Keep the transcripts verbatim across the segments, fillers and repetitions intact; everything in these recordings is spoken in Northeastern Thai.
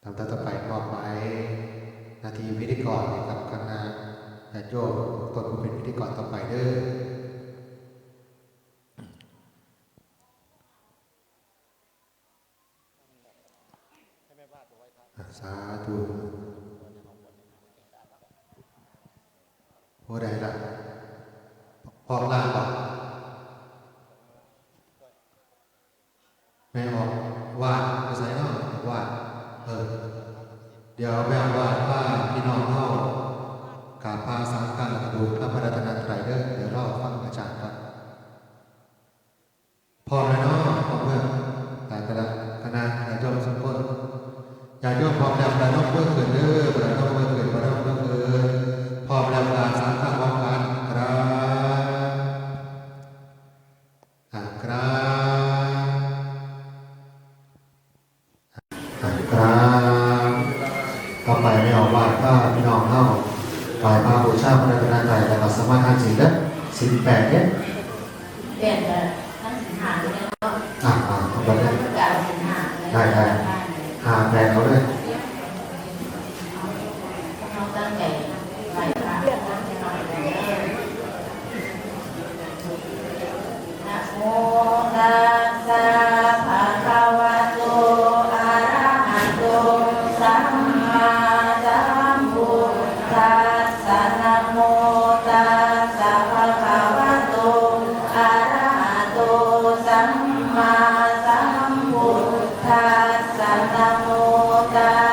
ลำดับต่อไปมอบหมายหน้าที่พิธีกรให้กับคณะญาติโยมต้นผู้เป็นพิธีกรต่อไปเด้อ สาธุ ผู้ใดล่ะ ออกลาบ่ แม่ออกวาดไปใส่เนาะ ออกวาด เออ เดี๋ยวแม่ออกวาดพาพี่น้องเฮากราบพระสังฆทาน แล้วก็บูชาพระรัตนตรัยเด้อ เดี๋ยวรอฟังอาจารย์ก่อน พร้อมแล้วเนาะ พร้อมแล้ว ตามคณะ คณะญาติโยมทุกคน ญาติโยมพร้อมแล้ว ประนมมือขึ้นเด้อ ประนมมือขึ้น ประนมมือขึ้น พร้อมแล้ว กราบสามครั้งพร้อมกัน กราบ อ่ะ กราบ อ่ะ กราบ ต่อไปแม่ออกวาดพาพี่น้องเฮา ไหว้พระบูชาพระรัตนตรัย แล้วก็สมาทานศีลเด้อ ศีลแปดเด้อ เปลี่ยนเลยทั้งสิบห้าเลยเนาะ อ่ะ อ่ะ เอาไปเลย ทั้งกลางสิบห้าเลย ได้ ได้ ห้าแปดเอาเลย เราตั้งใจไหว้พระ นะโมตัสสะภะคะวะโต อะระหะโต สัมมาสัมพุทธัสสะ นะโมตัสสะภะคะวะโต อะระหะโต สัมมาสัมพุทธัสสะ นะโมตัส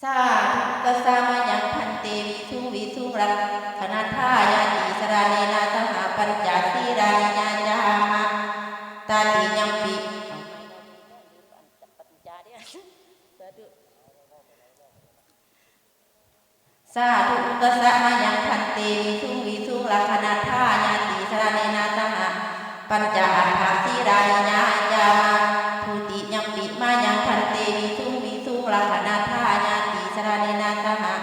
สาธุ กะสะมะยัง ภันเต วิสุง วิสุง รักขะณัฏฐายาติ สะระเณนะ สะหะ ปัญจ สีลานิ ยาจามา ตาติยังปิ สาธุ กะสะมะยัง ภันเต วิสุง วิสุง รักขะณัฏฐายาติ สะระเณนะ สะหะ ปัญจ อัฏฐ สีลานิ ยาจามา ทุติยังปิ มะยัง ภันเต วิสุง วิสุง รักขะณัฏฐายาติ สะระเณนะ สะหะ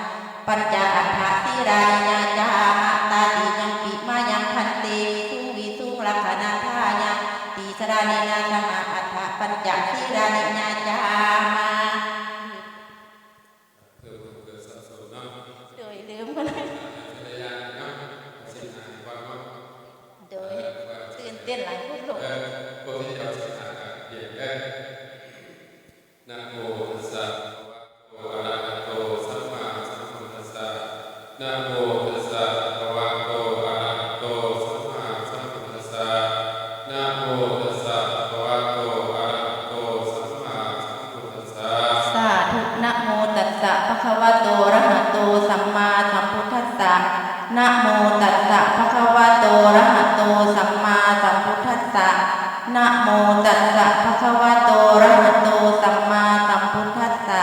ปัญจ อัฏฐ สีลานิ ยาจามา ตาติยังปิ มะยัง ภันเต วิสุง วิสุง รักขะณัฏฐายาติ สะระเณนะ สะหะ อัฏฐ ปัญจ สีลานิ ยาจามา เพื่อบ่ให้เกิดสับสนเนาะ โดยลืมไปเลย จักรยานเนาะ สิบห้าก่อนเนาะ โดย เอ่อ ตื่นเต้นหลาย พูดหลง เอ่อ พวกที่เจ้าสิบห้าก็เปลี่ยนเด้อ นะโมตัสสะ ภะคะวะโต อะระหะโต สัมมาสัมพุทธัสสะ นะโมตัสสะ ภะคะวะโต อะระหะโต สัมมาสัมพุทธัสสะ นะโมตัสสะ ภะคะวะโต อะระหะโต สัมมาสัมพุทธัสสะ สาธุ นะโมตัสสะ ภะคะวะโต อะระหะโต สัมมาสัมพุทธัสสะ นะโมตัสสะ ภะคะวะโต อะระหะโต สัมมาสัมพุทธัสสะ นะโมตัสสะ ภะคะวะโต อะระหะโต สัมมาสัมพุทธัสสะ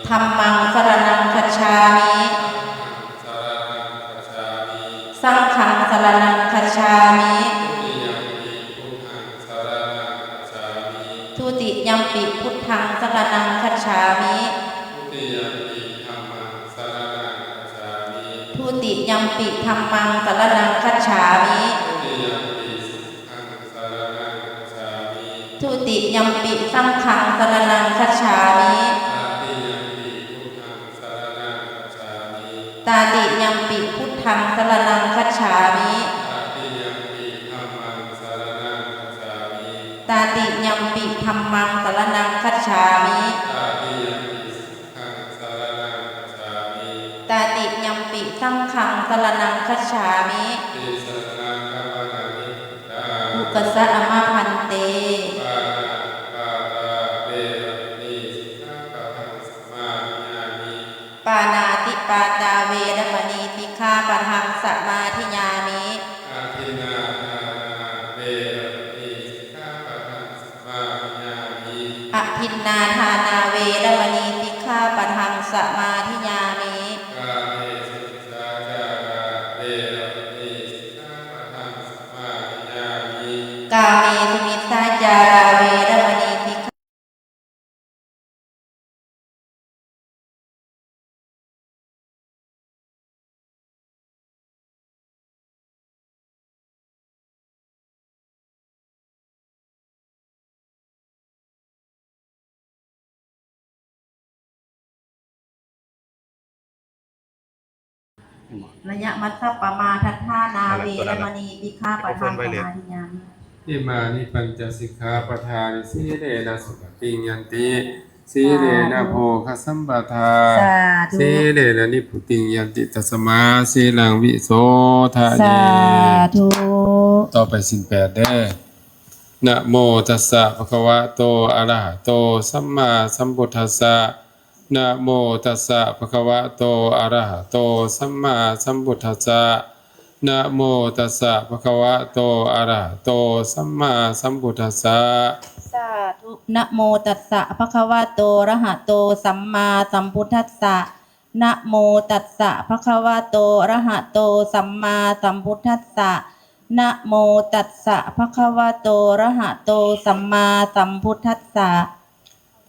ธัมมัง สะระณัง คัจฉามิ ธัมมัง สะระณัง คัจฉามิ สังฆัง สะระณัง คัจฉามิ สังฆัง สะระณัง คัจฉามิ ทุติยังปิ พุทธัง สะระณัง คัจฉามิ ทุติยังปิ พุทธัง สะระณัง คัจฉามิ ทุติยังปิ ธัมมัง สะระณัง คัจฉามิ ทุติยังปิ ธัมมัง สะระณัง คัจฉามิ ทุติยังปิ สังฆัง สะระณัง คัจฉามิ ทุติยังปิ สังฆัง สะระณัง คัจฉามิ ตาติยังปิ พุทธัง สะระณัง คัจฉามิ ตาติยังปิ พุทธัง สะระณัง คัจฉามิ ตาติยังปิ ธัมมัง สะระณัง คัจฉามิ ตาติยังปิ ธัมมัง สะระณัง คัจฉามิ ตาติยังปิ สังฆัง สะระณัง คัจฉามิ ตาติยังปิ สังฆัง สะระณัง คัจฉามิ ติสะระณัง คัมมะนะนิ อุกะสะมะ ภันเต ปานาติปาตา เวระมะณี สิกขาปะทัง สะมาธิยามิ ปานาติปาตา เวระมะณี สิกขาปะทัง สะมาธิยามิ อะทินนาทานา เวระมะณี สิกขาปะทัง สะมาธิยามิ อะทินนาทานา เวระมะณี สิกขาปะทัง สะมาธิยามิ กาเมสุมิจฉาจารา เวระมะณี สิกขาปะทัง สะมาธิยามิ กาเมสุมิจฉาจารา เวระมะณี สิกขา นะยะมัชฌัปปะมาทัฏฐานา นั่นแหละ เวระมะณี สิกขาปะทัง สะมาธิยามิ อิมานิปัญจสิกขาปะทานิ สีเลนะสุขติงยันติ สีเลนะ สาธุ โภคสัมปทา สาธุ สีเลนะนิพพุติงยันติ ตัสมาสีลังวิโสทะเย สาธุ ต่อไปศีลแปดเด้อ นะโมตัสสะ ภะคะวะโต อะระหะโต สัมมาสัมพุทธัสสะ นะโมตัสสะ ภะคะวะโต อะระหะโต สัมมาสัมพุทธัสสะ นะโมตัสสะ ภะคะวะโต อะระหะโต สัมมาสัมพุทธัสสะ สาธุ นะโมตัสสะ ภะคะวะโต อะระหะโต สัมมาสัมพุทธัสสะ นะโมตัสสะ ภะคะวะโต อะระหะโต สัมมาสัมพุทธัสสะ นะโมตัสสะ ภะคะวะโต อะระหะโต สัมมาสัมพุทธัสสะ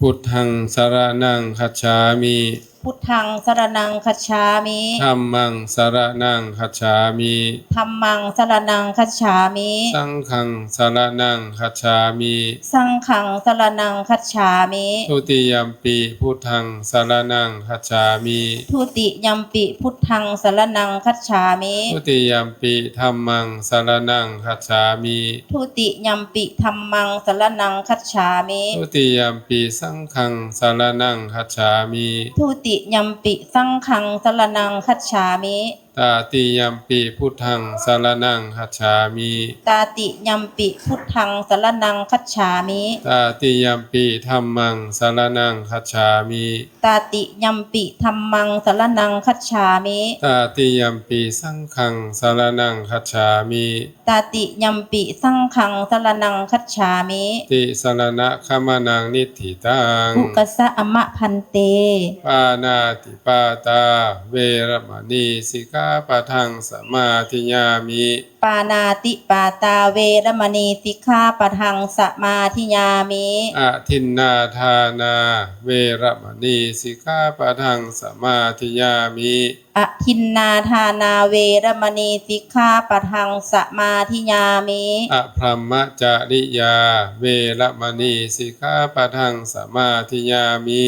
พุทธังสะระณังคัจฉามิ พุทธังสะระณังคัจฉามิ ธัมมังสะระณังคัจฉามิ ธัมมังสะระณังคัจฉามิ สังฆังสะระณังคัจฉามิ สังฆังสะระณังคัจฉามิ ทุติยัมปิพุทธังสะระณังคัจฉามิ ทุติยัมปิพุทธังสะระณังคัจฉามิ ทุติยัมปิธัมมังสะระณังคัจฉามิ ทุติยัมปิธัมมังสะระณังคัจฉามิ ทุติยัมปิสังฆังสะระณังคัจฉามิ ทุติยัมปิสังฆังสะระณังคัจฉามิ ตติยัมปิพุทธังสรณังคัจฉามิ ตติยัมปิพุทธังสรณังคัจฉามิ ตติยัมปิธัมมังสรณังคัจฉามิ ตติยัมปิธัมมังสรณังคัจฉามิ ตติยัมปิสังฆังสรณังคัจฉามิ ตติยัมปิสังฆังสรณังคัจฉามิ ติสรณะขมนังนิฏฐิตัง อุกสะอมะภันเต ปานาติปาตาเวระมณีสิกขาปะทังสมาธิยามิ ปานาติปาตาเวระมณีสิกขาปะทังสมาธิยามิ อทินนาทานาเวระมณีสิกขาปะทังสมาธิยามิ อทินนาทานาเวระมณีสิกขาปะทังสมาธิยามิ อพรหมจริยาเวระมณีสิกขาปะทังสมาธิยามิ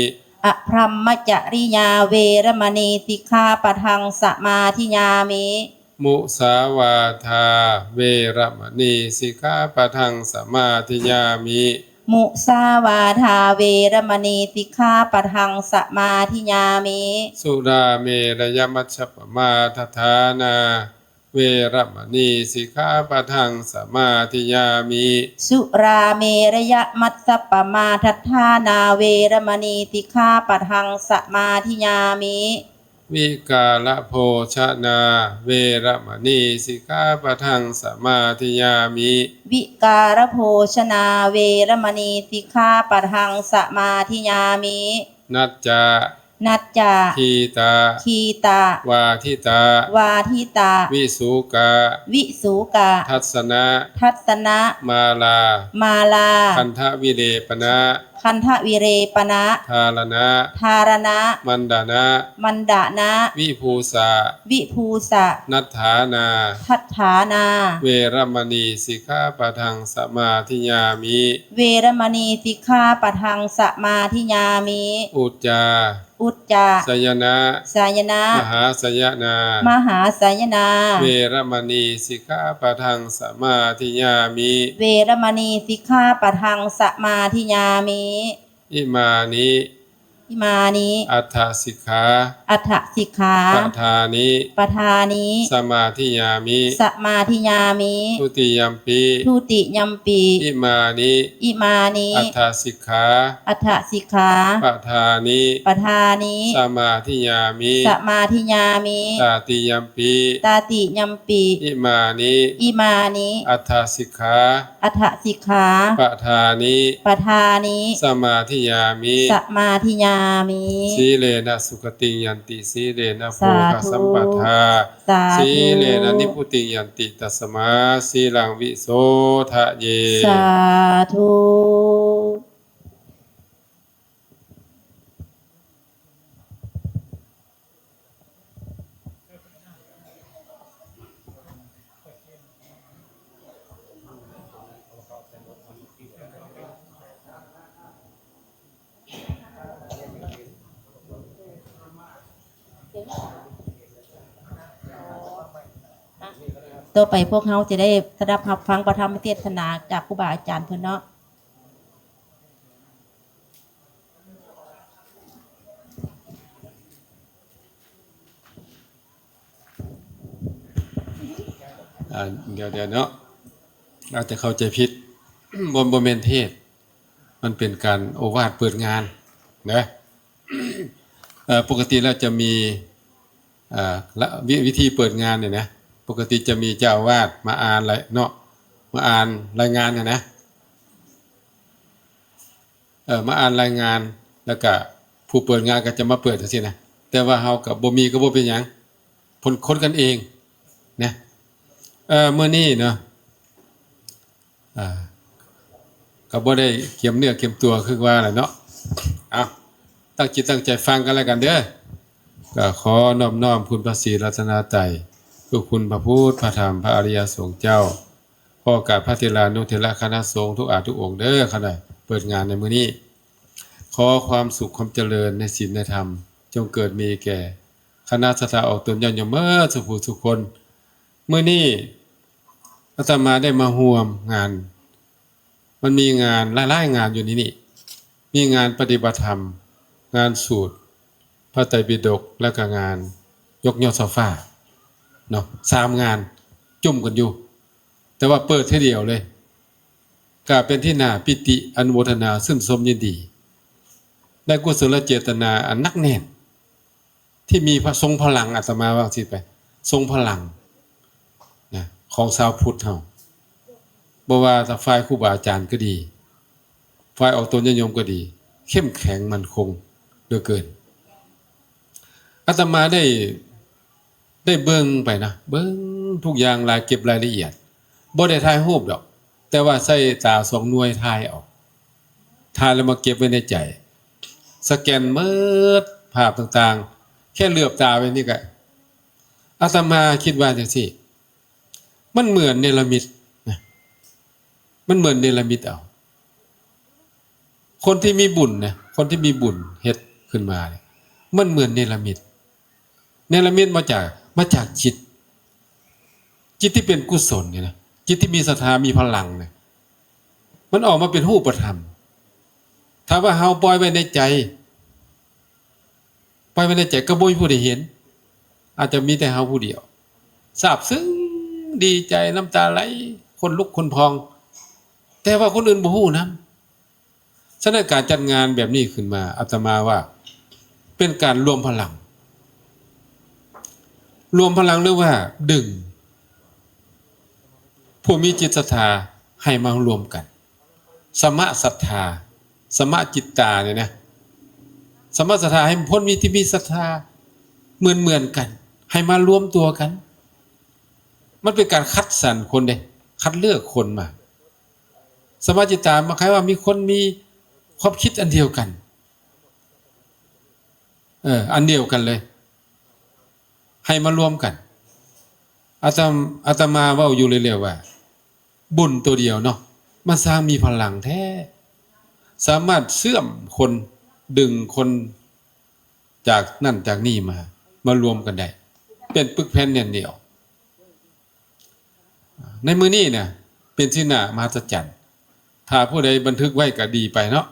อพรหมจริยาเวระมณีสิกขาปะทังสมาธิยามิ มุสาวาทาเวระมณีสิกขาปะทังสมาธิยามิ มุสาวาทาเวระมณีสิกขาปะทังสมาธิยามิ สุราเมรยมัชฌปมาทฐานาเวระมณีสิกขาปะทังสมาธิยามิ สุราเมรยมัชฌปมาทฐานาเวระมณีสิกขาปะทังสมาธิยามิ วิการโภชนาเวระมณีสิกขาปะทังสมาธิยามิ วิการโภชนาเวระมณีสิกขาปะทังสมาธิยามิ นัจจา นัจจา คีตา คีตา วาทิตา วาทิตา วิสุกะ วิสุกะ ทัสสนะ ทัสสนะ มาลา มาลา คันทวิเลปนะ คันทวิเลปนะ ธารณะ ธารณะ มันดานะ มันดานะ วิภูสะ วิภูสะ นัฏฐานา ทัฏฐานา เวระมณีสิกขาปะทังสมาธิยามิ เวระมณีสิกขาปะทังสมาธิยามิ อุจจา อุจจา สยนะ สยนะ มหาสยนา มหาสยนา เวระมณีสิกขาปะทังสมาธิยามิ เวระมณีสิกขาปะทังสมาธิยามิ อิมานิ อิมานิ อัฏฐสิกขา อัฏฐสิกขา ปะทานิ ปะทานิ สมาธิยามิ สมาธิยามิ ทุติยัมปิ ทุติยัมปิ อิมานิ อิมานิ อัฏฐสิกขา อัฏฐสิกขา ปะทานิ ปะทานิ สมาธิยามิ สมาธิยามิ ตติยัมปิ ตติยัมปิ อิมานิ อิมานิ อัฏฐสิกขา อัฏฐสิกขา ปะทานิ ปะทานิ สมาธิยามิ สมาธิยามิ สีเลนะสุขติงยันติ สีเลนะโภคสัมปทา สาธุ สีเลนะนิพพุติงยันติ ตัสมาสีลังวิโสทะเย สาธุ ต่อไปพวกเฮาจะได้สดับรับฟังพระธรรมเทศนาจากครูบาอาจารย์เพิ่นเนาะ อ่า เดี๋ยว เดี๋ยวเนาะ อาจจะเข้าใจผิด บ่ บ่แม่นเทศน์ มันเป็นการโอวาทเปิดงานนะ เอ่อ ปกติแล้วจะมี อ่า ละ วิ วิธีเปิดงานเนี่ยนะ ปกติจะมีเจ้าอาวาสมาอ่านราย เนาะ มาอ่านรายงานเนี่ยนะ เอ่อ มาอ่านรายงาน แล้วก็ผู้เปิดงานก็จะมาเปิดจังซี้นะ แต่ว่าเฮาก็บ่มีก็บ่เป็นหยัง คน คนกันเองนะ เอ่อ มื้อนี้เนาะ อ่า ก็บ่ได้เกียมเนื้อเกียมตัวคือว่าแหละเนาะ เอา ตั้งจิตตั้งใจฟังกันแล้วกันเด้อ ก็ขอนอบน้อมคุณพระศรีรัตนตรัย คือคุณพระพุทธ พระธรรม พระอริยสงฆ์เจ้า ขอโอกาสพระเถรานุเถระคณะสงฆ์ทุกอาทุกองค์เด้อ ขณะเปิดงานในมื้อนี้ ขอความสุขความเจริญในศีลในธรรม จงเกิดมีแก่คณะศรัทธาออกตนญาติโยมเบิดสุผู้สุคน มื้อนี้อาตมาได้มาร่วมงาน มันมีงานหลายๆงานอยู่ในนี้ มีงานปฏิบัติธรรม งานสูตรพระไตรปิฎก และก็งานยกยอดเสาฟ้า เนาะ สามงานจุ่มกันอยู่ แต่ว่าเปิดเทื่อเดียวเลย ก็เป็นที่น่าปีติอนุโมทนาชื่นชมยินดี ในกุศลเจตนาอันหนักแน่น ที่มีพระทรงพลัง อาตมาว่าสิไป ทรงพลังนะ ของชาวพุทธเฮา บ่ว่าจะฝ่ายครูบาอาจารย์ก็ดี ฝ่ายออกตนญาติโยมก็ดี เข้มแข็งมั่นคงเหลือเกิน อาตมาได้ ได้เบิ่งไปนะ เบิ่งทุกอย่าง ราย เก็บรายละเอียด บ่ได้ถ่ายรูปดอก แต่ว่าใช้ตาสองหน่วยถ่ายเอา ถ่ายแล้วมาเก็บไว้ในใจ สแกนหมดภาพต่างๆ แค่เหลือบตาไปนี่ก็ อาตมาคิดว่าจังซี่ มันเหมือนเนรมิตนะ มันเหมือนเนรมิตเอา คนที่มีบุญนะ คนที่มีบุญเฮ็ดขึ้นมาเนี่ย มันเหมือนเนรมิต เนรมิตมาจาก มาจากจิต จิตที่เป็นกุศลเนี่ยนะ จิตที่มีศรัทธา มีพลังเนี่ย มันออกมาเป็นรูปธรรม ถ้าว่าเฮาปล่อยไว้ในใจ ปล่อยไว้ในใจก็บ่มีผู้ใดเห็น อาจจะมีแต่เฮาผู้เดียว ซาบซึ้ง ดีใจ น้ำตาไหล ขนลุกขนพอง แต่ว่าคนอื่นบ่ฮู้นำ ฉะนั้นการจัดงานแบบนี้ขึ้นมา อาตมาว่าเป็นการรวมพลัง รวมพลังหรือว่าดึง ผู้มีจิตศรัทธาให้มารวมกัน สมะศรัทธา สมะจิตตาเนี่ยนะ สมะศรัทธาให้คนมีที่มีศรัทธาเหมือนเหมือนกัน ให้มารวมตัวกัน มันเป็นการคัดสรรคนเด้ คัดเลือกคนมา สมะจิตตา หมายความว่ามีคนมีความคิดอันเดียวกัน เออ อันเดียวกันเลย ให้มารวมกัน อาตม- อาตมาเว้าอยู่เรื่อยๆว่า บุญตัวเดียวเนาะ มันสร้างมีพลังแท้ สามารถเชื่อมคน ดึงคนจากนั่นจากนี่มา มารวมกันได้ เป็นปึกแผ่นแน่นเหนียว ในมื้อนี้นะ เป็นสิ่งน่ามหัศจรรย์ ถ้าผู้ใดบันทึกไว้ก็ดีไปเนาะ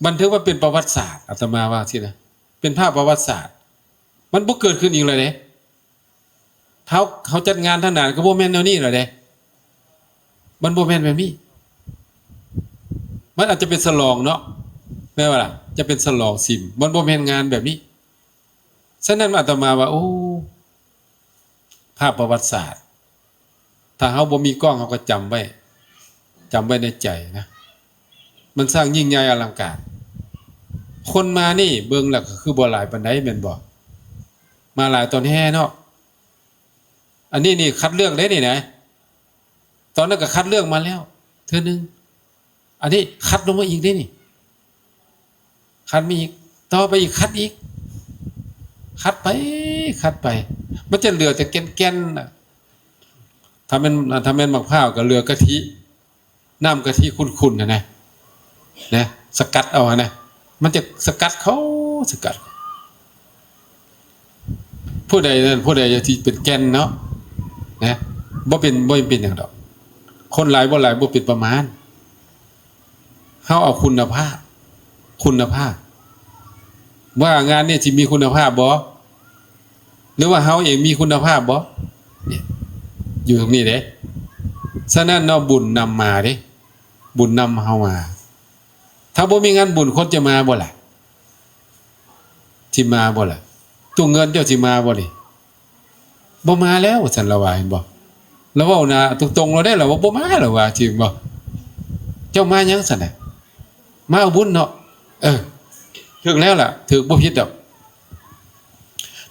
บันทึกว่าเป็นประวัติศาสตร์ อาตมาว่าสินะ เป็นภาพประวัติศาสตร์ มันบ่เกิดขึ้นอีกแล้วเด้ เฮา- เฮาจัดงานทางนั้นก็บ่แม่นแนวนี้แล้วเด้ มันบ่แม่นแบบนี้ มันอาจจะเป็นฉลองเนาะ แม่นบ่ล่ะ จะเป็นฉลองสิม มันบ่แม่นงานแบบนี้ ฉะนั้นอาตมาว่า โอ้ ภาพประวัติศาสตร์ ถ้าเฮาบ่มีกล้อง เฮาก็จำไว้ จำไว้ในใจนะ มันสร้างยิ่งใหญ่อลังการ คนมานี่เบิ่งแล้วก็คือบ่หลายปานใดแม่นบ่ มาหลายตอนแห่เนาะ อันนี้นี่คัดเลือกเด้นี่นะ ตอนนั้นก็คัดเลือกมาแล้วเทื่อนึง อันนี้คัดลงมาอีกเด้นี่ คัดมาอีก ต่อไปอีก คัดอีก คัดไป คัดไป มันจะเหลือแต่แก่นๆน่ะ ถ้าแม่น- ถ้าแม่นมะพร้าวก็เหลือกะทิ น้ำกะทิขุ่นๆน่ะนะ นะ สกัดเอาอะนะ มันจะสกัดเขา สกัด ผู้ใดนั่น ผู้ใดที่เป็นแก่นเนาะ นะ บ่เป็น- บ่เป็นหยังดอก คนหลายบ่หลายบ่เป็นประมาณ เฮาเอาคุณภาพ คุณภาพ ว่างานนี้สิมีคุณภาพบ่ หรือว่าเฮาเองมีคุณภาพบ่ เนี่ย อยู่ตรงนี้เด้ ฉะนั้นเนาะ บุญนำมาเด้ บุญนำเฮามา ถ้าบ่มีงานบุญ คนจะมาบ่ล่ะ สิมาบ่ล่ะ ตู้เงินเจ้าสิมาบ่นี่ บ่มาแล้ว ว่าซั่น ละว่า เห็นบ่ ละเว้าหน้าตรงๆ ละเด้ ละว่าบ่มา ละว่า จริงบ่ เจ้ามาหยังซั่นน่ะ มาเอาบุญเนาะ เออ ถูกแล้วล่ะ ถูก บ่ผิดดอก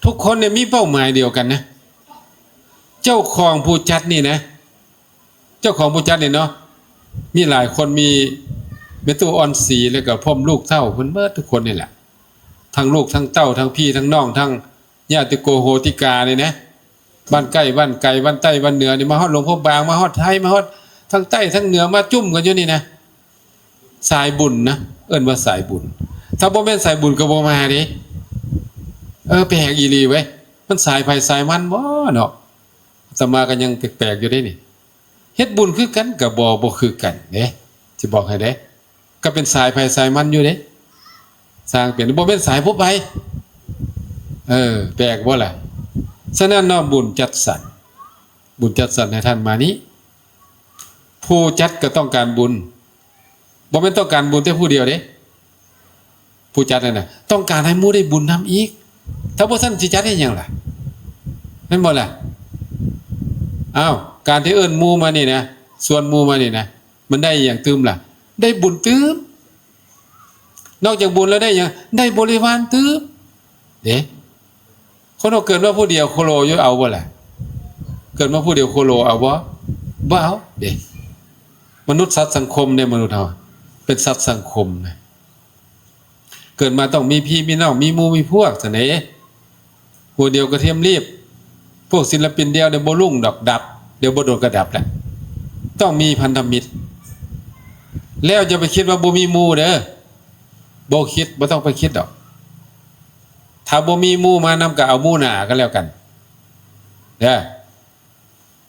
ทุกคนเนี่ยมีเป้าหมายเดียวกันนะ เจ้าของผู้จัดนี่นะ เจ้าของผู้จัดนี่เนาะ มีหลายคน มีแม่ตู้อ่อนศรี แล้วก็พร้อมลูกเต้าเพิ่นเบิดทุกคนนี่แหละ ทั้งลูกทั้งเต้า ทั้งพี่ทั้งน้อง ทั้งญาติโกโหติกานี่นะ บ้านใกล้บ้านไกล บ้านใต้บ้านเหนือนี่ มาฮอดหลวงพระบาง มาฮอดไทย มาฮอดทั้งใต้ทั้งเหนือ มาจุ่มกันอยู่นี่นะ สายบุญนะ เอิ้นว่าสายบุญ ถ้าบ่แม่นสายบุญก็บ่มาเด้ เออ แปลกอีหลีเว้ย มันสายไผสายมันบ่เนาะ อาตมาก็ยังแปลกๆอยู่เด้นี่ เฮ็ดบุญคือกันก็บ่- บ่คือกันเด้ สิบอกให้เด้ ก็เป็นสายไผสายมันอยู่เด้ สร้างเป็น บ่เป็นสายผู้ไป เออ แปลกบ่ล่ะ ฉะนั้นเนาะ บุญจัดสรร บุญจัดสรรให้ท่านมานี้ ผู้จัดก็ต้องการบุญ บ่แม่นต้องการบุญแต่ผู้เดียวเด้ ผู้จัดนั่นน่ะ ต้องการให้หมู่ได้บุญนำอีก ถ้าบ่ซั่นสิจัดเฮ็ดหยังล่ะ แม่นบ่ล่ะ อ้าว การที่เอิ้นหมู่มานี่นะ ชวนหมู่มานี่นะ มันได้หยังตื่มล่ะ ได้บุญตื่ม นอกจากบุญแล้วได้หยัง ได้บริวารตื่ม เด้ คนเฮาเกิดมาผู้เดียวโคโลอยู่ เอาบ่ล่ะ เกิดมาผู้เดียวโคโลเอาบ่ บ่เอาเด้ มนุษย์สัตว์สังคมเนี่ย มนุษย์เฮาเป็นสัตว์สังคมนะ เกิดมาต้องมีพี่มีน้อง มีหมู่มีพวกซั่นเด้ หัวเดียวกระเทียมลีบ พวกศิลปินเดียวเนี่ยบ่รุ่งดอก ดับ เดี๋ยวบ่โดนก็ดับแหละ ต้องมีพันธมิตร แล้วอย่าไปคิดว่าบ่มีหมู่เด้อ บ่คิด บ่ต้องไปคิดดอก ถ้าบ่มีหมู่มานำก็เอาหมู่หน้าก็แล้วกัน เด้อ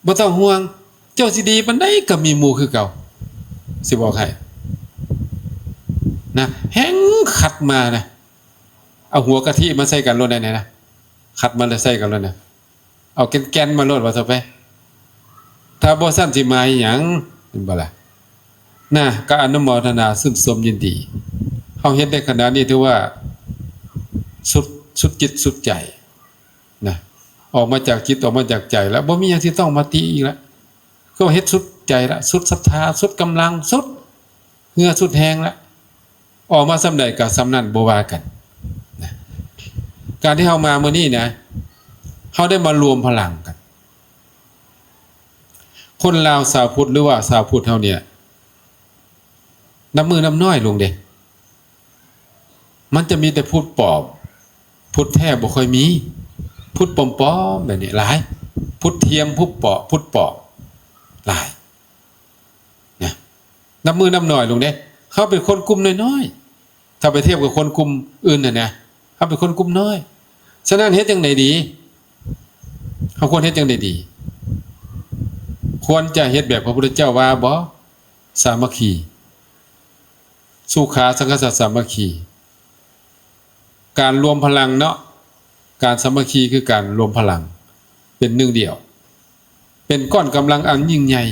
บ่ต้องห่วง เจ้าสิดีปานใดก็มีหมู่คือเก่า สิบอกให้ นะ แฮ่งคัดมานะ เอาหัวกะทิมาใส่กันโลดได้นะ คัดมาแล้วใส่กันโลดนะ เอาแก่นๆมาโลดว่าซะไป ถ้าบ่ซั่นสิมาอีหยัง เห็นบ่ล่ะ นะ ก็อนุโมทนาชื่นชมยินดี เฮาเฮ็ดได้ขนาดนี้ถือว่าสุด สุดจิตสุดใจ นะ ออกมาจากจิต ออกมาจากใจแล้ว บ่มีหยังที่ต้องมาติอีกแล้ว ก็เฮ็ดสุดใจละ สุดศรัทธา สุดกำลัง สุดเหงื่อสุดแฮงละ ออกมาส่ำใดก็ส่ำนั้น บ่ว่ากัน นะ การที่เฮามามื้อนี้นะ เฮาได้มารวมพลังกัน คนลาวชาวพุทธหรือว่าชาวพุทธเฮาเนี่ย นับมื้อนับน้อยลงเด้ มันจะมีแต่พุทธปลอม พุทธแท้บ่ค่อยมี พุทธปลอมๆแบบนี้หลาย พุทธเทียม พุทธปลอม พุทธปลอม หลาย นะ นับมื้อนับน้อยลงเด้ เฮาเป็นคนกลุ่มน้อยๆ ถ้าไปเทียบกับคนกลุ่มอื่นน่ะนะ เฮาเป็นคนกลุ่มน้อย ฉะนั้นเฮ็ดจั่งใดดี เฮาควรเฮ็ดจั่งใดดี ควรจะเฮ็ดแบบพระพุทธเจ้าว่าบ่ สามัคคี สุขา สังคสะ สามัคคี การรวมพลังเนาะ การสามัคคีคือการรวมพลังเป็นหนึ่งเดียว เป็นก้อนกำลังอันยิ่งใหญ่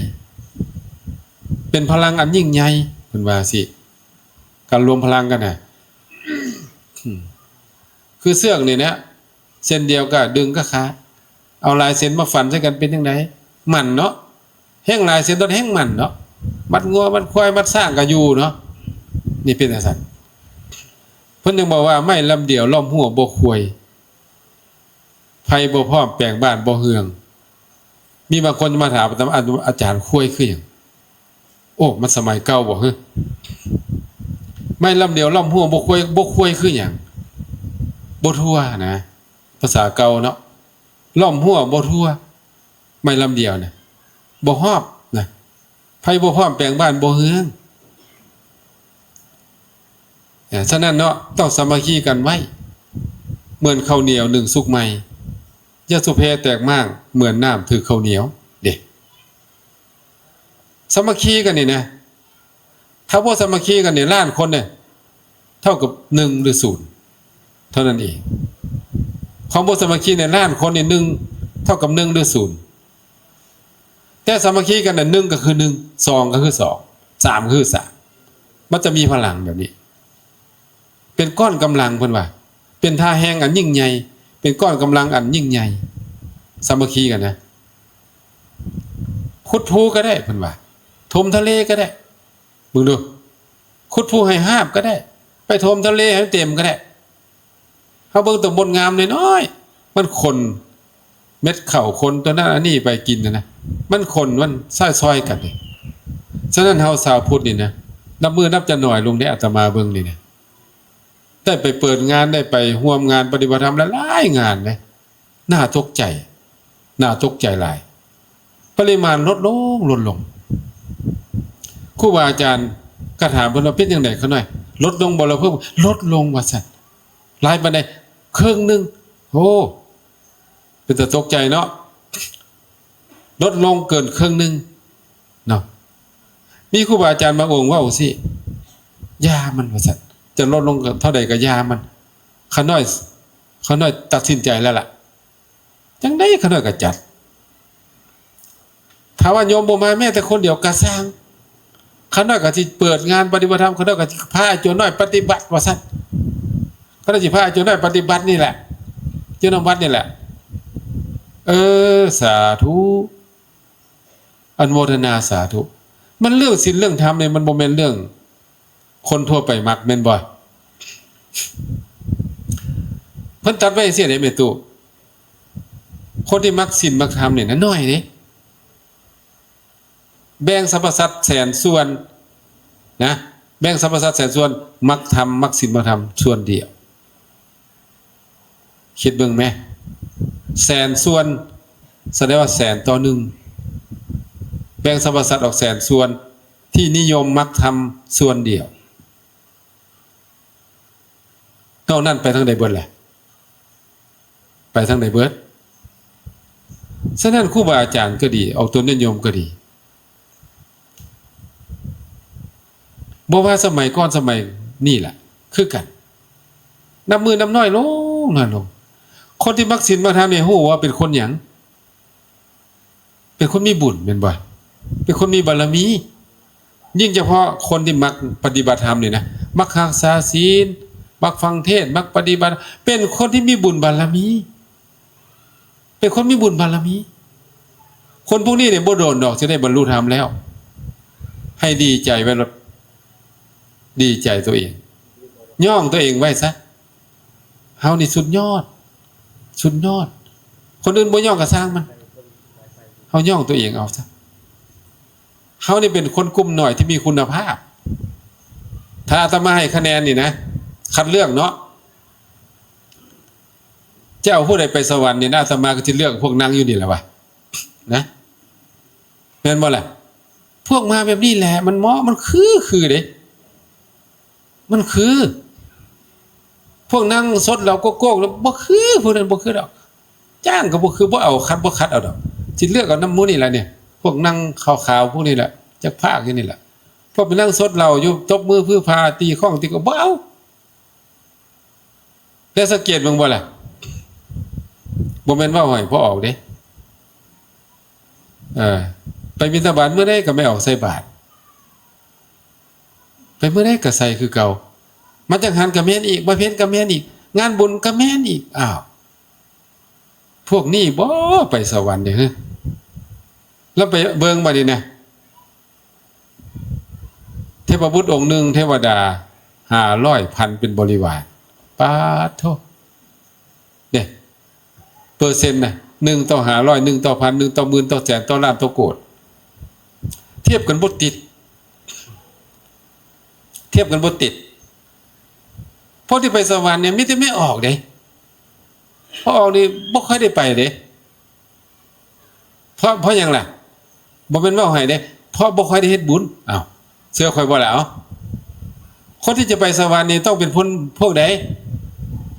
เป็นพลังอันยิ่งใหญ่ เพิ่นว่าสิ การรวมพลังกันน่ะ คือเชือกนี่นะ เส้นเดียวก็ดึงก็ขาด เอาหลายเส้นมาฝันใส่กันเป็นจั่งใด มั่นเนาะ แฮ่งหลายเส้นต้นแฮ่งมั่นเนาะ มัดงัวมัดควายมัดช้างก็อยู่เนาะ นี่เป็นจั่งซั้น เพิ่นยังบอกว่าไม้ลำเดียวล้อมหัวบ่ควาย ไผบ่พร้อมแปลงบ้านบ่เฮือง มีบางคนมาถามอาจารย์ อาจารย์ ควายคือหยัง โอ้ มันสมัยเก่าบ่ ฮะ ไม้ลำเดียวล้อมหัวบ่ควาย บ่ควายคือหยัง บ่ทั่วนะ ภาษาเก่าเนาะ ล้อมหัวบ่ทั่ว ไม้ลำเดียวนะ บ่ฮอบนะ ไผบ่พร้อมแปลงบ้านบ่เฮือง อ่า ฉะนั้นเนาะ ต้องสามัคคีกันไว้ เหมือนข้าวเหนียวนึ่งสุกใหม่ อย่าสุเพแตกม่าง เหมือนน้ำถืกข้าวเหนียว เด้ สามัคคีกันนี่นะ ถ้าบ่สามัคคีกันนี่ ล้านคนเนี่ย เท่ากับหนึ่งหรือศูนย์ เท่านั้นเอง ความบ่สามัคคีเนี่ย ล้านคนนี่ หนึ่ง เท่ากับหนึ่งหรือศูนย์ แต่สามัคคีกันน่ะ หนึ่งก็คือหนึ่ง สองก็คือสอง สามก็คือสาม มันจะมีพลังแบบนี้ เป็นก้อนกำลังเพิ่นว่า เป็นท่าแฮงอันยิ่งใหญ่ เป็นก้อนกำลังอันยิ่งใหญ่ สามัคคีกันนะ ขุดภูก็ได้เพิ่นว่า ถมทะเลก็ได้ เบิ่งดู ขุดภูให้ฮาบก็ได้ ไปถมทะเลให้เต็มก็ได้ เฮาเบิ่งตัวมดงามน้อยๆ มันขนเม็ดข้าว ขนตัวนั้นอันนี้ไปกินน่ะนะ มันขน มันซอยๆกันเด้ ฉะนั้นเฮาชาวพุทธนี่นะ นับมื้อนับจะน้อยลงเด้ อาตมาเบิ่งนี่นะ ได้ไปเปิดงาน ได้ไปร่วมงานปฏิบัติธรรมหลายๆงานเด้ น่าตกใจ น่าตกใจหลาย ปริมาณลดลง ลดลง ครูบาอาจารย์ก็ถามเพิ่นว่า เป็นจั่งใด๋ข้าน้อย ลดลงบ่ แล้วเพิ่น ลดลงว่าซั่น หลายปานใด ครึ่งหนึ่ง โอ้ เป็นตาตกใจเนาะ ลดลงเกินครึ่งหนึ่งเนาะ มีครูบาอาจารย์บางองค์เว้าสิ อย่ามันว่าซั่น จะลดลงเท่าใด๋ก็อย่ามัน ข้าน้อย ข้าน้อยตัดสินใจแล้วล่ะ จั่งใด๋ข้าน้อยก็จัด ถ้าว่าโยมบ่มาแม้แต่คนเดียวก็ซ่าง ข้าน้อยก็สิเปิดงานปฏิบัติธรรม ข้าน้อยก็สิพาโจรน้อยปฏิบัติว่าซั่น ข้าน้อยสิพาโจรน้อยปฏิบัตินี่แหละ อยู่นำวัดนี่แหละ เออ สาธุ อนุโมทนาสาธุ มันเรื่องศีลเรื่องธรรมเนี่ยมันบ่แม่นเรื่อง คนทั่วไปมักแม่นบ่ เพิ่นตัดไว้จั่งซี้เด้แม่ตู้ คนที่มักศีลมักธรรมเนี่ยนะน้อยเด้ แบ่งสรรพสัตว์แสนส่วนนะ แบ่งสรรพสัตว์แสนส่วน มักธรรม มักศีลมักธรรมส่วนเดียว คิดเบิ่งแหม แสนส่วน แสดงว่าแสนต่อหนึ่ง แบ่งสรรพสัตว์ออกแสนส่วน ที่นิยมมักธรรมส่วนเดียว นอกนั้นไปทางใดเบิดแหละ ไปทางใดเบิด ฉะนั้นครูบาอาจารย์ก็ดี ออกตนญาติโยมก็ดี บ่ว่าสมัยก่อนสมัยนี่แหละ คือกัน นับมื้อนับน้อยลง น้อยลง คนที่มักศีลมักธรรมเนี่ย ฮู้ว่าเป็นคนหยัง เป็นคนมีบุญแม่นบ่ เป็นคนมีบารมี ยิ่งเฉพาะคนที่มักปฏิบัติธรรมนี่นะ มักรักษาศีล มักฟังเทศน์ มักปฏิบัติ เป็นคนที่มีบุญบารมี เป็นคนมีบุญบารมี คนพวกนี้เนี่ยบ่โดนดอกสิได้บรรลุธรรมแล้ว ให้ดีใจไว้โลด ดีใจตัวเอง ย่องตัวเองไว้ซะ เฮานี่สุดยอด สุดยอด คนอื่นบ่ย่องก็ซ่างมัน เฮาย่องตัวเองเอาซะ เฮานี่เป็นคนกลุ่มน้อยที่มีคุณภาพ ถ้าอาตมาให้คะแนนนี่นะ คัดเลือกเนาะ จะเอาผู้ใดไปสวรรค์นี่นะ อาตมาก็สิเลือกพวกนั่งอยู่นี่แหละวะ นะ แม่นบ่ล่ะ พวกมาแบบนี้แหละ มันเหมาะ มันคือ คือเด้ มันคือ พวกนั่งซดเหล้าโก๊กๆ แล้วบ่คือ พวกนั้นบ่คือดอก จ้างก็บ่คือ บ่เอา คัดบ่คัดเอาดอก สิเลือกเอานำหมู่นี่แหละเนี่ย พวกนั่งขาวๆ พวกนี้แหละ จักพากอยู่นี่แหละ พวกไปนั่งซดเหล้าอยู่ ตบมือพื้อพา ตีค้องตีก็บ่เอา แล้วสังเกตเบิ่งบ่ล่ะ บ่แม่นว่าห้อยพ่อออกเด้ เออ ไปบิณฑบาตมื้อใดก็แม่ออกใส่บาตร ไปมื้อใดก็ใส่คือเก่า มาจังหันก็แม่นอีก มาเพ็ญก็แม่นอีก งานบุญก็แม่นอีก อ้าว พวกนี้บ่ไปสวรรค์เด้อ แล้วไปเบิ่งบัดนี้นะ เทพบุตรองค์หนึ่ง เทวดาห้าร้อย พันเป็นบริวาร ปาดโธ่ เนี่ย เปอร์เซ็นต์นะ หนึ่งต่อห้าร้อย หนึ่งต่อพัน หนึ่งต่อหมื่น ต่อแสน ต่อล้าน ต่อโกด เทียบกันบ่ติด เทียบกันบ่ติด พวกที่ไปสวรรค์เนี่ยมีแต่แม่ออกเด้ พ่อออกนี่บ่ค่อยได้ไปเด้ เพราะ เพราะหยังล่ะ บ่แม่นเว้าให้เด้ เพราะบ่ค่อยได้เฮ็ดบุญ อ้าว เชื่อข้อยบ่ล่ะ เอ้า คนที่จะไปสวรรค์นี่ต้องเป็นพวก พวกใด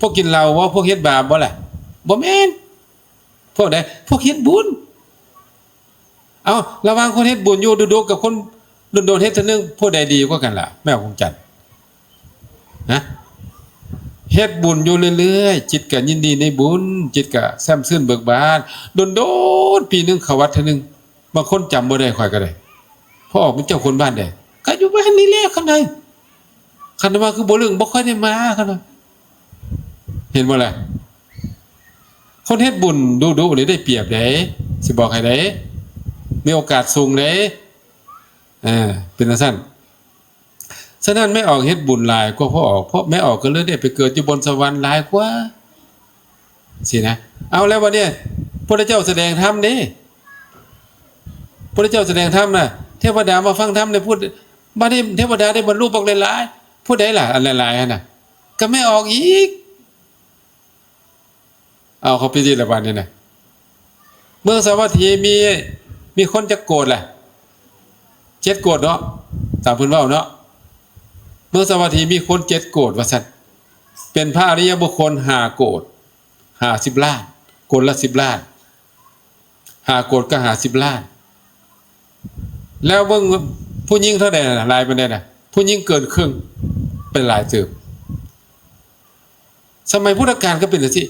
พวกกินเหล้าบ่ พวกเฮ็ดบาปบ่ล่ะ บ่แม่น พวกใด พวกเฮ็ดบุญ เอ้า ระหว่างคนเฮ็ดบุญอยู่ดุๆ กับคนโดนๆ เฮ็ดเทื่อนึง ผู้ใดดีกว่ากันล่ะ แม่ออก คำจันทน์ ฮะ เฮ็ดบุญอยู่เรื่อยๆ จิตก็ยินดีในบุญ จิตก็แช่มชื่นเบิกบาน โดนๆ ปีหนึ่งเข้าวัดเทื่อนึง บางคนจำบ่ได้ ข้อยก็ได้ พ่อออกเป็นเจ้าคนบ้านใด ก็อยู่บ้านนี่แหละ คันใด คันว่าคือบ่เรื่องบ่ค่อยได้มา คันว่า เห็นบ่ล่ะ คนเฮ็ดบุญดุๆ นี่ได้เปรียบเด้ สิบอกให้เด้ มีโอกาสสูงเด้ เออ เป็นจั่งซั้น ฉะนั้นแม่ออกเฮ็ดบุญหลายกว่าพ่อออก เพราะแม่ออกก็เลยได้ไปเกิดอยู่บนสวรรค์หลายกว่า สินะ เอาแล้วบัดนี้ พระเจ้าแสดงธรรมเด้ พระเจ้าแสดงธรรมน่ะ เทวดามาฟังธรรมเนี่ย พูด บัดนี้เทวดาได้บรรลุบักหลายๆ ผู้ใดล่ะ อันหลายๆ หั่นน่ะ ก็แม่ออกอีก เอาเข้าไปที่ละบัดนี้นะ เมืองสาวัตถีมี มีคนจักโกฏล่ะ เจ็ดโกฏเนาะ ตามเพิ่นเว้าเนาะ เมืองสาวัตถีมีคนเจ็ดโกฏว่าซั่น เป็นพระอริยบุคคลห้าโกฏ ห้าสิบล้าน โกฏละสิบล้าน ห้าโกฏก็ห้าสิบล้าน แล้วเบิ่งผู้หญิงเท่าใดน่ะ หลายปานใดน่ะ ผู้หญิงเกินครึ่ง เป็นหลายเติบ สมัยพุทธกาลก็เป็นจั่งซี้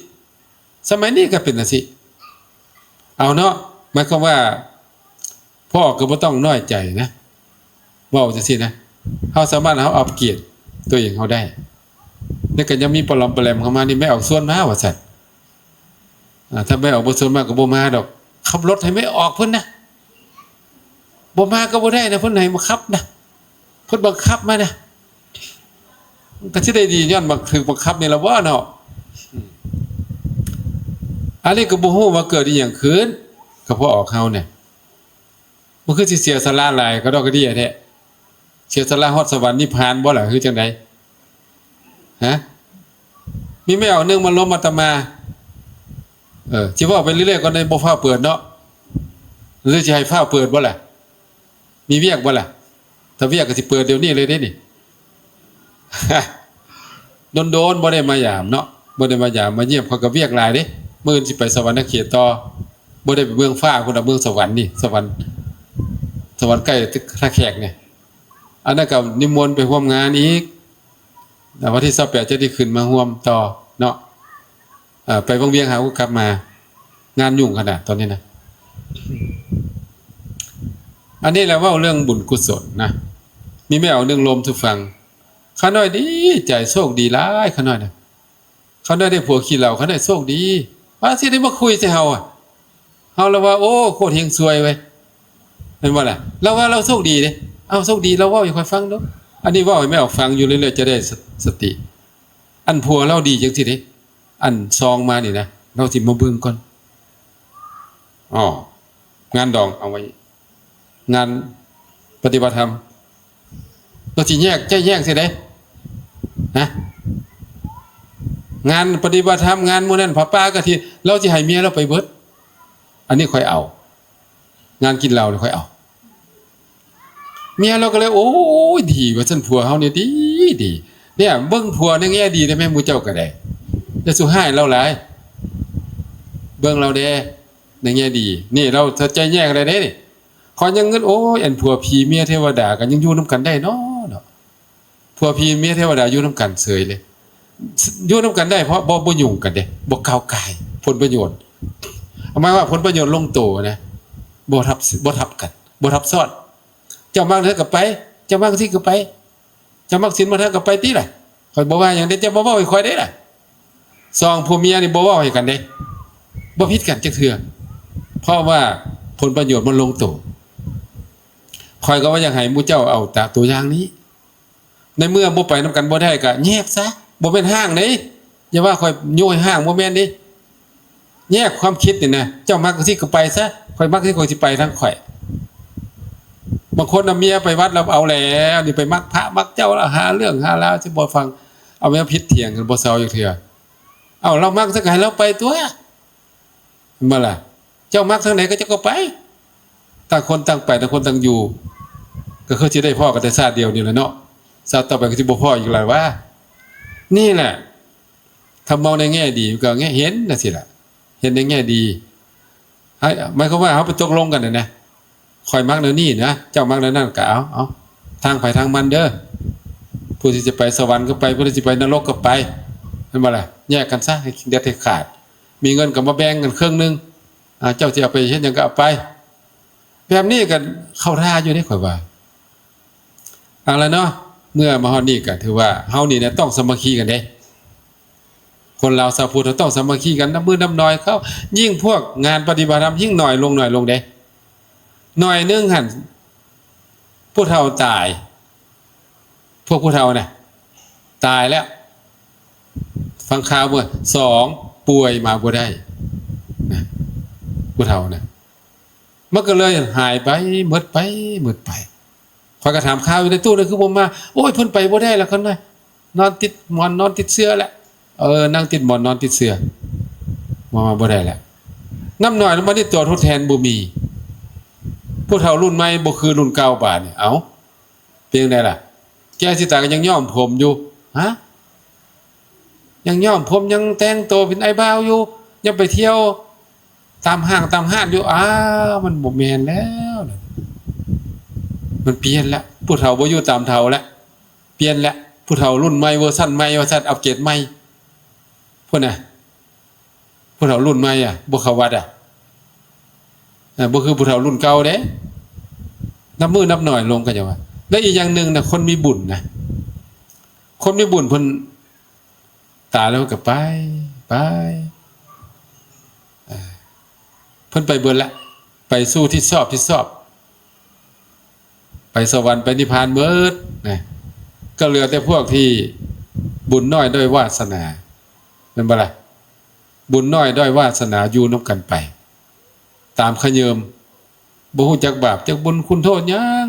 สมัยนี้ก็เป็นจั่งซี้ เอาเนาะ หมายความว่า พ่อก็บ่ต้องน้อยใจนะ เว้าจังซี่นะ เฮาสามารถเฮาอัปเกรดตัวเองเฮาได้ แล้วก็ยังมีปลอมแปลมเข้ามานี่ แม่ออกชวนมาว่าซั่น อ่า ถ้าแม่ออกบ่ชวนมาก็บ่มาดอก ขับรถให้แม่ออกเพิ่นนะ บ่มาก็บ่ได้นะ เพิ่นให้มาขับนะ เพิ่นบังคับมานะ ก็สิได้ดีย้อนบัง ถูกบังคับนี่ล่ะบ่เนาะ อืม อันนี้ก็บ่ฮู้ว่าเกิดอีหยังขึ้น กับพ่อออกเฮาเนี่ย มันคือสิเสียสละหลายกระดอกกระเดี้ยแท้ เสียสละฮอดสวรรค์นิพพานบ่ล่ะ คือจังใด ฮะ มีแม่ออกหนึ่งมาล้มอาตมา เออ สิเว้าไปเรื่อยๆ ก่อน ได้บ่ฟ้าวเปิดเนาะ หรือสิให้ฟ้าวเปิดบ่ล่ะ มีเวียกบ่ล่ะ ถ้าเวียกก็สิเปิดเดี๋ยวนี้เลยเด้นี่ โดนๆ บ่ได้มายามเนาะ บ่ได้มายามมาเยี่ยม เขาก็เวียกหลายเด้ มื้ออื่นสิไปสวรรคเขตต่อ บ่ได้ไปเมืองฟ้าพุ้นดอก เมืองสวรรค์นี่ สวรรค์ สวรรค์ใกล้ท่าแขกเนี่ย อันนั้นก็นิมนต์ไปร่วมงานอีก แต่วันที่ซาวแปดจะได้ขึ้นมาร่วมต่อเนาะ เอ่อ ไปวังเวียงหาก็กลับมา งานยุ่งขนาดตอนนี้นะ อันนี้แหละเว้าเรื่องบุญกุศลนะ มีแม่ออกหนึ่งล้มสู่ฝั่ง ข้าน้อยดีใจ โชคดีหลายข้าน้อยนะ ข้าน้อยได้ผัวขี้เหล้า ข้าน้อยโชคดี ว่าสิได้มาคุยใส่เฮาอะ เฮาละว่า โอ้ โคตรเฮงซวยเว้ย เห็นบ่ล่ะ ลาวว่าลาวโชคดีเด้ เอ้า โชคดี ลาวเว้าให้ข้อยฟังเด้อ อันนี้เว้าให้แม่ออกฟังอยู่เรื่อยๆ จะได้ส- สติ อันผัวลาวดีจังซี่เด้ อันซองมานี่นะ ลาวสิมาเบิ่งก่อน อ้อ งานดองเอาไว้ งานปฏิบัติธรรม ลาวสิแยก จะแยกสิเด้ ฮะ งานปฏิบัติธรรม งานหมู่นั้น ผ้าป่ากฐิน ลาวสิให้เมียลาวไปเบิด อันนี้ข้อยเอา งานกินเหล้านี่ข้อยเอา เมียลาวก็เลย โอ้ย ดีว่าซั่น ผัวเฮานี่ดี ดี เนี่ย เบิ่งผัวในแง่ดีได้แม่ หมู่เจ้าก็ได้ อย่าสู่ร้ายลาวหลาย เบิ่งลาวแด่ ในแง่ดี นี่ลาวตัดใจแยกได้เด้นี่ ข้อยยังเงิน โอ้ย อันผัวผีเมียเทวดาก็ยังอยู่นำกันได้เนาะ เนาะ ผัวผีเมียเทวดาอยู่นำกันเฉยเลย อยู่นำกันได้เพราะบ่ บ่ยุ่งกันเด้ บ่ก้าวก่าย ผลประโยชน์ เอาหมายว่าผลประโยชน์ลงตัวนะ บ่ทับ บ่ทับกัน บ่ทับซ้อน เจ้ามักเท่าก็ไป เจ้ามักสิก็ไป เจ้ามักศีลบ่เท่าก็ไปติล่ะ ข้อยบ่ว่าหยังเด้ เจ้าบ่เว้าให้ข้อยเด้ล่ะ สองผัวเมียนี่บ่เว้าให้กันเด้ บ่ผิดกันจักเทื่อ เพราะว่าผลประโยชน์มันลงตัว ข้อยก็ว่าอยากให้หมู่เจ้าเอาตามตัวอย่างนี้ ในเมื่อบ่ไปนำกันบ่ได้ก็แยกซะ บ่แม่นฮ้างเด้ อย่าว่าข้อยโยให้ฮ้าง บ่แม่นเด้ แยกความคิดนี่นะ เจ้ามักจั่งซี้ก็ไปซะ ข้อยมักจั่งซี้ข้อยสิไปทางข้อย บางคนน่ะเมียไปวัดแล้วเอาแล้ว นี่ไปมักพระมักเจ้าแล้ว หาเรื่องหาราวสิบ่ฟัง เอาเมียผิดเถียงกันบ่เซาจักเทื่อ เอ้า ลาวมักซะก็ให้ลาวไปตั่ว แม่นบ่ล่ะ เจ้ามักทางใดก็เจ้าก็ไป ต่างคนต่างไป ต่างคนต่างอยู่ ก็คือสิได้พ้อกันแต่ชาติเดียวนี่แหละเนาะ ชาติต่อไปก็สิบ่พ้ออีกแล้วว่า นี่แหละ ถ้ามองในแง่ดีมันก็แง่เห็นจั่งซี้ล่ะ เห็นในแง่ดี ให้ หมายความว่าเฮาไปตกลงกันน่ะนะ ข้อยมักแนวนี้นะ เจ้ามักแนวนั้นก็เอา เอา ทางไผทางมันเด้อ ผู้ที่จะไปสวรรค์ก็ไป ผู้ที่จะไปนรกก็ไป แม่นบ่ล่ะ แยกกันซะ ให้เด็ดให้ขาด มีเงินก็มาแบ่งกันครึ่งหนึ่ง อ่า เจ้าสิเอาไปเฮ็ดหยังก็เอาไป แบบนี้ก็เข้าท่าอยู่เด้ข้อยว่า เอาละเนาะ เมื่อมาฮอดนี่ก็ถือว่าเฮานี่นะต้องสามัคคีกันเด้ คนลาวชาวพุทธเราต้องสามัคคีกัน นับมื้อนับหน่อยเข้า ยิ่งพวกงานปฏิบัติธรรมยิ่งหน่อยลง หน่อยลงเด้ หน่อยหนึ่งหั่น ผู้เฒ่าตาย พวกผู้เฒ่าน่ะ ตายแล้ว ฟังข่าวเมื่อ สอง ป่วยมาบ่ได้นะ ผู้เฒ่าน่ะ มันก็เลยหายไป หมดไป หมดไป ข้อยก็ถามข่าวอยู่ในตู้เลย คือบ่มา โอ้ย เพิ่นไปบ่ได้แล้ว คันว่านอนติดหมอน นอนติดเสื่อแล้ว เออ นั่งติดหมอน นอนติดเสื่อ มา มาบ่ได้แล้ว นับหน่อยแล้ว บัดนี้ตัวทดแทนบ่มี ผู้เฒ่ารุ่นใหม่บ่คือรุ่นเก่า บาดนี้ เอ้า เป็นจั่งใดล่ะ แก่สิตายก็ยังย้อมผมอยู่ ฮะ ยังย้อมผม ยังแต่งตัวเป็นอ้ายบ่าวอยู่ ยังไปเที่ยวตามห้างตามห้านอยู่ อ้าว มันบ่แม่นแล้ว มันเปลี่ยนแล้ว ผู้เฒ่าบ่อยู่ตามเฒ่าแล้ว เปลี่ยนแล้ว ผู้เฒ่ารุ่นใหม่ เวอร์ชันใหม่ ว่าซั่น อัปเกรดใหม่ พุ้นน่ะ ผู้เฒ่ารุ่นใหม่อะ บ่เข้าวัดอะ นะ บ่คือผู้เฒ่ารุ่นเก่าเด้ นับมื้อนับหน่อยลง เขาเจ้าว่า และอีกอย่างหนึ่งนะ คนมีบุญนะ คนมีบุญเพิ่นตายแล้วก็ไป ไป อ่า เพิ่นไปเบิดละ ไปสู่ที่ชอบที่ชอบ ไปสวรรค์ไปนิพพานเบิดนะ ก็เหลือแต่พวกที่บุญน้อยด้อยวาสนา แม่นบ่ล่ะ บุญน้อยด้อยวาสนาอยู่นำกันไป ตามขะเยิม บ่ฮู้จักบาปจักบุญคุณโทษหยัง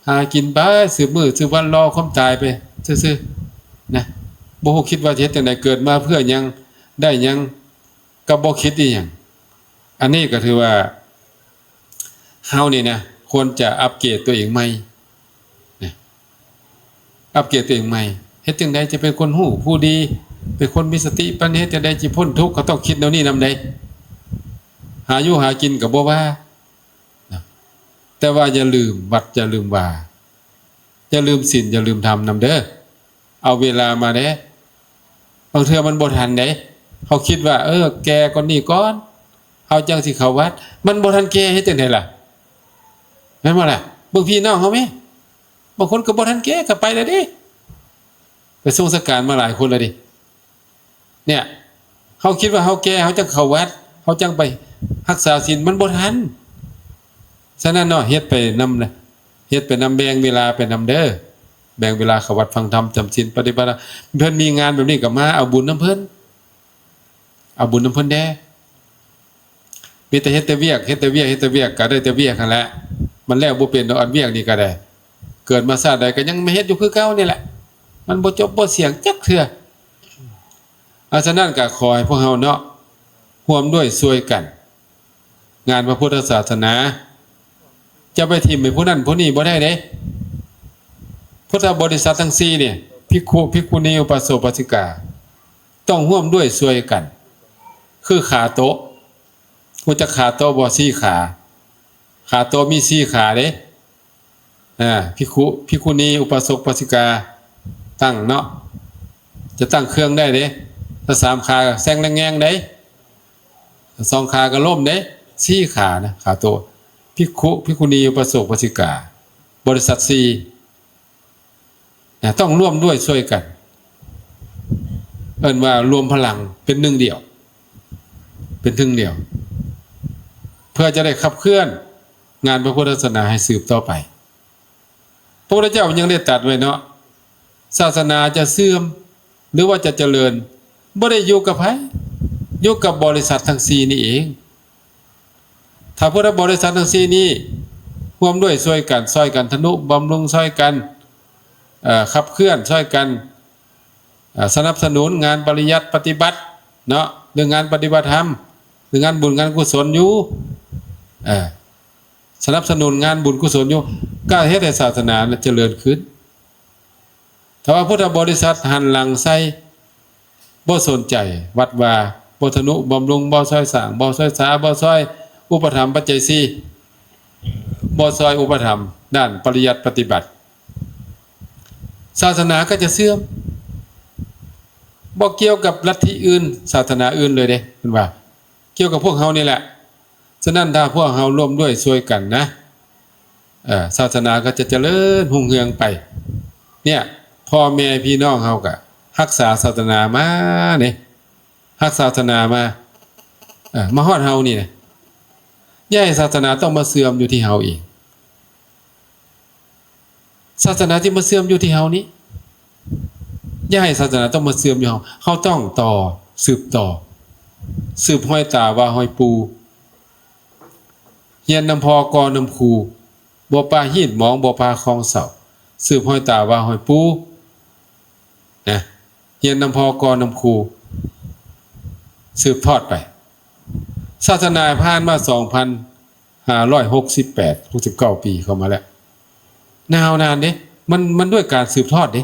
หากินไป สืบมื้อสืบวัน รอความตายไปซื่อๆ นะ บ่ฮู้คิดว่าสิเฮ็ดจั่งใด เกิดมาเพื่อหยัง ได้หยัง ก็บ่คิดอีหยัง อันนี้ก็ถือว่า เฮานี่นะ ควรจะอัปเกรดตัวเองใหม่นะ อัปเกรดตัวเองใหม่ เฮ็ดจั่งใดจะเป็นคนฮู้ผู้ดี เป็นคนมีสติปัญญา เฮ็ดจั่งใดจะพ้นทุกข์ ก็ต้องคิดแนวนี้นำเด้ หาอยู่หากินก็บ่ว่านะ แต่ว่าอย่าลืมวัด อย่าลืมวา อย่าลืมศีล อย่าลืมธรรมนำเด้อ เอาเวลามาเด้ บางเทื่อมันบ่ทันเด้ เฮาคิดว่า เออ แก่ก่อนนี้ก่อน เฮาจั่งสิเข้าวัด มันบ่ทันแก่ เฮ็ดจั่งใดล่ะ แม่นบ่ล่ะ เบิ่งพี่น้องเฮาแหม บางคนก็บ่ทันแก่ก็ไปแล้วเด้ ไปส่งสังฆารมาหลายคนแล้วเด้ เนี่ย เฮาคิดว่าเฮาแก่ เฮาจั่งเข้าวัด เฮาจั่งไปรักษาศีล มันบ่ทัน ฉะนั้นเนาะ เฮ็ดไปนำนะ เฮ็ดไปนำ แบ่งเวลาไปนำเด้อ แบ่งเวลาเข้าวัดฟังธรรม จำศีล ปฏิบัติ เพิ่นมีงานแบบนี้ก็มาเอาบุญนำเพิ่น เอาบุญนำเพิ่นแด่ มีแต่เฮ็ดแต่เวียก เฮ็ดแต่เวียก เฮ็ดแต่เวียก ก็ได้แต่เวียกหั้นแหละ มันแล้วบ่เป็นดอก อันเวียกนี่ก็ได้ เกิดมาชาติใดก็ยังมาเฮ็ดอยู่คือเก่านี่แหละ มันบ่จบบ่เสี้ยงจักเทื่อ อา ฉะนั้นก็ขอให้พวกเฮาเนาะ ร่วมด้วยช่วยกัน งานพระพุทธศาสนา จะไปถิ่มให้ผู้นั้นผู้นี้บ่ได้เด้ พุทธบริษัททั้งสี่เนี่ย ภิกขุ ภิกขุณี อุบาสก อุบาสิกา ต้องร่วมด้วยช่วยกัน คือขาโต๊ะ ฮู้จักขาโต๊ะบ่ สี่ขา ขาโต๊ะมีสี่ขาเด้ อ่า ภิกขุ ภิกขุณี อุบาสก อุบาสิกา ตั้งเนาะ จะตั้งเครื่องได้เด้ ถ้าสามขาแซงแรงแงงได้ สองขาก็ล้มเด้ สี่ขานะ ขาโต๊ะ ภิกขุ ภิกขุณี อุบาสก อุบาสิกา บริษัทสี่ นะ ต้องร่วมด้วยช่วยกัน เอิ้นว่ารวมพลังเป็นหนึ่งเดียว เป็นหนึ่งเดียว เพื่อจะได้ขับเคลื่อนงานพระพุทธศาสนาให้สืบต่อไป พระพุทธเจ้ายังได้ตรัสไว้เนาะ ศาสนาจะเสื่อม หรือว่าจะเจริญ บ่ได้อยู่กับไผ อยู่กับบริษัททั้งสี่นี่เอง ถ้าพุทธบริษัททั้งสี่นี้ร่วมด้วยช่วยกัน ซ่อยกันทนุบำรุง ซ่อยกัน เอ่อ ขับเคลื่อน ซ่อยกัน เอ่อ สนับสนุนงานปริยัติปฏิบัติเนาะ หรืองานปฏิบัติธรรม หรืองานบุญงานกุศลอยู่ เอ่อ สนับสนุนงานบุญกุศลอยู่ ก็เฮ็ดให้ศาสนาน่ะเจริญขึ้น ถ้าว่าพุทธบริษัทหันหลังใส่ บ่สนใจวัดวา บ่ทนุบำรุง บ่ซ่อยสร้าง บ่ซ่อยสา บ่ซ่อยอุปถัมภ์ปัจจัยสี่ บ่ซ่อยอุปถัมภ์ด้านปริยัติปฏิบัติ ศาสนาก็จะเสื่อม บ่เกี่ยวกับลัทธิอื่น ศาสนาอื่นเลยเด้ เพิ่นว่า เกี่ยวกับพวกเฮานี่แหละ ฉะนั้นถ้าพวกเฮาร่วมด้วยช่วยกันนะ เอ่อ ศาสนาก็จะเจริญรุ่งเรืองไป เนี่ย พ่อแม่พี่น้องเฮาก็รักษาศาสนามาเนี่ย รักษาศาสนามา เอ่อ มาฮอดเฮานี่นะ อย่าให้ศาสนาต้องมาเสื่อมอยู่ที่เฮาเอง ศาสนาที่มาเสื่อมอยู่ที่เฮานี้ อย่าให้ศาสนาต้องมาเสื่อมอยู่เฮา เฮาต้องต่อ สืบต่อ สืบฮอยตาว่าฮอยปู่ เฮียนนำพ่อก่อนำครู บ่ปาฮีดหมอง บ่ปาคองเศร้า สืบฮอยตาว่าฮอยปู่ นะ เฮียนนำพ่อก่อนำครู สืบทอดไป ศาสนาผ่านมา สองพันห้าร้อยหกสิบแปด หกสิบเก้า ปีเข้ามาแล้ว ยาวนานเด้ มัน มันด้วยการสืบทอดเด้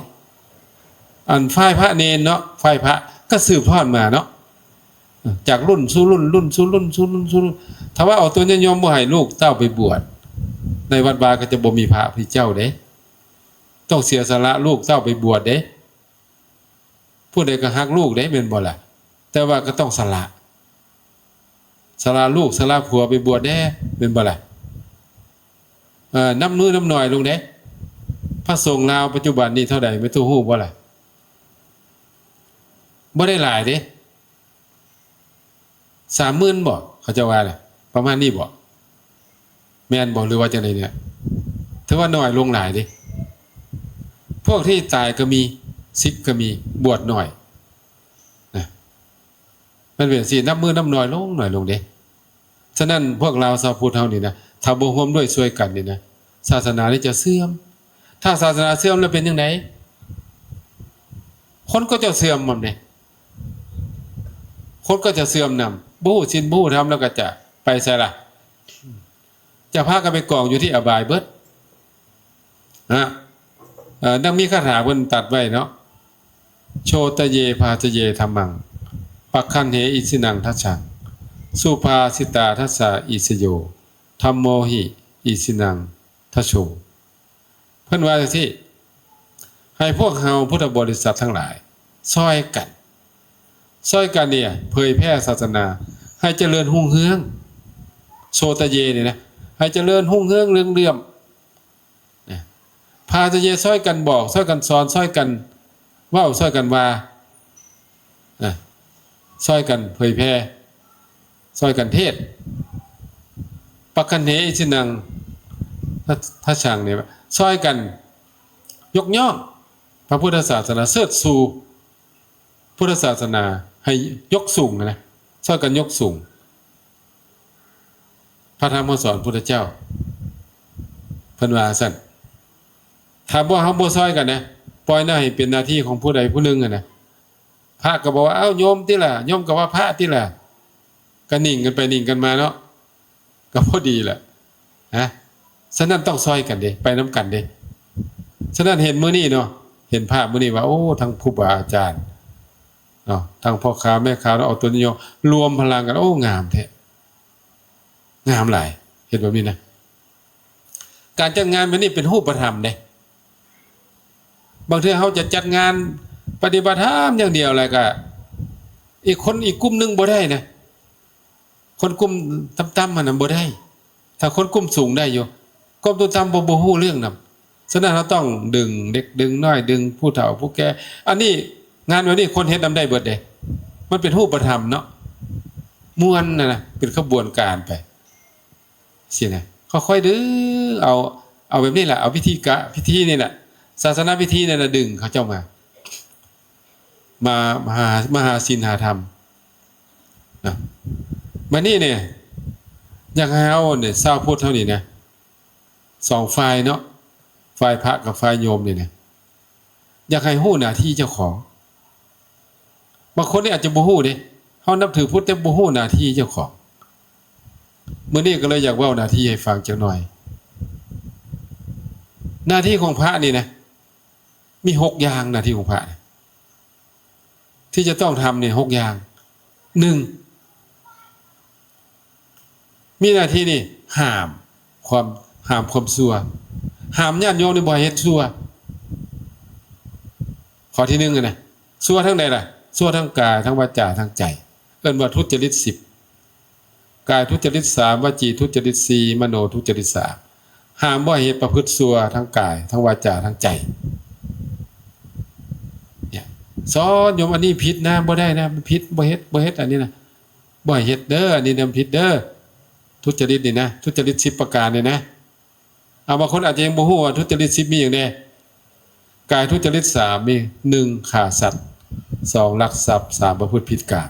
อันฝ่ายพระเณรเนาะ ฝ่ายพระก็สืบทอดมาเนาะ จากรุ่นสู่รุ่น รุ่นสู่รุ่น สู่รุ่นสู่รุ่น ถ้าว่าเอาตัวโยมบ่ให้ลูกเต้าไปบวช ในวัดวาก็จะบ่มีพระพุทธเจ้าเด้ ต้องเสียสละลูกเต้าไปบวชเด้ ผู้ใดก็ฮักลูกเด้ แม่นบ่ล่ะ แต่ว่าก็ต้องสละ สละลูกสละผัวไปบวชแน่ เป็นบ่ล่ะ เอ่อ นับมื้อนับหน่อยลงเด้ พระสงฆ์ลาวปัจจุบันนี้เท่าใด แม่ตู้ฮู้บ่ล่ะ บ่ได้หลายเด้ สามหมื่นบ่ เขาเจ้าว่าน่ะ ประมาณนี้บ่ แม่นบ่ หรือว่าจังใดเนี่ย ถือว่าน้อยลงหลายเด้ พวกที่ตายก็มี สิกก็มี บวชน้อย นะ มันเป็นสิ นับมื้อนับหน่อยลง หน่อยลงเด้ ฉะนั้นพวกลาวชาวพุทธเฮานี่นะ ถ้าบ่ร่วมด้วยช่วยกันนี่นะ ศาสนานี่จะเสื่อม ถ้าศาสนาเสื่อมแล้วเป็นจั่งใด คนก็จะเสื่อมนำเด้ คนก็จะเสื่อมนำ บ่ฮู้ศีลบ่ฮู้ธรรมแล้วก็จะไปไสล่ะ จะพากันไปกองอยู่ที่อบายเบิด นะ เอ่อ ดังมีคาถาเพิ่นตรัสไว้เนาะ โชตเย ภาสเย ธัมมัง ปักขันเห อิสินัง ทัสสัง สุภาสิตา ทัสสา อิสโย ธัมโมหิ อิสินัง ทัสโส เพิ่นว่าจั่งซี้ ให้พวกเฮาพุทธบริษัททั้งหลาย ซ่อยกัน ซ่อยกันเนี่ย เผยแพร่ศาสนา ให้เจริญรุ่งเรือง โชตเยเนี่ยนะ ให้เจริญรุ่งเรืองเรืองเรือง นะ ภาสเย ซ่อยกันบอก ซ่อยกันสอน ซ่อยกันเว้า ซ่อยกันว่า นะ ซ่อยกันเผยแพร่ ซ่อยกันเทศน์ ปักขันเห อิสินัง ทัสสังเนี่ย ซ่อยกันยกย่องพระพุทธศาสนา เชิดชูพุทธศาสนาให้ยกสูงนะ ซ่อยกันยกสูง พระธรรมคำสอนพุทธเจ้า เพิ่นว่าซั่น ถ้าบ่ เฮาบ่ซ่อยกันนะ ปล่อยหน้าให้เป็นหน้าที่ของผู้ใดผู้หนึ่งอะนะ พระก็บอกว่า เอ้า โยมติล่ะ โยมก็ว่าพระติล่ะ ก็นิ่งกันไปนิ่งกันมาเนาะ ก็พอดีแหละ นะ ฉะนั้นต้องซ่อยกันเด้ ไปนำกันเด้ ฉะนั้นเห็นมื้อนี้เนาะ เห็นภาพมื้อนี้ว่า โอ้ ทั้งครูบาอาจารย์เนาะ ทั้งพ่อค้าแม่ค้าเนาะ เอาตัวนี้เนาะ รวมพลังกัน โอ้ งามแท้ งามหลาย เห็นแบบนี้นะ การจัดงานแบบนี้เป็นรูปธรรมเด้ บางเทื่อเฮาจะจัดงานปฏิบัติธรรมอย่างเดียวแล้วก็ อีกคนอีกกลุ่มหนึ่งบ่ได้นะ คนกลุ่มต่ำๆ มันน่ะบ่ได้ ถ้าคนกลุ่มสูงได้อยู่ กลุ่มต่ำๆ บ่ บ่ฮู้เรื่องนำ ฉะนั้นเฮาต้องดึงเด็กดึงน้อย ดึงผู้เฒ่าผู้แก่ อันนี้งานแบบนี้คนเฮ็ดนำได้เบิดเด้ มันเป็นรูปธรรมเนาะ ม่วนนะนะ เป็นขบวนการไป สินะ ค่อยๆ ดึงเอา เอาแบบนี้แหละ เอาพิธีกะ พิธีนี่แหละ ศาสนาพิธีนี่แหละ ดึงเขาเจ้ามา มา มาหา มาหาศีลหาธรรมนะ บัดนี้เนี่ย อยากให้เฮาเนี่ย ชาวพุทธเฮานี่นะ สองฝ่ายเนาะ ฝ่ายพระกับฝ่ายโยมนี่นะ อยากให้ฮู้หน้าที่เจ้าของ บางคนนี่อาจจะบ่ฮู้เด้ เฮานับถือพุทธแต่บ่ฮู้หน้าที่เจ้าของ มื้อนี้ก็เลยอยากเว้าหน้าที่ให้ฟังจักหน่อย หน้าที่ของพระนี่นะ มีหกอย่าง หน้าที่ของพระนะ ที่จะต้องทำเนี่ย หกอย่าง หนึ่ง มีหน้าที่นี่ ห้ามความ ห้ามความชั่ว ห้ามญาติโยมนี่บ่ให้เฮ็ดชั่ว ข้อที่หนึ่งอะนะ ชั่วทั้งใดล่ะ ชั่วทั้งกาย ทั้งวาจา ทั้งใจ เอิ้นว่าทุจริตสิบ กายทุจริตสาม วจีทุจริตสี่ มโนทุจริตสาม ห้ามบ่ให้เฮ็ดประพฤติชั่วทั้งกาย ทั้งวาจา ทั้งใจ เนี่ย สอนโยม อันนี้ผิดนะ บ่ได้นะ มันผิด บ่เฮ็ด บ่เฮ็ด อันนี้นะ บ่ให้เฮ็ดเด้อ อันนี้นำผิดเด้อ ทุจริตนี่นะ ทุจริตสิบประการนี่นะ เอา บางคนอาจจะยังบ่ฮู้ว่าทุจริตสิบมีหยังแน่ กายทุจริตสามมี หนึ่ง ฆ่าสัตว์ สอง ลักทรัพย์ สาม ประพฤติผิดกาม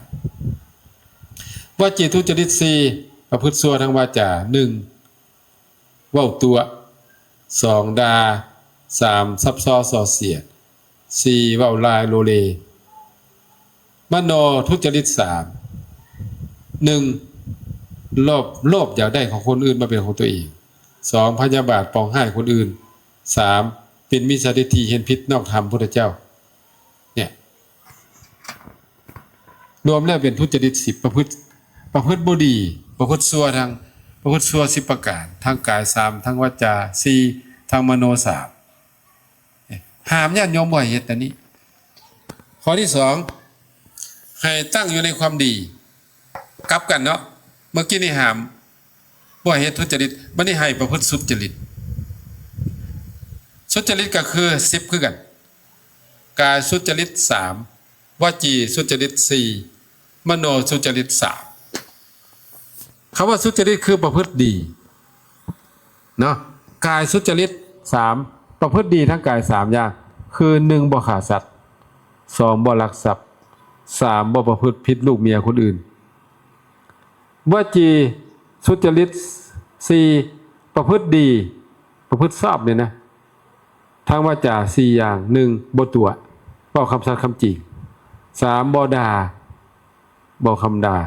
วจีทุจริตสี่ ประพฤติชั่วทางวาจา หนึ่ง เว้าตั๋ว สอง ด่า สาม ซับซ้อส่อเสียด สี่ เว้าลายโลเล มโนทุจริตสาม หนึ่ง โลภ โลภอยากได้ของคนอื่นมาเป็นของตัวเอง สอง พยาบาทปองร้ายคนอื่น สาม เป็นมิจฉาทิฏฐิเห็นผิดนอกธรรมพุทธเจ้า เนี่ย รวมแล้วเป็นทุจริตสิบ ประพฤติ ประพฤติบ่ดี ประพฤติชั่วทาง ประพฤติชั่วสิบประการ ทางกายสาม ทางวาจาสี่ ทางมโนสาม ห้ามญาติโยมบ่ให้เฮ็ดอันนี้ ข้อที่สอง ให้ตั้งอยู่ในความดี กลับกันเนาะ มื่อกี้นี่ห้ามบ่ให้เฮ็ดทุจริต บัดนี้ให้ประพฤติสุจริต สุจริตก็คือสิบคือกัน กายสุจริตสาม วจีสุจริตสี่ มโนสุจริตสาม คำว่าสุจริตคือประพฤติดีเนาะ กายสุจริตสาม ประพฤติดีทั้งกายสามอย่าง คือหนึ่ง บ่ฆ่าสัตว์ สอง บ่ลักทรัพย์ สาม บ่ประพฤติผิดลูกเมียคนอื่น วจีสุจริตสี่ ประพฤติดี ประพฤติชอบเนี่ยนะ ทั้งวาจาสี่อย่าง หนึ่ง บ่ตั๋ว เว้าคำสัตย์คำจริง สาม บ่ด่า บ่คำด่า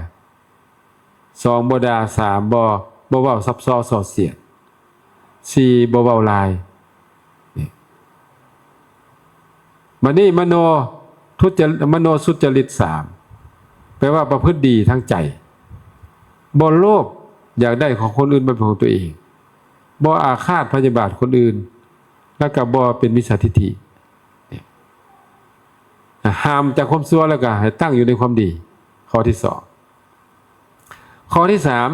สอง บ่ด่า สาม บ่ บ่เว้าซับซ้อส่อเสียด สี่ บ่เว้าลาย นี่ บัดนี้มโนทุจริต มโนสุจริตสาม แปลว่าประพฤติดีทั้งใจ บ่โลภอยากได้ของคนอื่นมาเป็นของตัวเอง บ่อาฆาตพยาบาทคนอื่น แล้วก็บ่เป็นมิจฉาทิฏฐิ เนี่ย ห้ามจากความชั่วแล้วก็ให้ตั้งอยู่ในความดี ข้อที่สอง ข้อที่สาม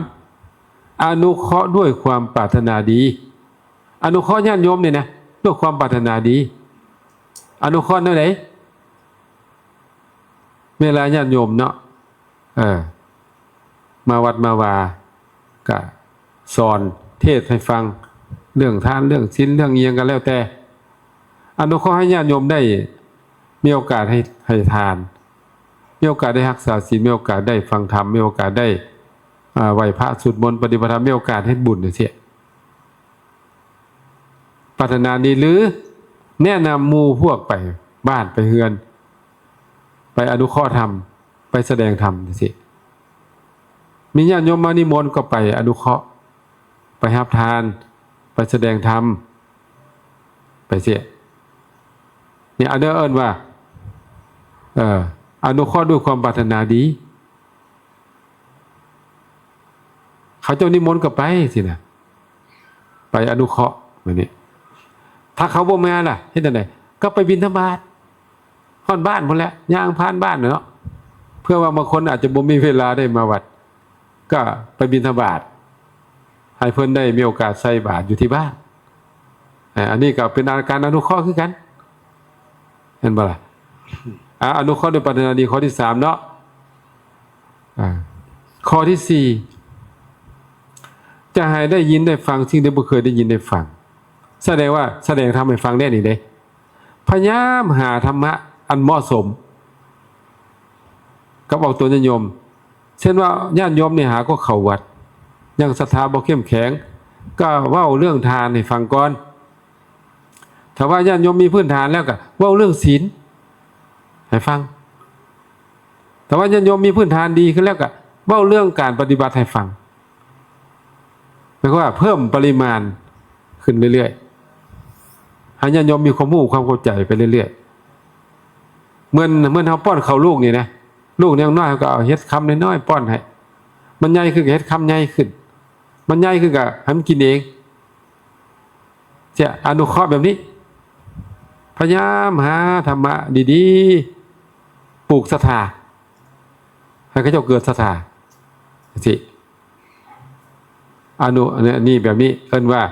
อนุเคราะห์ด้วยความปรารถนาดี อนุเคราะห์ญาติโยมเนี่ยนะ ด้วยความปรารถนาดี อนุเคราะห์แนวไหน เวลาญาติโยมเนาะ เออ มาวัดมาวา ก็สอนเทศน์ให้ฟัง เรื่องทาน เรื่องศีล เรื่องอิหยังก็แล้วแต่ อนุเคราะห์ให้ญาติโยมได้มีโอกาสให้ ให้ทาน มีโอกาสได้รักษาศีล มีโอกาสได้ฟังธรรม มีโอกาสได้ อ่า ไหว้พระสวดมนต์ปฏิบัติธรรม มีโอกาสเฮ็ดบุญจั่งซี้ ปรารถนาดี หรือแนะนำหมู่พวกไปบ้านไปเฮือน ไปอนุเคราะห์ธรรม ไปแสดงธรรมจั่งซี้ มีญาติโยมมานิมนต์ก็ไปอนุเคราะห์ ไปรับทาน ไปแสดงธรรม ไปจั่งซี้ เนี่ย อันนี้เอิ้นว่า เอ่อ อนุเคราะห์ด้วยความปรารถนาดี เขาเจ้านิมนต์ก็ไปสินะ ไปอนุเคราะห์แบบนี้ ถ้าเขาบ่มาล่ะ เฮ็ดจั่งใด ก็ไปบิณฑบาต ฮอดบ้านพุ้นแหละ ย่างผ่านบ้านน่ะเนาะ เพื่อว่าบางคนอาจจะบ่มีเวลาได้มาวัด ก็ไปบิณฑบาต ให้เพิ่นได้มีโอกาสใส่บาตรอยู่ที่บ้าน อ่า อันนี้ก็เป็นการอนุเคราะห์คือกัน เห็นบ่ล่ะ อ่า อนุเคราะห์ด้วยปรารถนาดี ข้อที่สามเนาะ อ่า ข้อที่สี่ จะให้ได้ยินได้ฟังสิ่งที่บ่เคยได้ยินได้ฟัง แสดงว่าแสดงธรรมให้ฟังแด่นี่เด้ พยายามหาธรรมะอันเหมาะสม กับออกตนญาติโยม เช่นว่าญาติโยมนี่หาก็เข้าวัด ยังศรัทธาบ่เข้มแข็ง ก็เว้าเรื่องทานให้ฟังก่อน ถ้าว่าญาติโยมมีพื้นฐานแล้วก็เว้าเรื่องศีลให้ฟัง ถ้าว่าญาติโยมมีพื้นฐานดีขึ้นแล้วก็เว้าเรื่องการปฏิบัติให้ฟัง หมายความว่าเพิ่มปริมาณขึ้นเรื่อยๆ ให้ญาติโยมมีความรู้ความเข้าใจไปเรื่อยๆ เหมือน เหมือนเฮาป้อนข้าวลูกนี่นะ ลูกยังน้อยเฮาก็เอาเห็ดคำน้อยๆ ป้อนให้ มันใหญ่ขึ้นก็เห็ดคำใหญ่ขึ้น มันใหญ่ขึ้นก็ให้มันกินเอง จะอนุเคราะห์แบบนี้ พยายามหาธรรมะดีๆ ปลูกศรัทธา ให้เขาเจ้าเกิดศรัทธา สิ อนุ อันนี้ อันนี้แบบนี้ เอิ้นว่า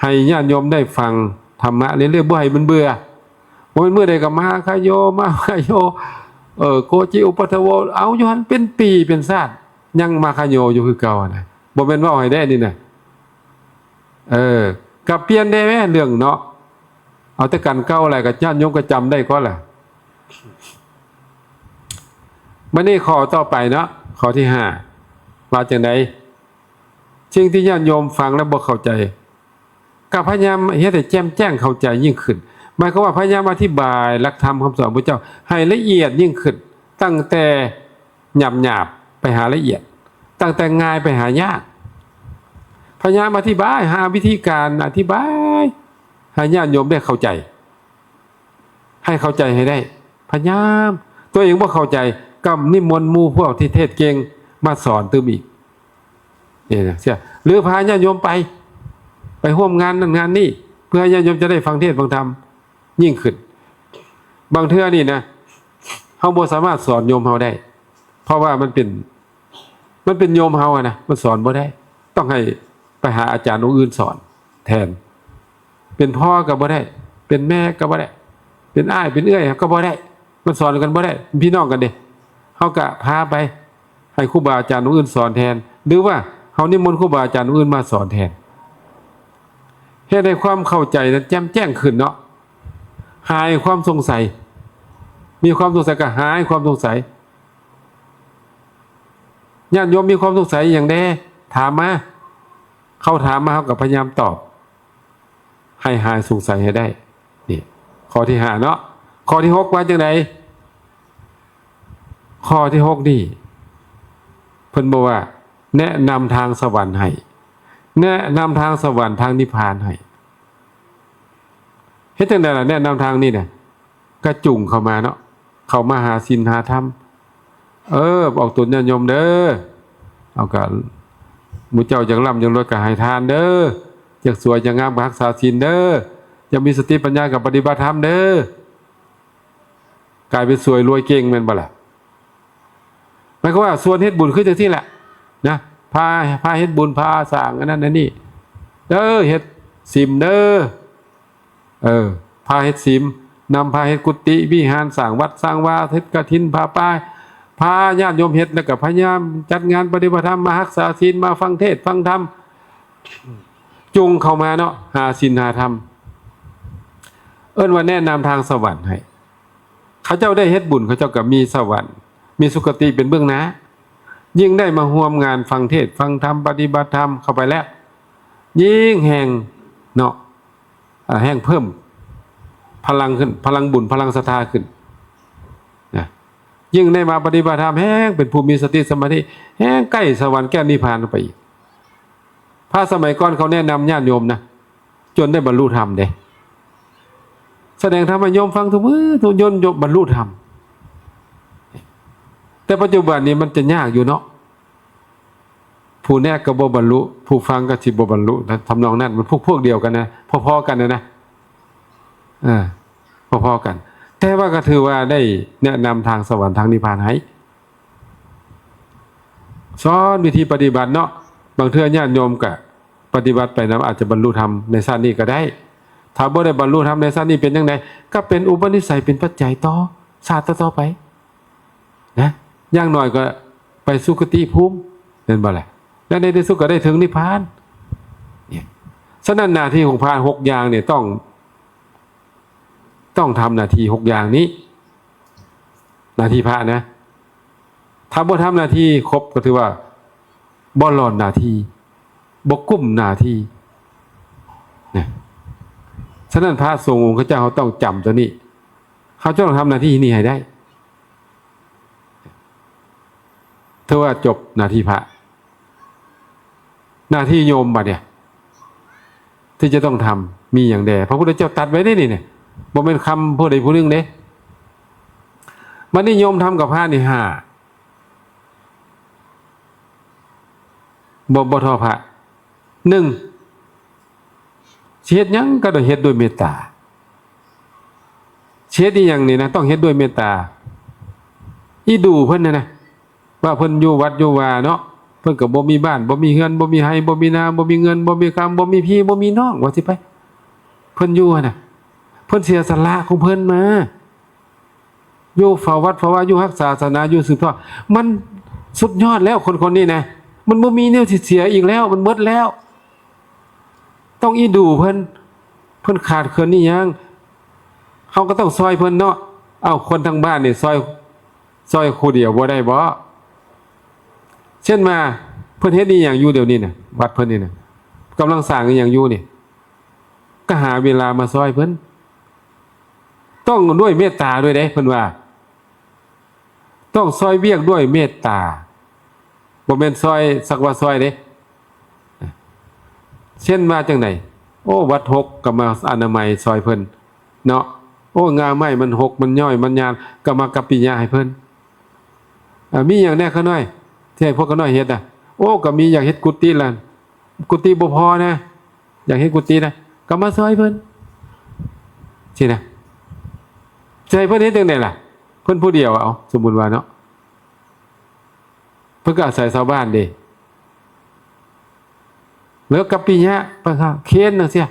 ให้ญาติโยมได้ฟังธรรมะเรื่อยๆ บ่ให้มันเบื่อ บ่แม่นมื้อใดก็มาคาโย มาคาโย เออ โกจิอุปัทโว เอาอยู่หั่นเป็นปีเป็นชาติ ยังมาคาโยอยู่คือเก่านะ บ่แม่นเว้าให้ได้นี่นะ เออ ก็เปลี่ยนได้แหมเรื่องเนาะ เอาแต่กันเก่าแหละ ก็ญาติโยมก็จำได้ก่อนแหละ บัดนี้ข้อต่อไปเนาะ ข้อที่ห้า ว่าจั่งใด สิ่งที่ญาติโยมฟังแล้วบ่เข้าใจ ก็พยายามเฮ็ดให้แจ่มแจ้งเข้าใจยิ่งขึ้น หมายความว่าพยายามอธิบายหลักธรรมคำสอนพระเจ้าให้ละเอียดยิ่งขึ้น ตั้งแต่หยาบๆ ไปหาละเอียด ตั้งแต่ง่ายไปหายาก พยายามอธิบาย หาวิธีการอธิบายให้ญาติโยมได้เข้าใจ ให้เข้าใจให้ได้ พยายาม ตัวเองบ่เข้าใจ ก็นิมนต์หมู่พวกที่เทศน์เก่งมาสอนตื่มอีก นี่นะ เสีย หรือพาญาติโยมไป ไปร่วมงานนั่นงานนี่ เพื่อให้ญาติโยมจะได้ฟังเทศน์ฟังธรรมยิ่งขึ้น บางเทื่อนี่นะ เฮาบ่สามารถสอนโยมเฮาได้ เพราะว่ามันเป็น มันเป็นโยมเฮาอะนะ มันสอนบ่ได้ ต้องให้ไปหาอาจารย์องค์อื่นสอนแทน เป็นพ่อก็บ่ได้ เป็นแม่ก็บ่ได้ เป็นอ้ายเป็นเอื้อยก็บ่ได้ มันสอนกันบ่ได้ พี่น้องกันเด้ เฮาก็พาไปให้ครูบาอาจารย์องค์อื่นสอนแทน หรือว่าเฮานิมนต์ครูบาอาจารย์องค์อื่นมาสอนแทน เฮ็ดให้ความเข้าใจนั้นแจ่มแจ้งขึ้นเนาะ หายความสงสัย มีความสงสัยก็หายความสงสัย ญาติโยมมีความสงสัยอย่างใด ถามมา เขาถามมา เฮาก็พยายามตอบ ให้หายสงสัยให้ได้ นี่ ข้อที่ห้าเนาะ ข้อที่หกว่าจังใด ข้อที่หกนี่ เพิ่นบอกว่า แนะนำทางสวรรค์ให้ แนะนำทางสวรรค์ทางนิพพานให้ เฮ็ดจังใดล่ะ แนะนำทางนี่น่ะ ก็จูงเข้ามาเนาะ เข้ามาหาศีลหาธรรม เออ ออกตนญาติโยมเด้อ เอาก็ หมู่เจ้าอยากร่ำอยากรวยก็ให้ทานเด้อ อยากสวยอยากงามก็รักษาศีลเด้อ อยากมีสติปัญญาก็ปฏิบัติธรรมเด้อ กลายเป็นสวยรวยเก่งแม่นบ่ล่ะ หมายความว่าส่วนเฮ็ดบุญคือจังซี่แหละ นะ พา พาเฮ็ดบุญ พาสร้างอันนั้นอันนี้ เออ เฮ็ดศีลเด้อ เออ พาเฮ็ดศีล นำพาเฮ็ดกุฏิวิหาร สร้างวัดสร้างวา เฮ็ดกฐิน ผ้าป่า พาญาติโยมเฮ็ด แล้วก็พยายามจัดงานปฏิบัติธรรม มารักษาศีล มาฟังเทศน์ฟังธรรม จูงเข้ามาเนาะ หาศีลหาธรรม เอิ้นว่าแนะนำทางสวรรค์ให้ เขาเจ้าได้เฮ็ดบุญ เขาเจ้าก็มีสวรรค์ มีสุคติเป็นเบื้องหน้า ยิ่งได้มาร่วมงานฟังเทศน์ฟังธรรม ปฏิบัติธรรมเข้าไปแล้ว ยิ่งแห่งเนาะ อ่า แห่งเพิ่มพลังขึ้น พลังบุญ พลังศรัทธาขึ้น นะ ยิ่งได้มาปฏิบัติธรรม แห่งเป็นผู้มีสติสมาธิ แห่งใกล้สวรรค์แก้วนิพพานไปอีก พระสมัยก่อนเขาแนะนำญาติโยมนะ จนได้บรรลุธรรมเด้ แสดงธรรมให้โยมฟังทุกมื้อ ทุกโยม โยมบรรลุธรรม แต่ปัจจุบันนี้มันจะยากอยู่เนาะ ผู้แนะก็บ่บรรลุ ผู้ฟังก็สิบ่บรรลุนะ ทำนองนั้น มันพวก พวกเดียวกันนะ พอๆกันนะนะ อ่า พอๆกัน แต่ว่าก็ถือว่าได้แนะนำทางสวรรค์ทางนิพพานให้ สอนวิธีปฏิบัติเนาะ บางเทื่อญาติโยมก็ปฏิบัติไปนำ อาจจะบรรลุธรรมในชาตินี้ก็ได้ ถ้าบ่ได้บรรลุธรรมในชาตินี้เป็นจังใด ก็เป็นอุปนิสัย เป็นปัจจัยต่อชาติต่อๆไป นะ อย่างน้อยก็ไปสุคติภูมิ แม่นบ่ล่ะ และในที่สุดก็ได้ถึงนิพพาน เนี่ย ฉะนั้นหน้าที่ของพระหกอย่างเนี่ยต้อง ต้องทำหน้าที่หกอย่างนี้ หน้าที่พระนะ ถ้าบ่ทำหน้าที่ครบก็ถือว่าบ่หลอนหน้าที่ บ่กุ้มหน้าที่ นะ ฉะนั้นพระสงฆ์องค์เจ้าเขาต้องจำตัวนี้ เขาจะต้องทำหน้าที่นี้ให้ได้ ถือว่าจบหน้าที่พระ หน้าที่โยมบัดเนี่ย ที่จะต้องทำมีอย่างแด พระพุทธเจ้าตรัสไว้ได้นี่เนี่ย บ่แม่นคำผู้ใดผู้หนึ่งเด้ บัดนี้โยมทำกับพระนี่ห้า บ่ บ่ทอพระ หนึ่ง สิเฮ็ดหยังก็ต้องเฮ็ดด้วยเมตตา สิเฮ็ดอีหยังนี่นะ ต้องเฮ็ดด้วยเมตตา อีดูเพิ่นน่ะนะ ว่าเพิ่นอยู่วัดอยู่วาเนาะ เพิ่นก็บ่มีบ้าน บ่มีเฮือน บ่มีไร่ บ่มีนา บ่มีเงิน บ่มีคำ บ่มีพี่ บ่มีน้อง ว่าสิไป เพิ่นอยู่หั่นน่ะ เพิ่นเสียสละของเพิ่นมา อยู่เฝ้าวัดเฝ้าวา อยู่รักษาศาสนา อยู่สืบทอด มันสุดยอดแล้ว คนคนนี้นะ มันบ่มีแนวสิเสียอีกแล้ว มันหมดแล้ว ต้องอีดูเพิ่น เพิ่นขาดเขินอีหยัง เฮาก็ต้องซอยเพิ่นเนาะ เอ้า คนทั้งบ้านนี่ซอย ซอยผู้เดียวบ่ได้บ่ เช่นว่าเพิ่นเฮ็ดอีหยังอยู่เดี๋ยวนี้น่ะ วัดเพิ่นนี่น่ะ กำลังสร้างอีหยังอยู่นี่ ก็หาเวลามาซอยเพิ่น ต้องด้วยเมตตาด้วยเด้ เพิ่นว่า ต้องซอยเวียกด้วยเมตตา บ่แม่นซอยสักว่าซอยเด้ เช่นว่าจังได โอ้ วัดหกก็มาอนามัยซอยเพิ่นเนาะ โอ้ ง่าไม้มันหก มันย่อย มันยาน ก็มากัปปิยะให้เพิ่น อ่า มีหยังแน่ข้าน้อย ที่ให้พวกข้าน้อยเฮ็ดน่ะ โอ้ ก็มีอยากเฮ็ดกุฏิล่ะ กุฏิบ่พอนะ อยากเฮ็ดกุฏินะ ก็มาซอยเพิ่น สินะ สิให้เพิ่นเฮ็ดจังไดล่ะ เพิ่นผู้เดียว เอา สมมุติว่าเนาะ เพิ่นก็อาศัยชาวบ้านเด้ แล้วกัปปิยะ เพิ่นก็เคนจั่งซี้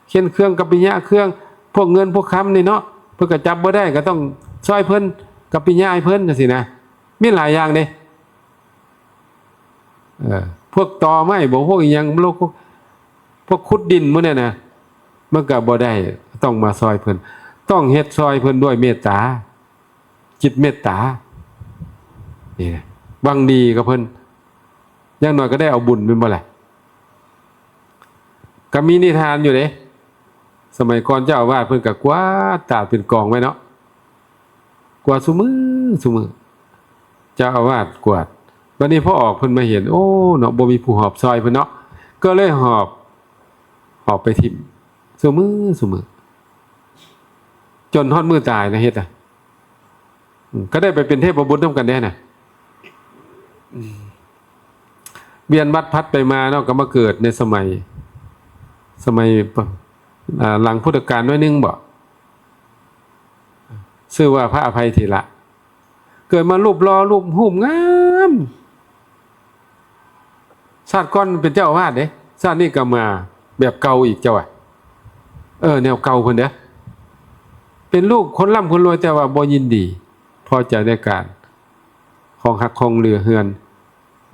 เคนเครื่องกัปปิยะ เครื่องพวกเงินพวกคำนี่เนาะ เพิ่นก็จับบ่ได้ ก็ต้องซอยเพิ่น กัปปิยะให้เพิ่นจั่งซี้นะ มีหลายอย่างเด้ เออ พวกตอไม้บ่ พวกอิหยัง พวก พวกขุดดินหมู่เนี่ยนะ มันก็บ่ได้ ต้องมาซอยเพิ่น ต้องเฮ็ดซอยเพิ่นด้วยเมตตา จิตเมตตา นี่นะ หวังดีกับเพิ่น อย่างน้อยก็ได้เอาบุญแม่นบ่ล่ะ ก็มีนิทานอยู่เด้ สมัยก่อนเจ้าอาวาสเพิ่นก็กวาดตาดเป็นกองไว้เนาะ กวาดซุมื้อซุมื้อ เจ้าอาวาสกวาด บัดนี้พอออกเพิ่นมาเห็น โอ้ เนาะ บ่มีผู้หอบซอยเพิ่นเนาะ ก็เลยหอบ หอบไปถิ่ม ซุมื้อซุมื้อ จนฮอดมื้อตายนะ เฮ็ดอะ อืม ก็ได้ไปเป็นเทพบุตรนำกันเด้น่ะ อืม เวียนวัฏผัดไปมาเนาะ ก็มาเกิดในสมัย สมัย อ่า หลังพุทธกาลหน่อยนึงบ่ ชื่อว่าพระอภัยเถระ เกิดมารูปหล่อรูปฮูปงาม ชาติก่อนเป็นเจ้าอาวาสเด้ ชาตินี้ก็มาแบบเก่าอีกเจ้าอะ เออ แนวเก่าเพิ่นเด้อ เป็นลูกคนร่ำคนรวยแต่ว่าบ่ยินดี พอใจในการ ของฮักของเหลือเฮือน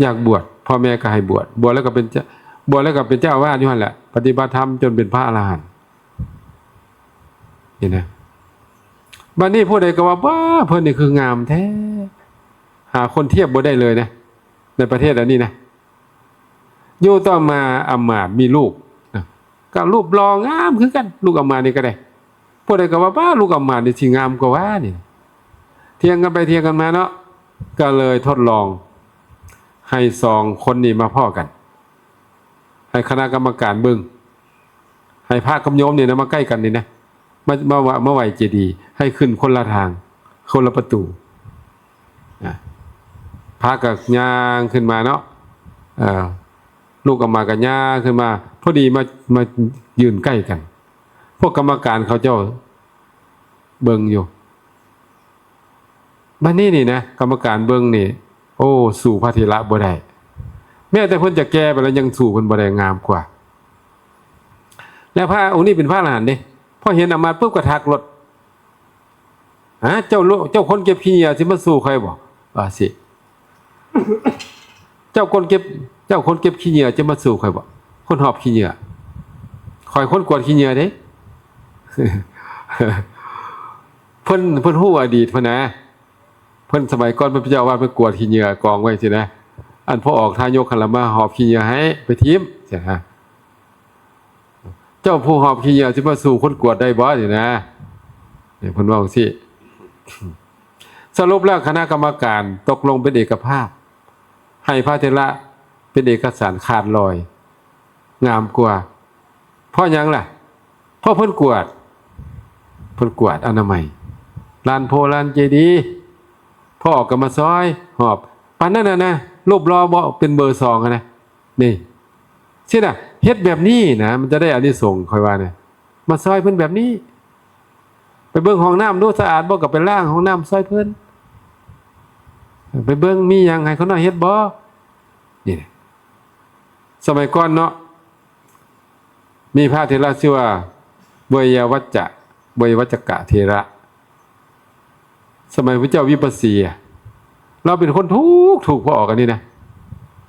อยากบวช พ่อแม่ก็ให้บวช บวชแล้วก็เป็นเจ้า บวชแล้วก็เป็นเจ้าอาวาสอยู่หั่นแหละ ปฏิบัติธรรมจนเป็นพระอรหันต์ เห็นนะ บัดนี้ผู้ใดก็ว่า "ว้า เพิ่นนี่คืองามแท้" หาคนเทียบบ่ได้เลยนะ ในประเทศอันนี้นะ อยู่ต่อมาอำมาตย์มีลูกนะ ก็รูปหล่องามคือกัน ลูกอำมาตย์นี่ก็ได้ ผู้ใดก็ว่า "ว้า ลูกอำมาตย์นี่สิงามกว่าว่านี่" เถียงกันไปเถียงกันมาเนาะ ก็เลยทดลอง ให้สองคนนี้มาพ้อกัน ให้คณะกรรมการเบิ่ง ให้พระกับโยมนี่นะมาใกล้กันนี่นะ มา มา มาไหว้เจดีย์ ให้ขึ้นคนละทาง คนละประตู อ่ะ พระก็ย่างขึ้นมาเนาะ เอ่อ ลูกอำมาตย์ก็ย่างขึ้นมา พอดีมา มายืนใกล้กัน พวกกรรมการเขาเจ้าเบิ่งอยู่ บัดนี้นี่นะ กรรมการเบิ่งนี่ โอ้ สู้พระเถระบ่ได้ แม้แต่เพิ่นจะแก่ไปแล้วยังสู้เพิ่นบ่ได้ งามกว่า แล้วพระองค์นี้เป็นพระอรหันต์เด้ พอเห็นอำมาตย์ปุ๊บก็ทักโลด "ฮะ เจ้าโล- เจ้าคนเก็บขี้เหงื่อสิมาสู้ข้อยบ่" ว่าสิ "เจ้าคนเก็บ เจ้าคนเก็บขี้เหงื่อจะมาสู้ข้อยบ่ คนหอบขี้เหงื่อ ข้อยคนกวาดขี้เหงื่อเด้" เพิ่น เพิ่นฮู้อดีตเพิ่นนะ เพิ่นสมัยก่อนเพิ่นเป็นเจ้าอาวาส เพิ่นกวาดขี้เหงื่อกองไว้สินะ อันพอออกทายกหั้นละมาหอบขี้เหงื่อให้ไปถิ่มสินะ "เจ้าผู้หอบขี้เหงื่อสิมาสู้คนกวาดได้บ่" นี่นะ นี่เพิ่นว่าจั่งซี้ สรุปแล้วคณะกรรมการตกลงเป็นเอกภาพ ให้พระเถระเป็นเอกฉันท์ขาดลอย งามกว่า เพราะหยังล่ะ เพราะเพิ่นกวาด เพิ่นกวาดอนามัย ลานโพธิ์ลานเจดีย์ พอออกก็มาซอยหอบ ปานนั้นน่ะนะ รูปหล่อบ่เป็นเบอร์สองอะนะ นี่ สิน่ะ เฮ็ดแบบนี้นะ มันจะได้อานิสงส์ ข้อยว่านะ มาซอยเพิ่นแบบนี้ ไปเบิ่งห้องน้ำดูสะอาดบ่ ก็ไปล้างห้องน้ำซอยเพิ่น ไปเบิ่งมีหยังให้เขาน้อยเฮ็ดบ่ นี่นะ สมัยก่อนเนาะ มีพระเถระชื่อว่า เวยวัจจะ เวยวัจจกะเถระ สมัยพระเจ้าวิปัสสีอะ เราเป็นคนทุกข์ ทุกข์เพราะออกอันนี้นะ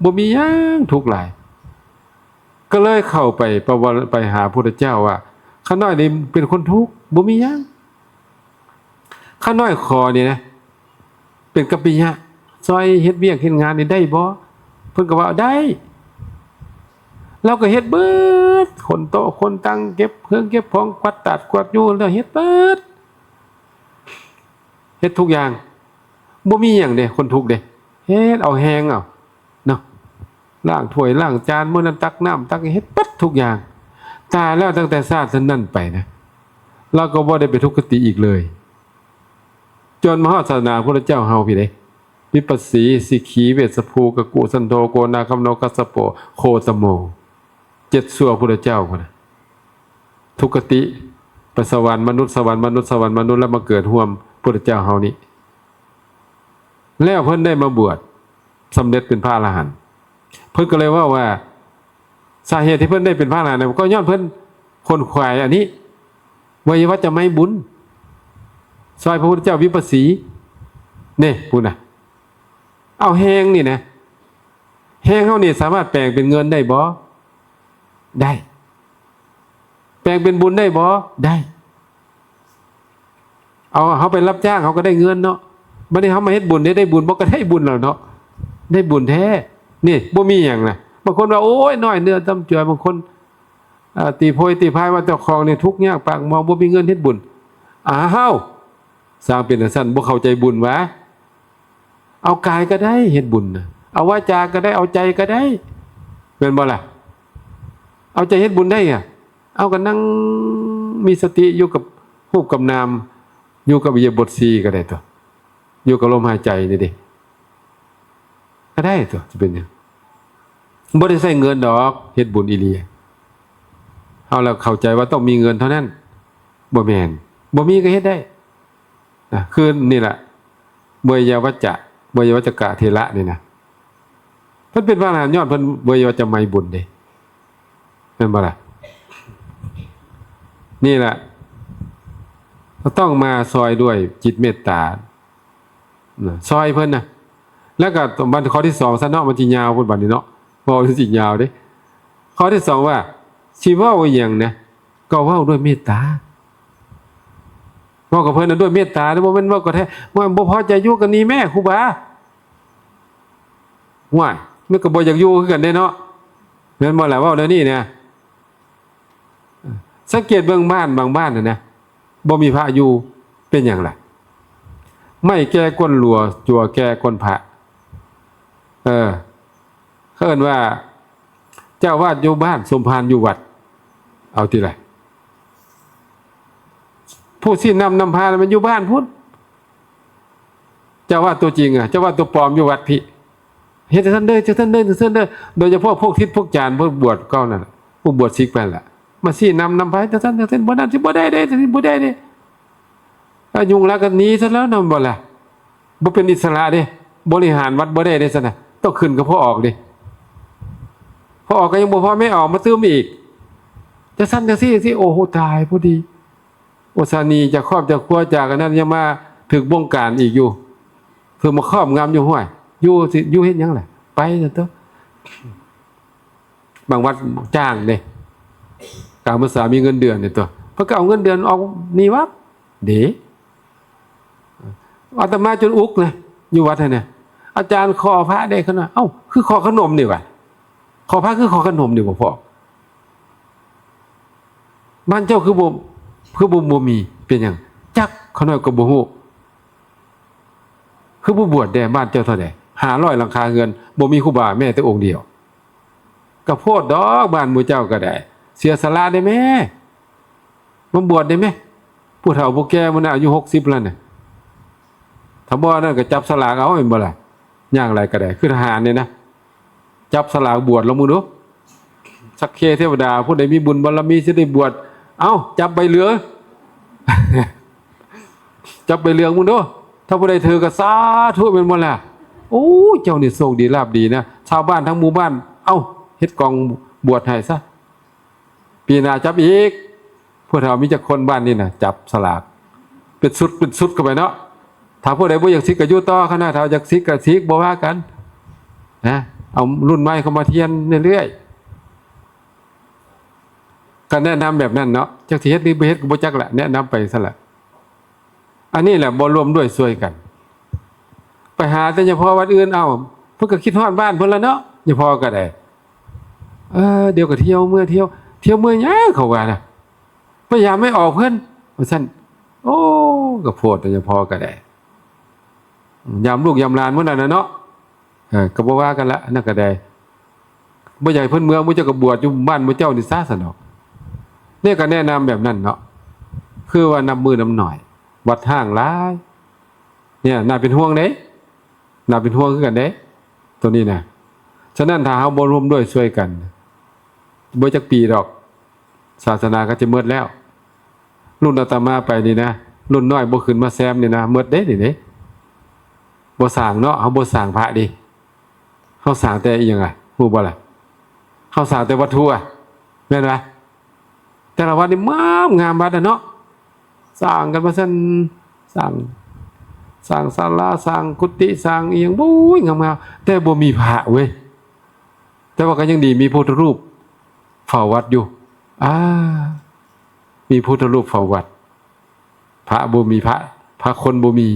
บ่มีหยังทุกข์หลาย ก็เลยเข้าไปประวัติ ไปหาพุทธเจ้าว่า "ข้าน้อยนี่เป็นคนทุกข์ บ่มีหยัง ข้าน้อยขอนี่นะ เป็นกัปปิยะ ซอยเฮ็ดเวียกเฮ็ดงานนี่ได้บ่" เพิ่นก็ว่า "ได้" เราก็เฮ็ดเบิด ขนโต๊ะขนตัง เก็บเครื่องเก็บของ กวาดตาดกวาดยู แล้วเฮ็ดเบิด เฮ็ดทุกอย่าง บ่มีหยังเด้ คนทุกข์เด้ เฮ็ดเอาแฮงเอาเนาะ ล้างถ้วยล้างจาน มื้อนั้นตักน้ำตัก เฮ็ดเบิดทุกอย่าง ตายแล้วตั้งแต่ชาตินั้นไปนะ เราก็บ่ได้ไปทุกขติอีกเลย จนมาฮอดศาสนาพุทธเจ้าเฮาพี้เด้ วิปัสสี สิขี เวสสภู กกุสันโธ โกนาคัมมโน กัสสโป โคตโม เจ็ดชั่วพุทธเจ้าพุ้นนะ ทุกขติ ไปสวรรค์มนุษย์ สวรรค์มนุษย์ สวรรค์มนุษย์ แล้วมาเกิดร่วมพุทธเจ้าเฮานี่ แล้วเพิ่นได้มาบวช สำเร็จเป็นพระอรหันต์ เพิ่นก็เลยเว้าว่า สาเหตุที่เพิ่นได้เป็นพระอรหันต์เนี่ย ก็ย้อนเพิ่นขวนขวายอันนี้ ไวยาวัจจะไมยบุญ ซอยพระพุทธเจ้าวิปัสสี นี่พูดนะ เอาแฮงนี่นะ แฮงเฮานี่สามารถแปลงเป็นเงินได้บ่ ได้ แปลงเป็นบุญได้บ่ ได้ เอาเฮาไปรับจ้างเฮาก็ได้เงินเนาะ บัดนี้เฮามาเฮ็ดบุญได้ ได้บุญบ่ ก็ได้บุญแล้วเนาะ ได้บุญแท้ นี่บ่มีหยังนะ บางคนว่า โอ้ย น้อยเนื้อต่ำใจอย บางคน อ่า ตีโพยตีพายว่าเจ้าของนี่ทุกข์ยากปากหมอง บ่มีเงินเฮ็ดบุญ อ้าว สร้างเป็นจั่งซั้น บ่เข้าใจบุญหวา เอากายก็ได้เฮ็ดบุญนะ เอาวาจาก็ได้ เอาใจก็ได้ แม่นบ่ล่ะ เอาใจเฮ็ดบุญได้อะ เอาก็นั่งมีสติอยู่กับรูปกับนาม อยู่กับอิริยาบถสี่ก็ได้ตั๊ว อยู่กับลมหายใจนี่เด้ ก็ได้ตั๊ว สิเป็นหยัง บ่ได้ใช้เงินดอก เฮ็ดบุญอีหลี เอาแล้วเข้าใจว่าต้องมีเงินเท่านั้น บ่แม่น บ่มีก็เฮ็ดได้ นะ คือนี่แหละ เวยาวัจจะ เวยาวัจจกะเถระนี่นะ เพิ่นเป็นพระอรหันต์ย้อนเพิ่นเวยาวัจจะไมยบุญเด้ แม่นบ่ล่ะ นี่แหละ ก็ต้องมาซอยด้วยจิตเมตตา นะ ซอยเพิ่นนะ แล้วก็บัดข้อที่สองซะเนาะ มันสิยาวพุ้นบัดนี้เนาะ เว้าสิยาวเด้ ข้อที่สองว่า สิเว้าอีหยังนะ ก็เว้าด้วยเมตตา เว้ากับเพิ่นนะด้วยเมตตาเด้ บ่แม่นเว้ากับแท้ ว่าบ่พอใจอยู่กันนี่แม่ครูบา ว้าย มันก็บ่อยากอยู่คือกันเด้เนาะ แม่นบ่ล่ะ เว้าแนวนี้นะ สังเกตเบิ่งบ้านบางบ้านน่ะนะ บ่มีพระอยู่ เป็นหยังล่ะ ไม้แก่ก้นหลัว จั่วแก่ก้นพระ เออ เขาเอิ้นว่า เจ้าอาวาสอยู่บ้าน สมภารอยู่วัด เอาติล่ะ ผู้ชี้นำนำพาน่ะมันอยู่บ้านพุ้น เจ้าอาวาสตัวจริงอะ เจ้าอาวาสตัวปลอมอยู่วัดพี้ เฮ็ดจั่งซั้นเด้อ จั่งซั้นเด้อ จั่งซั้นเด้อ โดยเฉพาะพวกทิศพวกจารย์ พวกบวชเก่านั่นน่ะ พวกบวชศิกไปนั่นล่ะ มาชี้นำนำพา จั่งซั้น จั่งซั้น บ่นั้นสิบ่ได้เด้ จั่งซั้นบ่ได้เด้ อายุงแล้วก็หนีซะแล้วนำบ่ล่ะ บ่เป็นอิสระเด้ บริหารวัดบ่ได้เด้ซั่นน่ะ ต้องขึ้นกับพ่อออกเด้ พ่อออกก็ยังบ่พอ แม่ออกมาตื้มอีก จั่งซั้นจั่งซี้ จั่งซี้ โอ้โห ตายพอดี อุตส่าห์หนีจากครอบจากครัว จากอันนั้น ยังมาถูกบงการอีกอยู่ ถูกมาครอบงำอยู่ ห้วย อยู่สิ อยู่เฮ็ดหยังล่ะ ไปซั่นตั๊ว บางวัดจ้างเด้ กามพรรษามีเงินเดือนนี่ตั๊ว เพิ่นก็เอาเงินเดือนออกนี่วัด เด้ อาตมาจนอุกนะ อยู่วัดหั่นน่ะ อาจารย์ขอพระได้ขนาด เอ้า คือขอขนมนี่หว่า ขอพระคือขอขนมนี่บ่พ่อ บ้านเจ้าคือบ่ คือบ่ บ่มี เป็นหยัง จัก ข้าน้อยก็บ่ฮู้ คือบ่บวชแด่ บ้านเจ้าเท่าใด ห้าร้อยหลังคาเรือน บ่มีครูบาแม้แต่องค์เดียว ก็โพดดอก บ้านหมู่เจ้าก็ได้ เสียสละได้แม่ มาบวชได้แม่ ผู้เฒ่าผู้แก่มื้อนั้นอายุหกสิบแล้วน่ะ ถ้าบ่นั้นก็จับสลากเอา แม่นบ่ล่ะ อย่างไรก็ได้ คือทหารนี่นะ จับสลากบวชลองมึงดู สักเคเทวดา ผู้ใดมีบุญบารมีสิได้บวช เอ้า จับใบเหลือง จับใบเหลืองมึงดู ถ้าผู้ใดถือก็สาธุ แม่นบ่ล่ะ โอ้ เจ้านี่โชคดีลาภดีนะ ชาวบ้านทั้งหมู่บ้าน เอ้า เฮ็ดกองบวชให้ซะ ปีหน้าจับอีก ผู้เฒ่ามีจักคนบ้านนี่น่ะ จับสลาก เป็นชุด เป็นชุดเข้าไปเนาะ ถ้าผู้ใดบ่อยากสิกก็อยู่ต่อ คันว่าถ้าอยากสิกก็สิก บ่ว่ากัน นะ เอารุ่นใหม่เข้ามาเทียนเรื่อยๆ ก็แนะนำแบบนั้นเนาะ จักสิเฮ็ดหรือบ่เฮ็ดก็บ่จักแหละ แนะนำไปซั่นแหละ อันนี้แหละบ่ร่วมด้วยช่วยกัน ไปหาแต่เฉพาะวัดอื่น เอ้า เพิ่นก็คิดฮอดบ้านเพิ่นละเนาะ เฉพาะก็ได้ เออ เดี๋ยวก็เที่ยวเมือเที่ยว เที่ยวเมือหยังเขาว่านะ พยายามไม่ออกเพิ่น ว่าซั่น โอ้ ก็โพดแต่เฉพาะก็ได้ ยามลูกยามหลานมื้อนั้นน่ะเนาะ เออ ก็บ่ว่ากันละ อันนั้นก็ได้ บ่อยากให้เพิ่นเมือ หมู่เจ้าก็บวชอยู่บ้านหมู่เจ้านี่ซะ ซั่นเนาะ เนี่ยก็แนะนำแบบนั้นเนาะ คือว่านับมื้อนับหน่อย วัดฮ้างหลาย เนี่ย น่าเป็นห่วงเด้ น่าเป็นห่วงคือกันเด้ ตัวนี้นะ ฉะนั้นถ้าเฮาบ่ร่วมด้วยช่วยกัน บ่จักปีดอก ศาสนาก็จะหมดแล้ว รุ่นอาตมาไปนี่นะ รุ่นน้อยบ่ขึ้นมาแซมนี่นะ หมดเด้นี่เด้ บ่สร้างเนาะ เฮาบ่สร้างพระเด้ เขาสร้างแต่อีหยังอะ ฮู้บ่ล่ะ? เขาสร้างแต่วัตถุอะ แม่นบ่? แต่ละวัดนี่งาม งามวัดอะเนาะ สร้างกันว่าซั่น สร้าง สร้างศาลา สร้างกุฏิ สร้างอีหยัง โอ้ย งามๆ แต่บ่มีพระเว้ย แต่ว่าก็ยังดีมีพุทธรูปเฝ้าวัดอยู่ อ่า มีพุทธรูปเฝ้าวัด พระบ่มี พระ พระคนบ่มี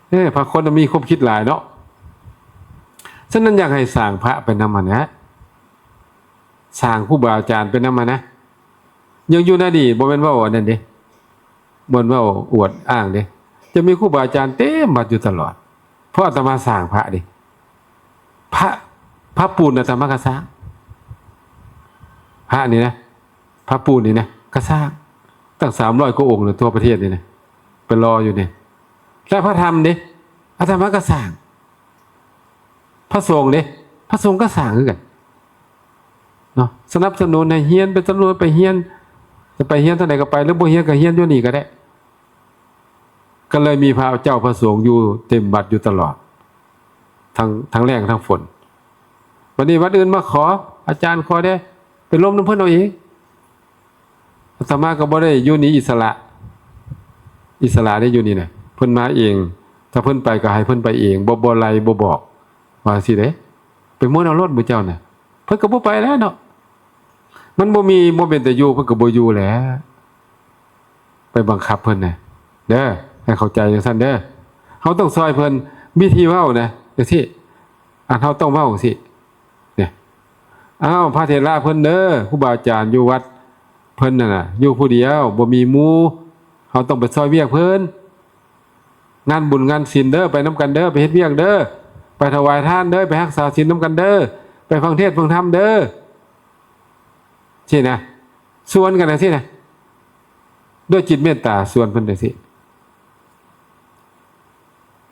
เออ พระคนน่ะมีความคิดหลายเนาะ ฉะนั้นอยากให้สร้างพระไปนำหั่นนะ สร้างครูบาอาจารย์ไปนำหั่นนะ ยังอยู่ในอดีต บ่แม่นเว้าอันนั้นเด้ บ่แม่นเว้าอวดอ้างเด้ จะมีครูบาอาจารย์เต็มวัดอยู่ตลอด เพราะอาตมาสร้างพระเด้ พระ พระปูนอาตมาก็สร้าง พระนี่นะ พระปูนนี่นะ ก็สร้าง ตั้งสามร้อยกว่าองค์เลยทั่วประเทศนี่นะ ไปรออยู่นี่ และพระธรรมเด้ อาตมาก็สร้าง พระสงฆ์เด้ พระสงฆ์ก็สร้างคือกัน เนาะ สนับสนุนให้เฮียน ไปสนับสนุนไปเฮียน จะไปเฮียนทางใดก็ไป หรือบ่เฮียนก็เฮียนอยู่นี่ก็ได้ ก็เลยมีพระเจ้าพระสงฆ์อยู่เต็มวัดอยู่ตลอด ทั้ง ทั้งแล้งทั้งฝน บัดนี้วัดอื่นมาขอ อาจารย์ขอแด่ ไปลมนำเพิ่นเอาเอง อาตมาก็บ่ได้อยู่นี่อิสระ อิสระได้อยู่นี่นะ เพิ่นมาเอง ถ้าเพิ่นไปก็ให้เพิ่นไปเอง บ่ บ่ไล่บ่บอก ว่าสิเด้ ไปม้วนเอาโลดหมู่เจ้าน่ะ เพิ่นก็บ่ไปแล้วเนาะ มันบ่มี บ่เป็นตาอยู่ เพิ่นก็บ่อยู่แหละ ไปบังคับเพิ่นน่ะ เด้อ ให้เข้าใจจังซั่นเด้อ เฮาต้องซอยเพิ่น วิธีเว้านะ จังซี่ อันเฮาต้องเว้าจังซี่ เนี่ย อ้าว พระเถระเพิ่นเด้อ ครูบาอาจารย์อยู่วัดเพิ่นนั่นน่ะ อยู่ผู้เดียว บ่มีหมู่ เฮาต้องไปซอยเวียกเพิ่น งานบุญงานศีลเด้อ ไปนำกันเด้อ ไปเฮ็ดเวียกเด้อ ไปถวายทานเด้อ ไปรักษาศีลนำกันเด้อ ไปฟังเทศน์ฟังธรรมเด้อ ซี่นะ ชวนกันจังซี่นะ ด้วยจิตเมตตาชวนเพิ่นจังซี่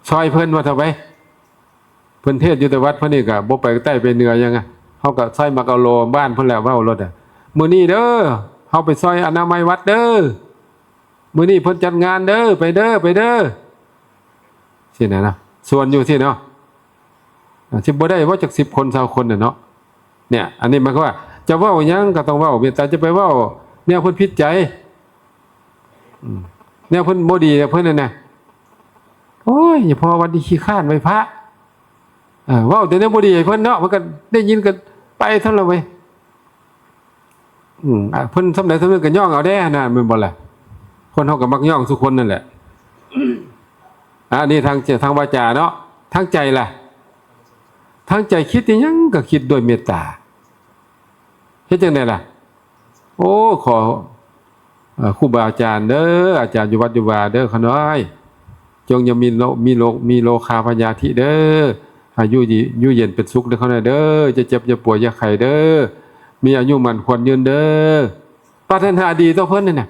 ซอยเพิ่นว่าเถาะไป เพิ่นเทศน์อยู่แต่วัดเพิ่นนี่ก็บ่ไปใต้ไปเหนือหยังอะ เฮาก็ซอยมักเอาโลบ้านเพิ่นแหละเว้าโลดอะ มื้อนี้เด้อ เฮาไปซอยอนามัยวัดเด้อ มื้อนี้เพิ่นจัดงานเด้อ ไปเด้อ ไปเด้อ ซี่นะเนาะ ชวนอยู่ซี่เนาะ อ่า สิบ่ได้ว่าจักสิบคน ซาวคนน่ะเนาะ เนี่ย อันนี้หมายความว่า จะเว้าหยังก็ต้องเว้า เมตตา จะไปเว้าแนวเพิ่นผิดใจ อืม แนวเพิ่นบ่ดี เพิ่นนั่นน่ะ โอ้ย อย่าพอวันนี้ขี้คร้านไหว้พระ เออ เว้าแต่แนวบ่ดีให้เพิ่นเนาะ เพิ่นก็ได้ยินก็ไปเท่านั้นเว้ย อืม อ่ะ เพิ่นส่ำใดส่ำหนึ่งก็ย่องเอาแด้นะ แม่นบ่ล่ะ คนเฮาก็มักย่องซุคนนั่นแหละ อ่ะ อันนี้ทาง ทางวาจาเนาะ ทางใจล่ะ ทางใจคิดอิหยังก็คิดด้วยเมตตา เฮ็ดจั่งใดล่ะ โอ้ ขอ เอ่อ ครูบาอาจารย์เด้อ อาจารย์อยู่วัดอยู่วาเด้อ ข้าน้อย จงอย่ามีโรค มีโรค มีโรคาพยาธิเด้อ ให้อยู่ดี อยู่เย็นเป็นสุขเด้อ ข้าน้อยเด้อ อย่าเจ็บอย่าป่วยอย่าไข้เด้อ มีอายุมั่นขวัญยืนเด้อ ปรารถนาดีต่อเพิ่นนั่นน่ะ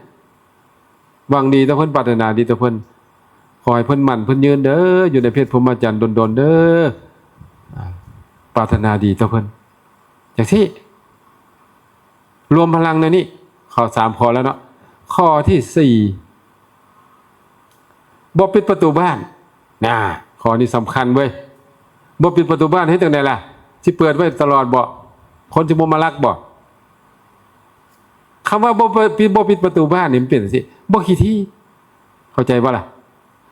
หวังดีต่อเพิ่น ปรารถนาดีต่อเพิ่น ขอให้เพิ่นมั่นเพิ่นยืนเด้อ อยู่ในเพศพรหมจรรย์โดนๆ เด้อ อ่า ปรารถนาดีต่อเพิ่น จั่งซี้ รวมพลังในนี้ ข้อสามข้อแล้วเนาะ ข้อที่สี่ บ่ปิดประตูบ้าน น่า ข้อนี้สำคัญเว้ย บ่ปิดประตูบ้านเฮ็ดจั่งใดล่ะ สิเปิดไว้ตลอดบ่ คนสิบ่มาลักบ่ คำว่าบ่ บ่ปิด บ่ปิดประตูบ้านนี่มันเป็นจั่งซี้ บ่ขี้ถี่ เข้าใจบ่ล่ะ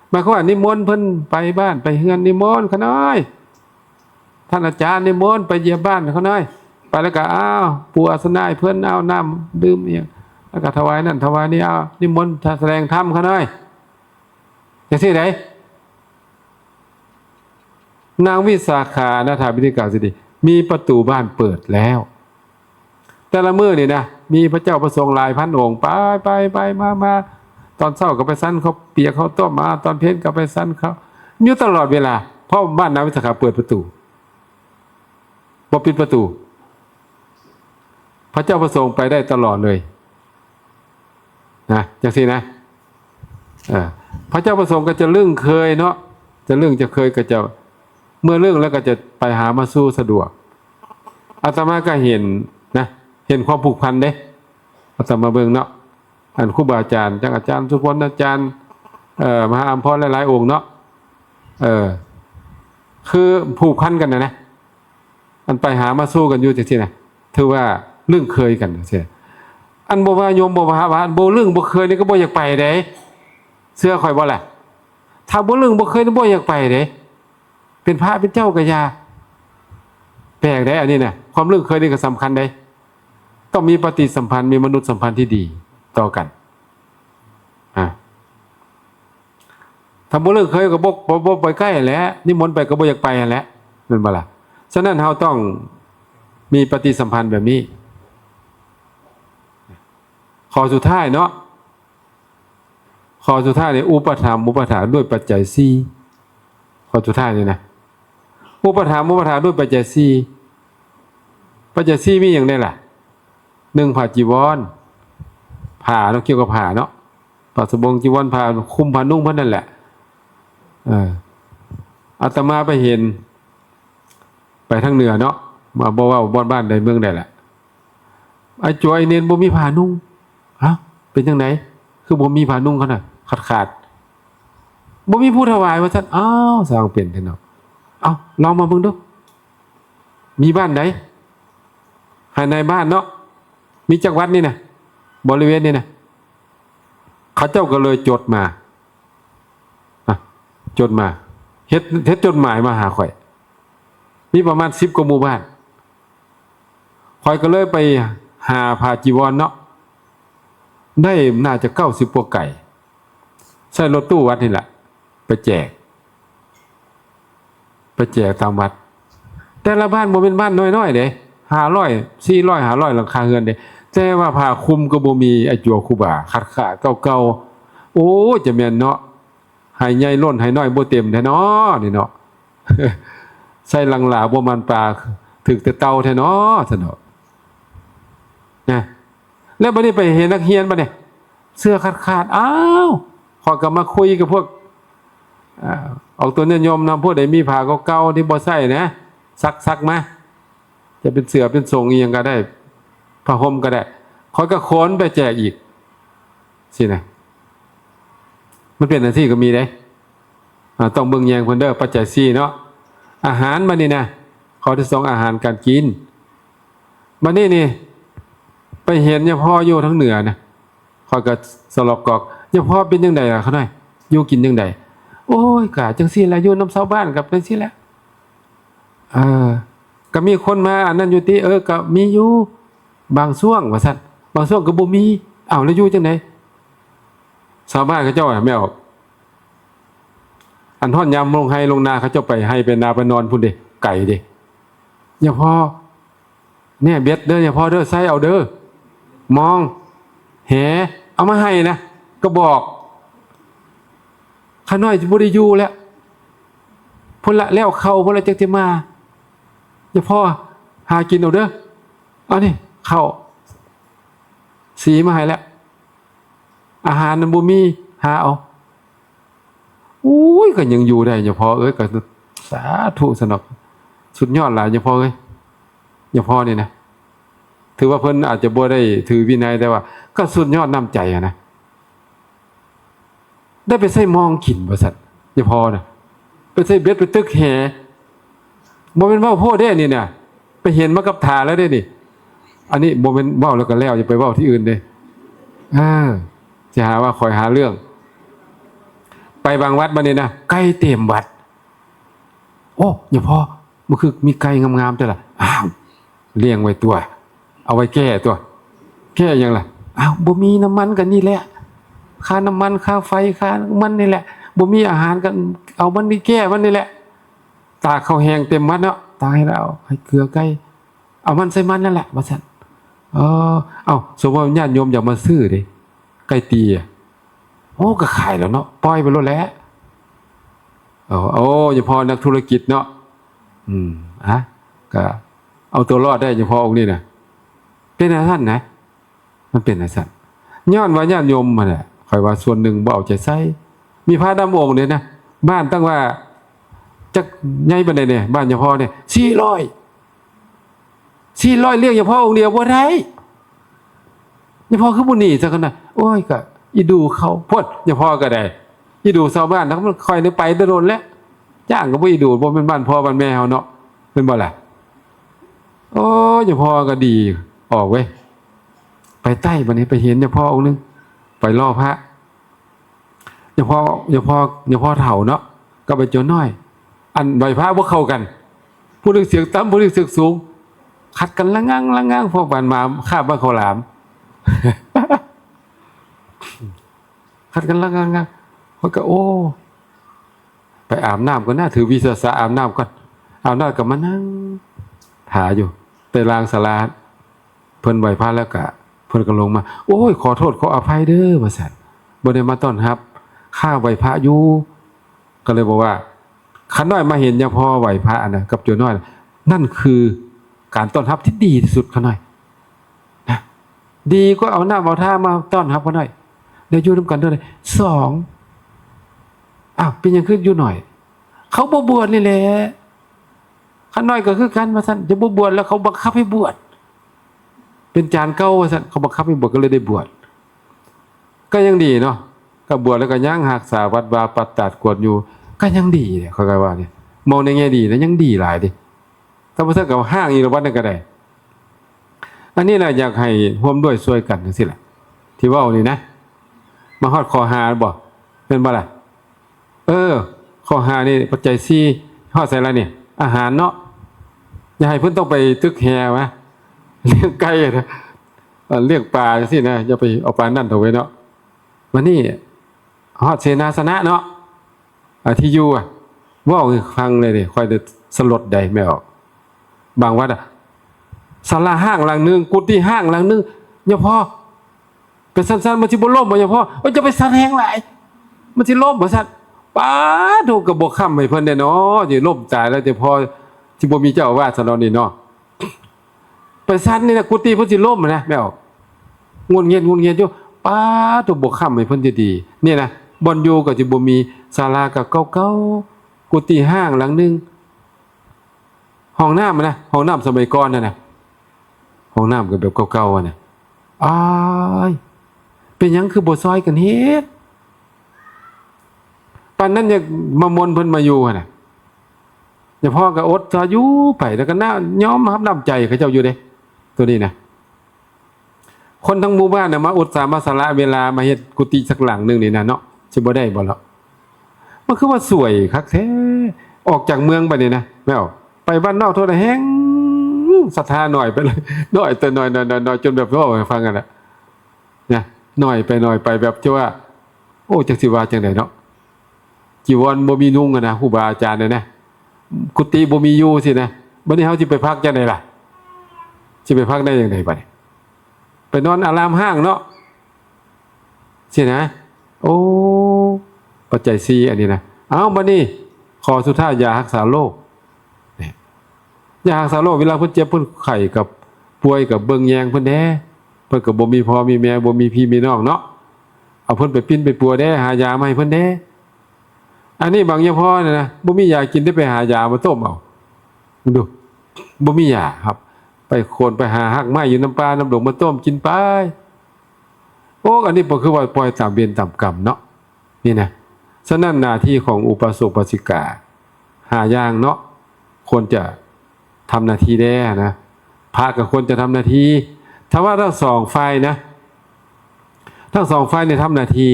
หมายความว่านิมนต์เพิ่นไปบ้านไปเฮือน นิมนต์ข้าน้อย ท่านอาจารย์นิมนต์ไปเยี่ยมบ้านข้าน้อย ไปแล้วก็ อ้าว ปูอาสนะให้เพิ่น เอาน้ำดื่มอิหยัง แล้วก็ถวายนั่นถวายนี่ เอานิมนต์แสดงธรรมข้าน้อย จั่งซี้ได๋ นางวิสาขา อนาถาบิณฑิกาเศรษฐี มีประตูบ้านเปิดแล้ว แต่ละมื้อนี่นะ มีพระเจ้าพระสงฆ์หลายพันองค์ ไป ไป ไป มา มา ตอนเช้าก็ไปฉันข้าวเปียกข้าวต้ม มา ตอนเพลก็ไปฉันข้าว อยู่ตลอดเวลา เพราะบ้านนางวิสาขาเปิดประตู บ่ปิดประตู พระเจ้าพระสงฆ์ไปได้ตลอดเลย นะ จั่งซี้นะ เออ พระเจ้าพระสงฆ์ก็จะลึ่งเคยเนาะ จะลึ่งจะเคยก็จะ เมื่อลึ่งแล้วก็จะไปหามาสู่สะดวก อาตมาก็เห็นนะ เห็นความผูกพันเด้ อาตมาเบิ่งเนาะ อันครูบาอาจารย์ จั่งอาจารย์สุพล อาจารย์ เอ่อ มหาอัมพร หลายๆ องค์เนาะ เออ คือผูกพันกันน่ะนะ อันไปหามาสู่กันอยู่จังซี่นะ ถือว่าลึงเคยกันจังซี่ อันบ่ว่าโยมบ่ว่าว่าบ่ลึงบ่เคยนี่ก็บ่อยากไปเด้ เชื่อข่อยบ่ล่ะ ถ้าบ่ลึงบ่เคยนี่บ่อยากไปเด้ เป็นพระเป็นเจ้าก็อย่า แปลกเด้ อันนี้นะ ความลึงเคยนี่ก็สำคัญเด้ ต้องมีปฏิสัมพันธ์ มีมนุษยสัมพันธ์ที่ดีต่อกัน อ่ะ ถ้าบ่ลึงเคยก็บ่ บ่ บ่ไปใกล้แหละ นิมนต์ไปก็บ่อยากไปแหละ แม่นบ่ล่ะ ฉะนั้นเราต้องมีปฏิสัมพันธ์แบบนี้ ข้อสุดท้ายเนาะ ข้อสุดท้ายเนี่ย อุปถัมภ์ อุปถากด้วยปัจจัยสี่ ข้อสุดท้ายนี่นะ อุปถัมภ์ อุปถากด้วยปัจจัยสี่ ปัจจัยสี่มีหยังแด่ล่ะ หนึ่ง ผ้าจีวร ผ้าเนาะ เกี่ยวกับผ้าเนาะ ผ้าสบงจีวร ผ้าคลุมผ้านุ่งเพิ่นนั่นแหละ เออ อาตมาไปเห็น ไปทางเหนือเนาะ มาบ่เว้าบ่อนบ้านใดเมืองใดล่ะ ไอ้จอยเน้นบ่มีผ้านุ่ง ฮะ เป็นจังได คือบ่มีผ้านุ่งเขาน่ะ ขาดขาด บ่มีผู้ถวายว่าซั่น อ้าว สร้างเป็นแท้เนาะ เอ้า ลองมาเบิ่งดู มีบ้านใด ให้นายบ้านเนาะ มีจักวัดนี่นะ บริเวณนี่นะ เขาเจ้าก็เลยจดมา อ่ะ จดมา เฮ็ด เฮ็ดจดหมายมาหาข่อย มีประมาณสิบกว่าหมู่บ้าน ข่อยก็เลยไปหาผ้าจีวรเนาะ ได้น่าจะเก้าสิบกว่าไก่ ใส่รถตู้วัดนี่แหละ ไปแจก ไปแจกตามวัด แต่ละบ้านบ่เป็นบ้านน้อยๆเด้ ห้าร้อย สี่ร้อย ห้าร้อย หลังคาเรือนเด้ แต่ว่าผ้าคลุมก็บ่มี ไอ้จัวครูบา ขาดขาดเก่าๆ โอ้ จะแม่นเนาะ ให้ใหญ่ล้นให้น้อยบ่เต็มแท้เนาะ นี่เนาะ ใส่หลังหลาบ่มันปลา ถืกแต่เต่าแท้เนาะ ซั่นเนาะ นะ แล้วบัดนี้ไปเห็นนักเรียนบัดนี้ เสื้อขาดขาด อ้าว ข้อยก็มาคุยกับพวก อ่า ออกตนญาติโยมนำ ผู้ใดมีผ้าเก่าๆที่บ่ใส่นะ ซักซักมา จะเป็นเสื้อเป็นสงอีหยังก็ได้ ผ้าห่มก็ได้ ข้อยก็ขนไปแจกอีก สินะ มันเป็นจังซี่ก็มีเด้ อ่า ต้องเบิ่งแยงเพิ่นเด้อ ปัจจัยสี่เนาะ อาหารบัดนี้นะ ข้อที่สอง อาหารการกิน บัดนี้นี่ ไปเห็นยาพ่ออยู่ทางเหนือนะ ข้อยก็สลอกกอก ยาพ่อเป็นจังใดล่ะ ข้าน้อย อยู่กินจังใด โอ้ย ก็จังซี่แหละ อยู่นำชาวบ้านก็เป็นซี่แหละ เออ ก็มีคนมาอันนั้นอยู่ติ เออ ก็มีอยู่ บางช่วงว่าซั่น บางช่วงก็บ่มี อ้าว แล้วอยู่จังใด ชาวบ้านเขาเจ้าอะ แม่ออก อันฮอดยามลงไฮ่ลงนา เขาเจ้าไปไฮ่ไปนาไปนอนพุ้นเด้ ไกลเด้ ยาพ่อ เนี่ยเบ็ดเด้อ ยาพ่อเด้อ ใส่เอาเด้อ มอง แห เอามาให้นะ กระบอก ข้าน้อยสิบ่ได้อยู่แล้ว พุ้นละ แล้วเข้าพุ้นละจักสิมา ยาพ่อ หากินเอาเด้อ เอานี่ เข้า สีมาให้แล้ว อาหารนั้นบ่มี หาเอา อุ้ย ก็ยังอยู่ได้ ยาพ่อเอ้ย ก็สาธุสนอก สุดยอดหลาย ยาพ่อเอ้ย ยาพ่อนี่นะ ถือว่าเพิ่นอาจจะบ่ได้ถือวินัย แต่ว่าก็สุดยอดน้ำใจอะนะ ได้ไปใส่มองกินว่าซั่น ยาพ่อนะ ไปใส่เบ็ดไปตึกแห บ่แม่นเว้าโพดเด้นี่นะ ไปเห็นมากับตาแล้วเด้นี่ อันนี้บ่แม่นเว้าแล้วก็แล้ว อย่าไปเว้าที่อื่นเด้ เออ สิหาว่าข้อยหาเรื่อง ไปบางวัดบัดนี้นะ ไก่เต็มวัด โอ้ ยาพ่อ มันคือมีไก่งามๆ แต่ละ อ้าว เลี้ยงไว้ตัว เอาไว้แก้ตัว แก้หยังล่ะ อ้าว บ่มีน้ำมันก็นี่แหละ ค่าน้ำมัน ค่าไฟ ค่าน้ำมันนี่แหละ บ่มีอาหารก็เอามันนี่แก้มันนี่แหละ ตากข้าวแห้งเต็มวัดเนาะ ตากให้แล้ว ให้เกลือไก่ เอามันใส่มันนั่นแหละ ว่าซั่น เออ เอ้า สมมุติว่าญาติโยมอยากมาซื้อเด้ ไก่ตีอะ โอ้ ก็ขายแล้วเนาะ ปล่อยไปโลดแหละ โอ้ โอ้ เฉพาะนักธุรกิจเนาะ อืม อ่ะ ก็เอาตัวรอดได้เฉพาะองค์นี้นะ เป็นจั่งซั้นนะ มันเป็นจั่งซั้น ย้อนว่าญาติโยมหั่นแหละ ข้อยว่าส่วนหนึ่งบ่เอาใจใส่ มีพระดำองค์เดียวนะ บ้านตั้งว่า จักใหญ่ปานใดเนี่ย บ้านยาพ่อเนี่ย สี่ร้อย สี่ร้อย เลี้ยงยาพ่อองค์เดียวบ่ได้ ยาพ่อคือบ่หนีซะคั่นน่ะ โอ้ย ก็อีดูเขา โพด ยาพ่อก็ได้ อีดูชาวบ้าน แล้วมันค่อยได้ไปแต่โดนแล้ว จ้างก็บ่อีดู บ่แม่นบ้านพ่อบ้านแม่เฮาเนาะ แม่นบ่ล่ะ โอ้ย เจ้าพ่อก็ดีออกเว้ย ไปใต้บัดนี้ไปเห็นเจ้าพ่อองค์หนึ่ง ไปล่อพระ เจ้าพ่อ เจ้าพ่อ เจ้าพ่อเฒ่าเนาะ ก็ไปเจ้าน้อย อันไหว้พระบ่เข้ากัน ผู้หนึ่งเสียงต่ำ ผู้หนึ่งเสียงสูง ขัดกันละงั่งละงั่ง พวกบ้านมาคาบบ้านเขาหลาม ขัดกันละงั่งละงั่ง เพิ่นก็ โอ้ ไปอาบน้ำก่อนนะ ถือวิสาสะอาบน้ำก่อน อาบน้ำก็มานั่งถ่าอยู่ ไปลางศาลา เพิ่นไหว้พระแล้วก็ เพิ่นก็ลงมา โอ้ย ขอโทษขออภัยเด้อ ว่าซั่น บ่ได้มาต้อนรับ ข้าไหว้พระอยู่ ก็เลยบอกว่า ข้าน้อยมาเห็นเจ้าพ่อไหว้พระนะ กับเจ้าน้อย นั่นคือการต้อนรับที่ดีที่สุด ข้าน้อย นะ ดีกว่าเอาน้ำเอาท่ามาต้อนรับ ข้าน้อย ได้อยู่นำกันเด้อ สอง อ้าว เป็นหยังคืออยู่หน่อย เขาบ่บวชนี่แหละ ข้าน้อยก็คือกัน ว่าซั่น จะบ่บวชแล้วเขาบังคับให้บวช เป็นจารย์เก่า ว่าซั่น เขาบังคับให้บวชก็เลยได้บวช ก็ยังดีเนาะ ก็บวชแล้วก็ยังรักษาวัดวาปฏิบัติกวดอยู่ ก็ยังดีเนี่ย ข้อยก็ว่าเนี่ย มองในแง่ดีนะ ยังดีหลายเด้ ถ้าบ่ซั่นก็ห้างอีกละวัดหนึ่งก็ได้ อันนี้แหละอยากให้ร่วมด้วยช่วยกันจังซี่แหละ ที่เว้านี่นะ มาฮอดข้อห้าบ่ แม่นบ่ล่ะ เออ ข้อห้านี่ปัจจัยสี่ ฮอดไสละนี่ อาหารเนาะ อย่าให้เพิ่นต้องไปตึกแหวะ เลี้ยงไก่นะ เอ่อ เลี้ยงปลาจังซี่นะ อย่าไปเอาปานนั้นเถาะเว้ยเนาะ บัดนี้ ฮอดเสนาสนะเนาะ อ่า ที่อยู่อะ เว้าให้ฟังเลยนี่ ข้อยได้สลดใด๋แม่ออก บางวัดอะ ศาลาห้างหลังหนึ่ง กุฏิห้างหลังหนึ่ง เจ้าพ่อ เป็นซั่นๆ มันสิบ่ล้มบ่เจ้าพ่อ เอ้ย จะไปสั่นแฮงหลาย มันสิล้มบ่ซั่น ป๊าดโธ่ ก็บ่ค้ำให้เพิ่นแน่เนาะ สิล้มตายแล้วเจ้าพ่อ สิบ่มีเจ้าอาวาสซะเนาะนี่เนาะ ไปสั่นนี่นะ กุฏิเพิ่นสิล้มนะ แม่ออก งุนเงียดงุนเงียดอยู่ ป๊าดโธ่ บ่ค้ำให้เพิ่นดีๆ นี่นะ บ่อนอยู่ก็สิบ่มี ศาลาก็เก่าๆ กุฏิห้างหลังหนึ่ง ห้องน้ำนะ ห้องน้ำสมัยก่อนน่ะนะ ห้องน้ำก็แบบเก่าๆ อะนะ อ้าย เป็นหยังคือบ่ซอยกันเฮ็ด ปานนั้นยังมามนต์เพิ่นมาอยู่หั่นน่ะ เจ้าพ่อก็อดซอยอยู่ไป แล้วก็น่ายอมรับน้ำใจเขาเจ้าอยู่เด้ ตัวนี้นะ คนทั้งหมู่บ้านน่ะมาอุตส่าห์มาสละเวลามาเฮ็ดกุฏิสักหลังหนึ่งนี่นะเนาะ สิบ่ได้บ่ล่ะ มันคือว่าสวยคักแท้ ออกจากเมืองไปนี่นะ แม่นบ่ ไปบ้านนอกเท่าใดแฮง ศรัทธาน้อยไปเลย น้อยแต่น้อย น้อย น้อย น้อย จนแบบเว้าให้ฟังหั่นน่ะ นะ น้อยไป น้อยไป แบบที่ว่า โอ้ จักสิว่าจังใด๋เนาะ จีวรบ่มีนุ่งอะนะ ครูบาอาจารย์น่ะนะ กุฏิบ่มีอยู่สินะ บัดนี้เฮาสิไปพักจังใด๋ล่ะ สิไปพักได้จังใด๋บัดนี้ ไปนอนอารามห้างเนาะ สินะ โอ้ ปัจจัยสี่อันนี้นะ เอา บัดนี้ ข้อสุดท้าย ยารักษาโรค เนี่ย ยารักษาโรค เวลาเพิ่นเจ็บเพิ่นไข้กับป่วยกับเบิ่งแยงเพิ่นแหน่ เพิ่นก็บ่มีพ่อมีแม่ บ่มีพี่มีน้องเนาะ เอาเพิ่นไปปิ้นไปปัวแหน่ หายามาให้เพิ่นแหน่ อันนี้บางเจ้าพ่อเนี่ยนะ บ่มียากิน ได้ไปหายามาต้มเอา ดู บ่มียาครับ ไปโค่นไปหาฮากไม้อยู่นำป่านำดงมาต้มกินไป โอ้ อันนี้ก็คือว่าปล่อยตามเวรตามกรรมเนาะ นี่นะ ฉะนั้นหน้าที่ของอุบาสกอุบาสิกา ห้าอย่างเนาะ ควรจะทำหน้าที่แด่นะ พระก็ควรจะทำหน้าที่ ถ้าว่าทั้งสองฝ่ายนะ ทั้งสองฝ่ายเนี่ยทำหน้าที่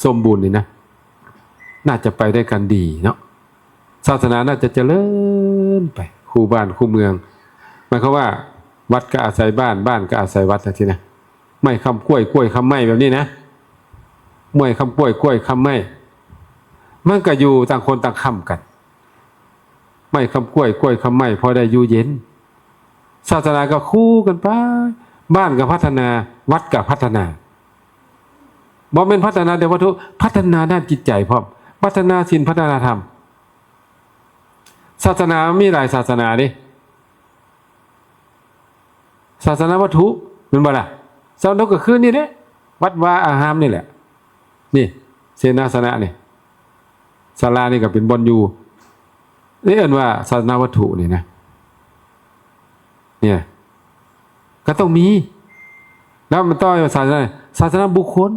สมบูรณ์นี่นะ น่าจะไปด้วยกันดีเนาะ ศาสนาน่าจะเจริญไป คู่บ้านคู่เมือง หมายความว่าวัดก็อาศัยบ้าน บ้านก็อาศัยวัดนะทีนะ ไม้ค้ำกล้วย กล้วยค้ำไม้แบบนี้นะ ไม้ค้ำกล้วย กล้วยค้ำไม้ มันก็อยู่ต่างคนต่างค้ำกัน ไม้ค้ำกล้วย กล้วยค้ำไม้ พอได้อยู่เย็น ศาสนาก็คู่กันไป บ้านก็พัฒนา วัดก็พัฒนา บ่แม่นพัฒนาแต่วัตถุ พัฒนาด้านจิตใจพร้อม พัฒนาศีล พัฒนาธรรม ศาสนามีหลายศาสนาเด้ ศาสนาวัตถุ แม่นบ่ล่ะ ศาสนาวัตถุก็คือนี่แหละ วัดวาอารามนี่แหละ นี่ เสนาสนะนี่ ศาลานี่ก็เป็นบ่อนอยู่ นี่เอิ้นว่าศาสนาวัตถุนี่นะ เนี่ย ก็ต้องมี แล้วมันต้องศาสนา ศาสนาบุคคล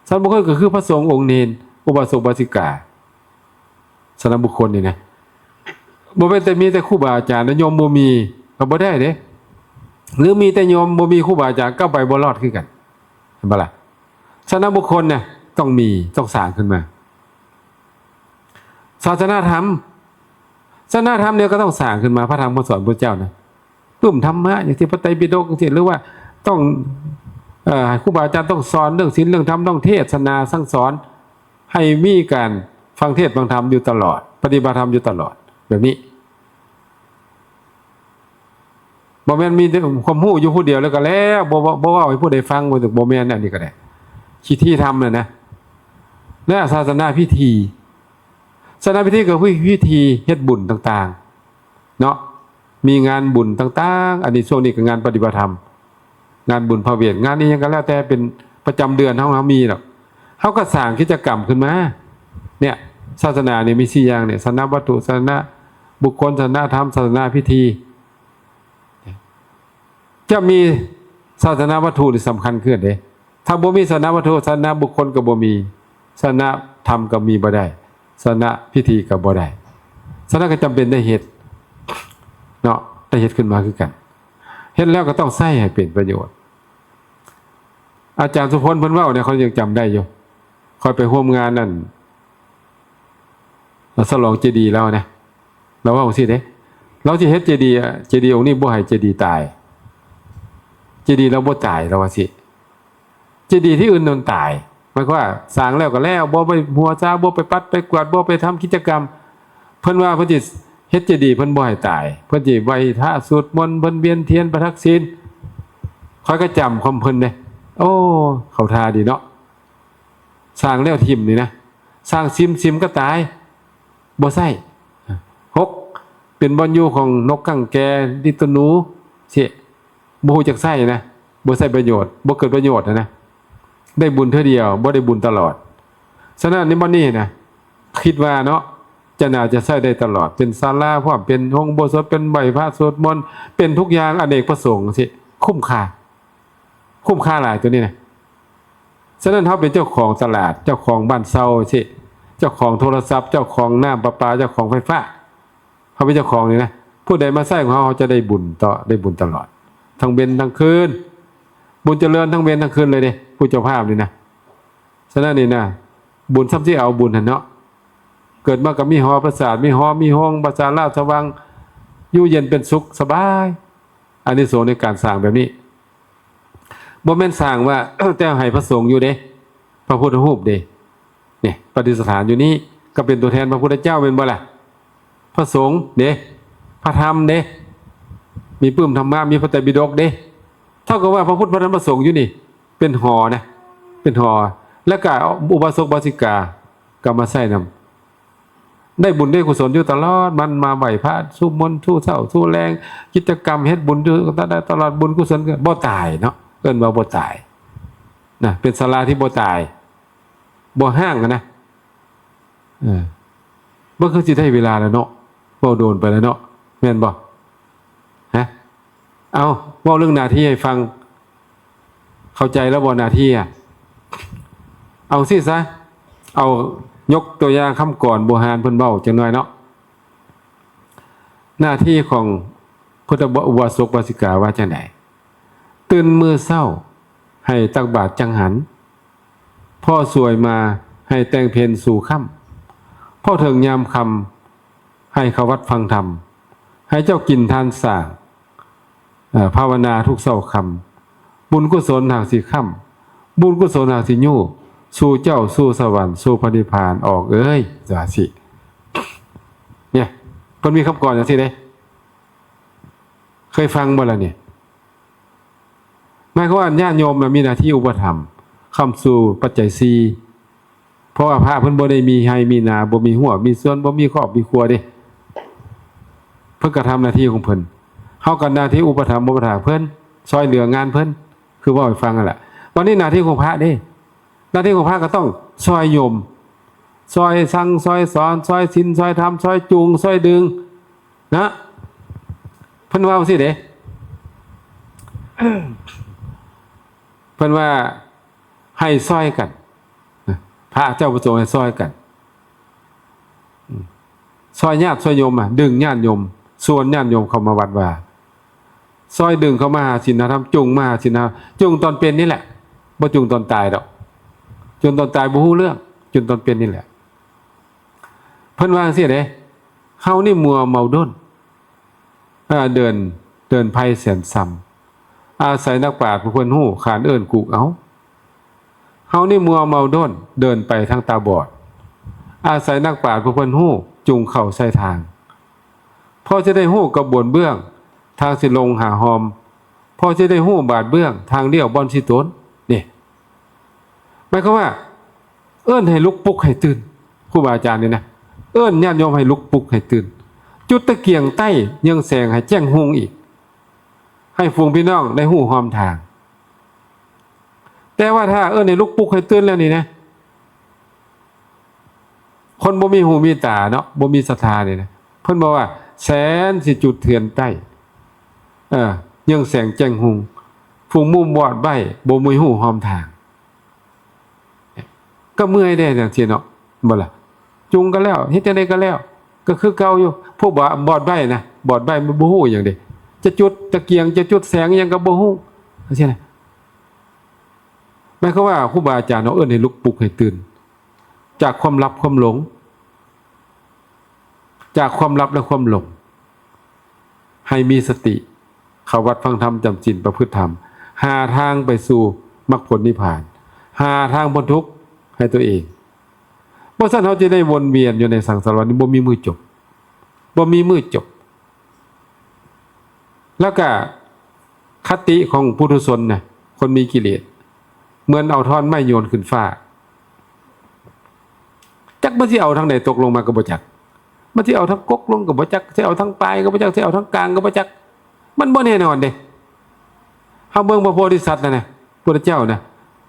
ศาสนาบุคคลก็คือพระสงฆ์องค์เณร อุบาสกอุบาสิกา ศาสนาบุคคลนี่นะ บ่แม่นแต่มีแต่ครูบาอาจารย์นะ โยมบ่มี ก็บ่ได้เด้ หรือมีแต่โยมบ่มีครูบาอาจารย์ก็ไปบ่รอดคือกัน เห็นปะล่ะ สนบุคคลเนี่ยต้องมี ต้องสร้างขึ้นมา ศาสนาธรรม ศาสนาธรรมเนี่ยก็ต้องสร้างขึ้นมา พระธรรมคำสอนพระเจ้านะ กลุ่มธรรมะอย่างที่พระไตรปิฎกอย่างที่ หรือว่าต้อง เอ่อ ให้ครูบาอาจารย์ต้องสอนเรื่องศีลเรื่องธรรม ต้องเทศนาสั่งสอน ให้มีการฟังเทศน์ฟังธรรมอยู่ตลอด ปฏิบัติธรรมอยู่ตลอด แบบนี้ บ่แม่นมีแต่ความรู้อยู่ผู้เดียวแล้วก็แล้ว บ่ บ่ บ่เว้าให้ผู้ใดฟัง บ่ บ่แม่นอันนี้ก็ได้ คิดที่ทำน่ะนะ และศาสนาพิธี ศาสนาพิธีก็คือพิธีเฮ็ดบุญต่างๆ เนาะ มีงานบุญต่างๆ อันนี้ช่วงนี้ก็งานปฏิบัติธรรม งานบุญพระเวท งานนี้ยังก็แล้วแต่เป็นประจำเดือนเฮา เฮามีดอก เฮาก็สร้างกิจกรรมขึ้นมา เนี่ย ศาสนาเนี่ยมีสี่อย่างเนี่ย ศาสนวัตถุ ศาสนบุคคล ศาสนธรรม ศาสนพิธี จะมีศาสนวัตถุนี่สำคัญคือกันเด้ ถ้าบ่มีศาสนวัตถุ ศาสนบุคคลก็บ่มี ศาสนธรรมก็มีบ่ได้ ศาสนพิธีก็บ่ได้ ฉะนั้นก็จำเป็นได้เฮ็ด เนาะ ได้เฮ็ดขึ้นมาคือกัน เฮ็ดแล้วก็ต้องใช้ให้เป็นประโยชน์ อาจารย์สุพลเพิ่นเว้าเนี่ย ข้อยยังจำได้อยู่ ข้อยไปร่วมงานนั่น ฉลองเจดีย์แล้วนะ ลาวเว้าจั่งซี้เด้ ลาวสิเฮ็ดเจดีย์อะ เจดีย์องค์นี้บ่ให้เจดีย์ตาย เจดีย์ลาวบ่ตาย ลาวว่าซี้ เจดีย์ที่อื่นนั่นตาย หมายความว่าสร้างแล้วก็แล้ว บ่ไปหัวซา บ่ไปปัดไปกวาด บ่ไปทำกิจกรรม เพิ่นว่าเพิ่นสิเฮ็ดเจดีย์ เพิ่นบ่ให้ตาย เพิ่นสิไหว้พระสวดมนต์ เพิ่นเวียนเทียนประทักษิณ ข้อยก็จำของเพิ่นเด้ โอ้ เข้าท่าดีเนาะ สร้างแล้วถิ่มนี่นะ สร้างถิ่ม ถิ่มก็ตาย บ่ใช้ หก เป็นบ่อนอยู่ของนกกังแก ลิตหนู ซี้ บ่ฮู้จักใช้นะ บ่ใช้ประโยชน์ บ่เกิดประโยชน์นะ ได้บุญเทื่อเดียว บ่ได้บุญตลอด ฉะนั้นในบ่อนนี้นะ คิดว่าเนาะ จะน่าจะใช้ได้ตลอด เป็นศาลาพร้อม เป็นโรงอุโบสถ เป็นไหว้พระสวดมนต์ เป็นทุกอย่างอเนกประสงค์ซี้ คุ้มค่า คุ้มค่าหลายตัวนี้นะ ฉะนั้นเฮาเป็นเจ้าของตลาด เจ้าของบ้านเช่าซี้ เจ้าของโทรศัพท์ เจ้าของน้ำประปา เจ้าของไฟฟ้า เฮาเป็นเจ้าของนี่นะ ผู้ใดมาใช้ของเฮา เฮาจะได้บุญต่อ ได้บุญตลอด ทั้งเว็นทั้งคืน บุญเจริญทั้งเว็นทั้งคืนเลยเด้ ผู้เจ้าภาพนี่นะ ฉะนั้นนี่นะ บุญซ้ำที่เอาบุญหั่นเนาะ เกิดมาก็มีหอประสาท มีหอ มีโฮง ประสาทราชวัง อยู่เย็นเป็นสุขสบาย อานิสงส์ในการสร้างแบบนี้ บ่แม่นสร้างว่า แต่ให้พระสงฆ์อยู่เด้ พระพุทธรูปเด้ เนี่ย ประดิษฐานอยู่นี้ ก็เป็นตัวแทนพระพุทธเจ้าแม่นบ่ล่ะ พระสงฆ์เด้ พระธรรมเด้ มีปึ้มธรรมะ มีพระไตรปิฎกเด้ เท่ากับว่าพระพุทธ พระธรรม พระสงฆ์อยู่นี่ เป็นหอนะ เป็นหอ แล้วก็อุบาสกอุบาสิกา ก็มาใช้นำ ได้บุญได้กุศลอยู่ตลอด มันมาไหว้พระ สู้มนต์ สู้เช้า สู้แลง กิจกรรมเฮ็ดบุญอยู่ตลอด บุญกุศลก็บ่ตายเนาะ เอิ้นว่าบ่ตาย นะ เป็นศาลาที่บ่ตาย บ่ฮ้างอะนะ เออ มันคือสิได้เวลาแล้วเนาะ เว้าโดนไปแล้วเนาะ แม่นบ่ ฮะ เอา เว้าเรื่องหน้าที่ให้ฟัง เข้าใจแล้วบ่ หน้าที่อะ เอาสิซะ เอายกตัวอย่างคำกรโบราณเพิ่นเว้าจักหน่อยเนาะ หน้าที่ของพุทธอุบาสกอุบาสิกาว่าจังใด ตื่นมื้อเช้า ให้ตักบาตรจังหัน พอสวยมา ให้แต่งเพลสู่ค่ำ พอถึงยามค่ำ ให้เข้าวัดฟังธรรม ให้เจ้ากินทานสร้าง เอ่อ ภาวนาทุกเช้าค่ำ บุญกุศลหากสิค้ำ บุญกุศลหากสิยู้ สู่เจ้าสู่สวรรค์สู่พระนิพพานออกเอ้ย ว่าสิ เนี่ย เพิ่นมีคำกรจังซี่เด้ เคยฟังบ่ล่ะเนี่ย หมายความว่าญาติโยมน่ะมีหน้าที่อุปถัมภ์ ค้ำสู่ปัจจัยสี่ เพราะว่าพระเพิ่นบ่ได้มีไร่มีนา บ่มีฮั้วมีสวน บ่มีครอบมีครัวเด้ เพิ่นก็ทำหน้าที่ของเพิ่น เฮาก็หน้าที่อุปถัมภ์อุปถากเพิ่น ซ่อยเหลืองานเพิ่น คือเว้าให้ฟังนั่นแหละ วันนี้หน้าที่ของพระเด้ หน้าที่ของพระก็ต้องซ่อยโยม ซ่อยสั่ง ซ่อยสอน ซ่อยศีล ซ่อยธรรม ซ่อยจูง ซ่อยดึง นะ เพิ่นว่าจังซี่เด้ เพิ่นว่าให้ซ่อยกัน พระเจ้าประสงค์ให้ซ่อยกัน ซ่อยญาติซ่อยโยมอะ ดึงญาติโยม ชวนญาติโยมเข้ามาวัดวา ซอยดึงเข้ามาหาศีลหาธรรม จูงมาหาศีลหา จูงตอนเป็นนี่แหละ บ่จูงตอนตายดอก จูงตอนตายบ่ฮู้เรื่อง จูงตอนเป็นนี่แหละ เพิ่นว่าจั่งซี้เด้ เฮานี่มัวเมาด้น อ่า เดิน เดินไพแสนซำ อาศัยนักปราชญ์ผู้เพิ่นฮู้ ขานเอิ้นกุกเอา เฮานี่มัวเมาด้น เดินไปทางตาบอด อาศัยนักปราชญ์ผู้เพิ่นฮู้ จูงเข้าใส่ทาง พอสิได้ฮู้กระบวนเบื้อง ทางสิลงหาฮอม พอสิได้ฮู้บาดเบื้อง ทางเลี้ยวบ่อนสิตน นี่ หมายความว่า เอิ้นให้ลุกปลุกให้ตื่น ครูบาอาจารย์นี่นะ เอิ้นญาติโยมให้ลุกปลุกให้ตื่น จุดตะเกียงไต้เยืองแสงให้แจ้งฮุงอีก ให้ฝูงพี่น้องได้ฮู้ฮอมทาง แต่ว่าถ้าเอิ้นให้ลุกปลุกให้ตื่นแล้วนี่นะ คนบ่มีหูมีตาเนาะ บ่มีศรัทธานี่นะ เพิ่นบอกว่า แสนสิจุดเทือนไต้ เออ เยืองแสงแจ้งฮุง ฝูงหมู่บอดใบ้ บ่มีฮู้ฮอมทาง ก็เมื่อยเด้จั่งซี้เนาะ บ่ล่ะ จูงก็แล้ว เฮ็ดจั่งใดก็แล้ว ก็คือเก่าอยู่ พวกบอด บอดใบ้นะ บอดใบ้มันบ่ฮู้หยังเด้ จะจุดตะเกียง จะจุดแสงหยังก็บ่ฮู้ จั่งซี้นะ หมายความว่าครูบาอาจารย์เฮาเอิ้นให้ลุกปลุกให้ตื่น จากความหลับความหลง จากความหลับและความหลง ให้มีสติ เข้าวัดฟังธรรม จำศีล ประพฤติธรรม หาทางไปสู่มรรคผลนิพพาน หาทางพ้นทุกข์ให้ตัวเอง บ่ซั้นเฮาจะได้วนเวียนอยู่ในสังสารวัฏนี้ บ่มีมื้อจบ บ่มีมื้อจบ แล้วก็คติของปุถุชนนะ คนมีกิเลส เหมือนเอาท่อนไม้โยนขึ้นฟ้า จักมันสิเอาทางใดตกลงมาก็บ่จัก มันสิเอาทางกกลงก็บ่จัก สิเอาทางปลายก็บ่จัก สิเอาทางกลางก็บ่จัก มันบ่แน่นอนเด้ เฮาเบิ่งพระโพธิสัตว์นะนะ พุทธเจ้านะ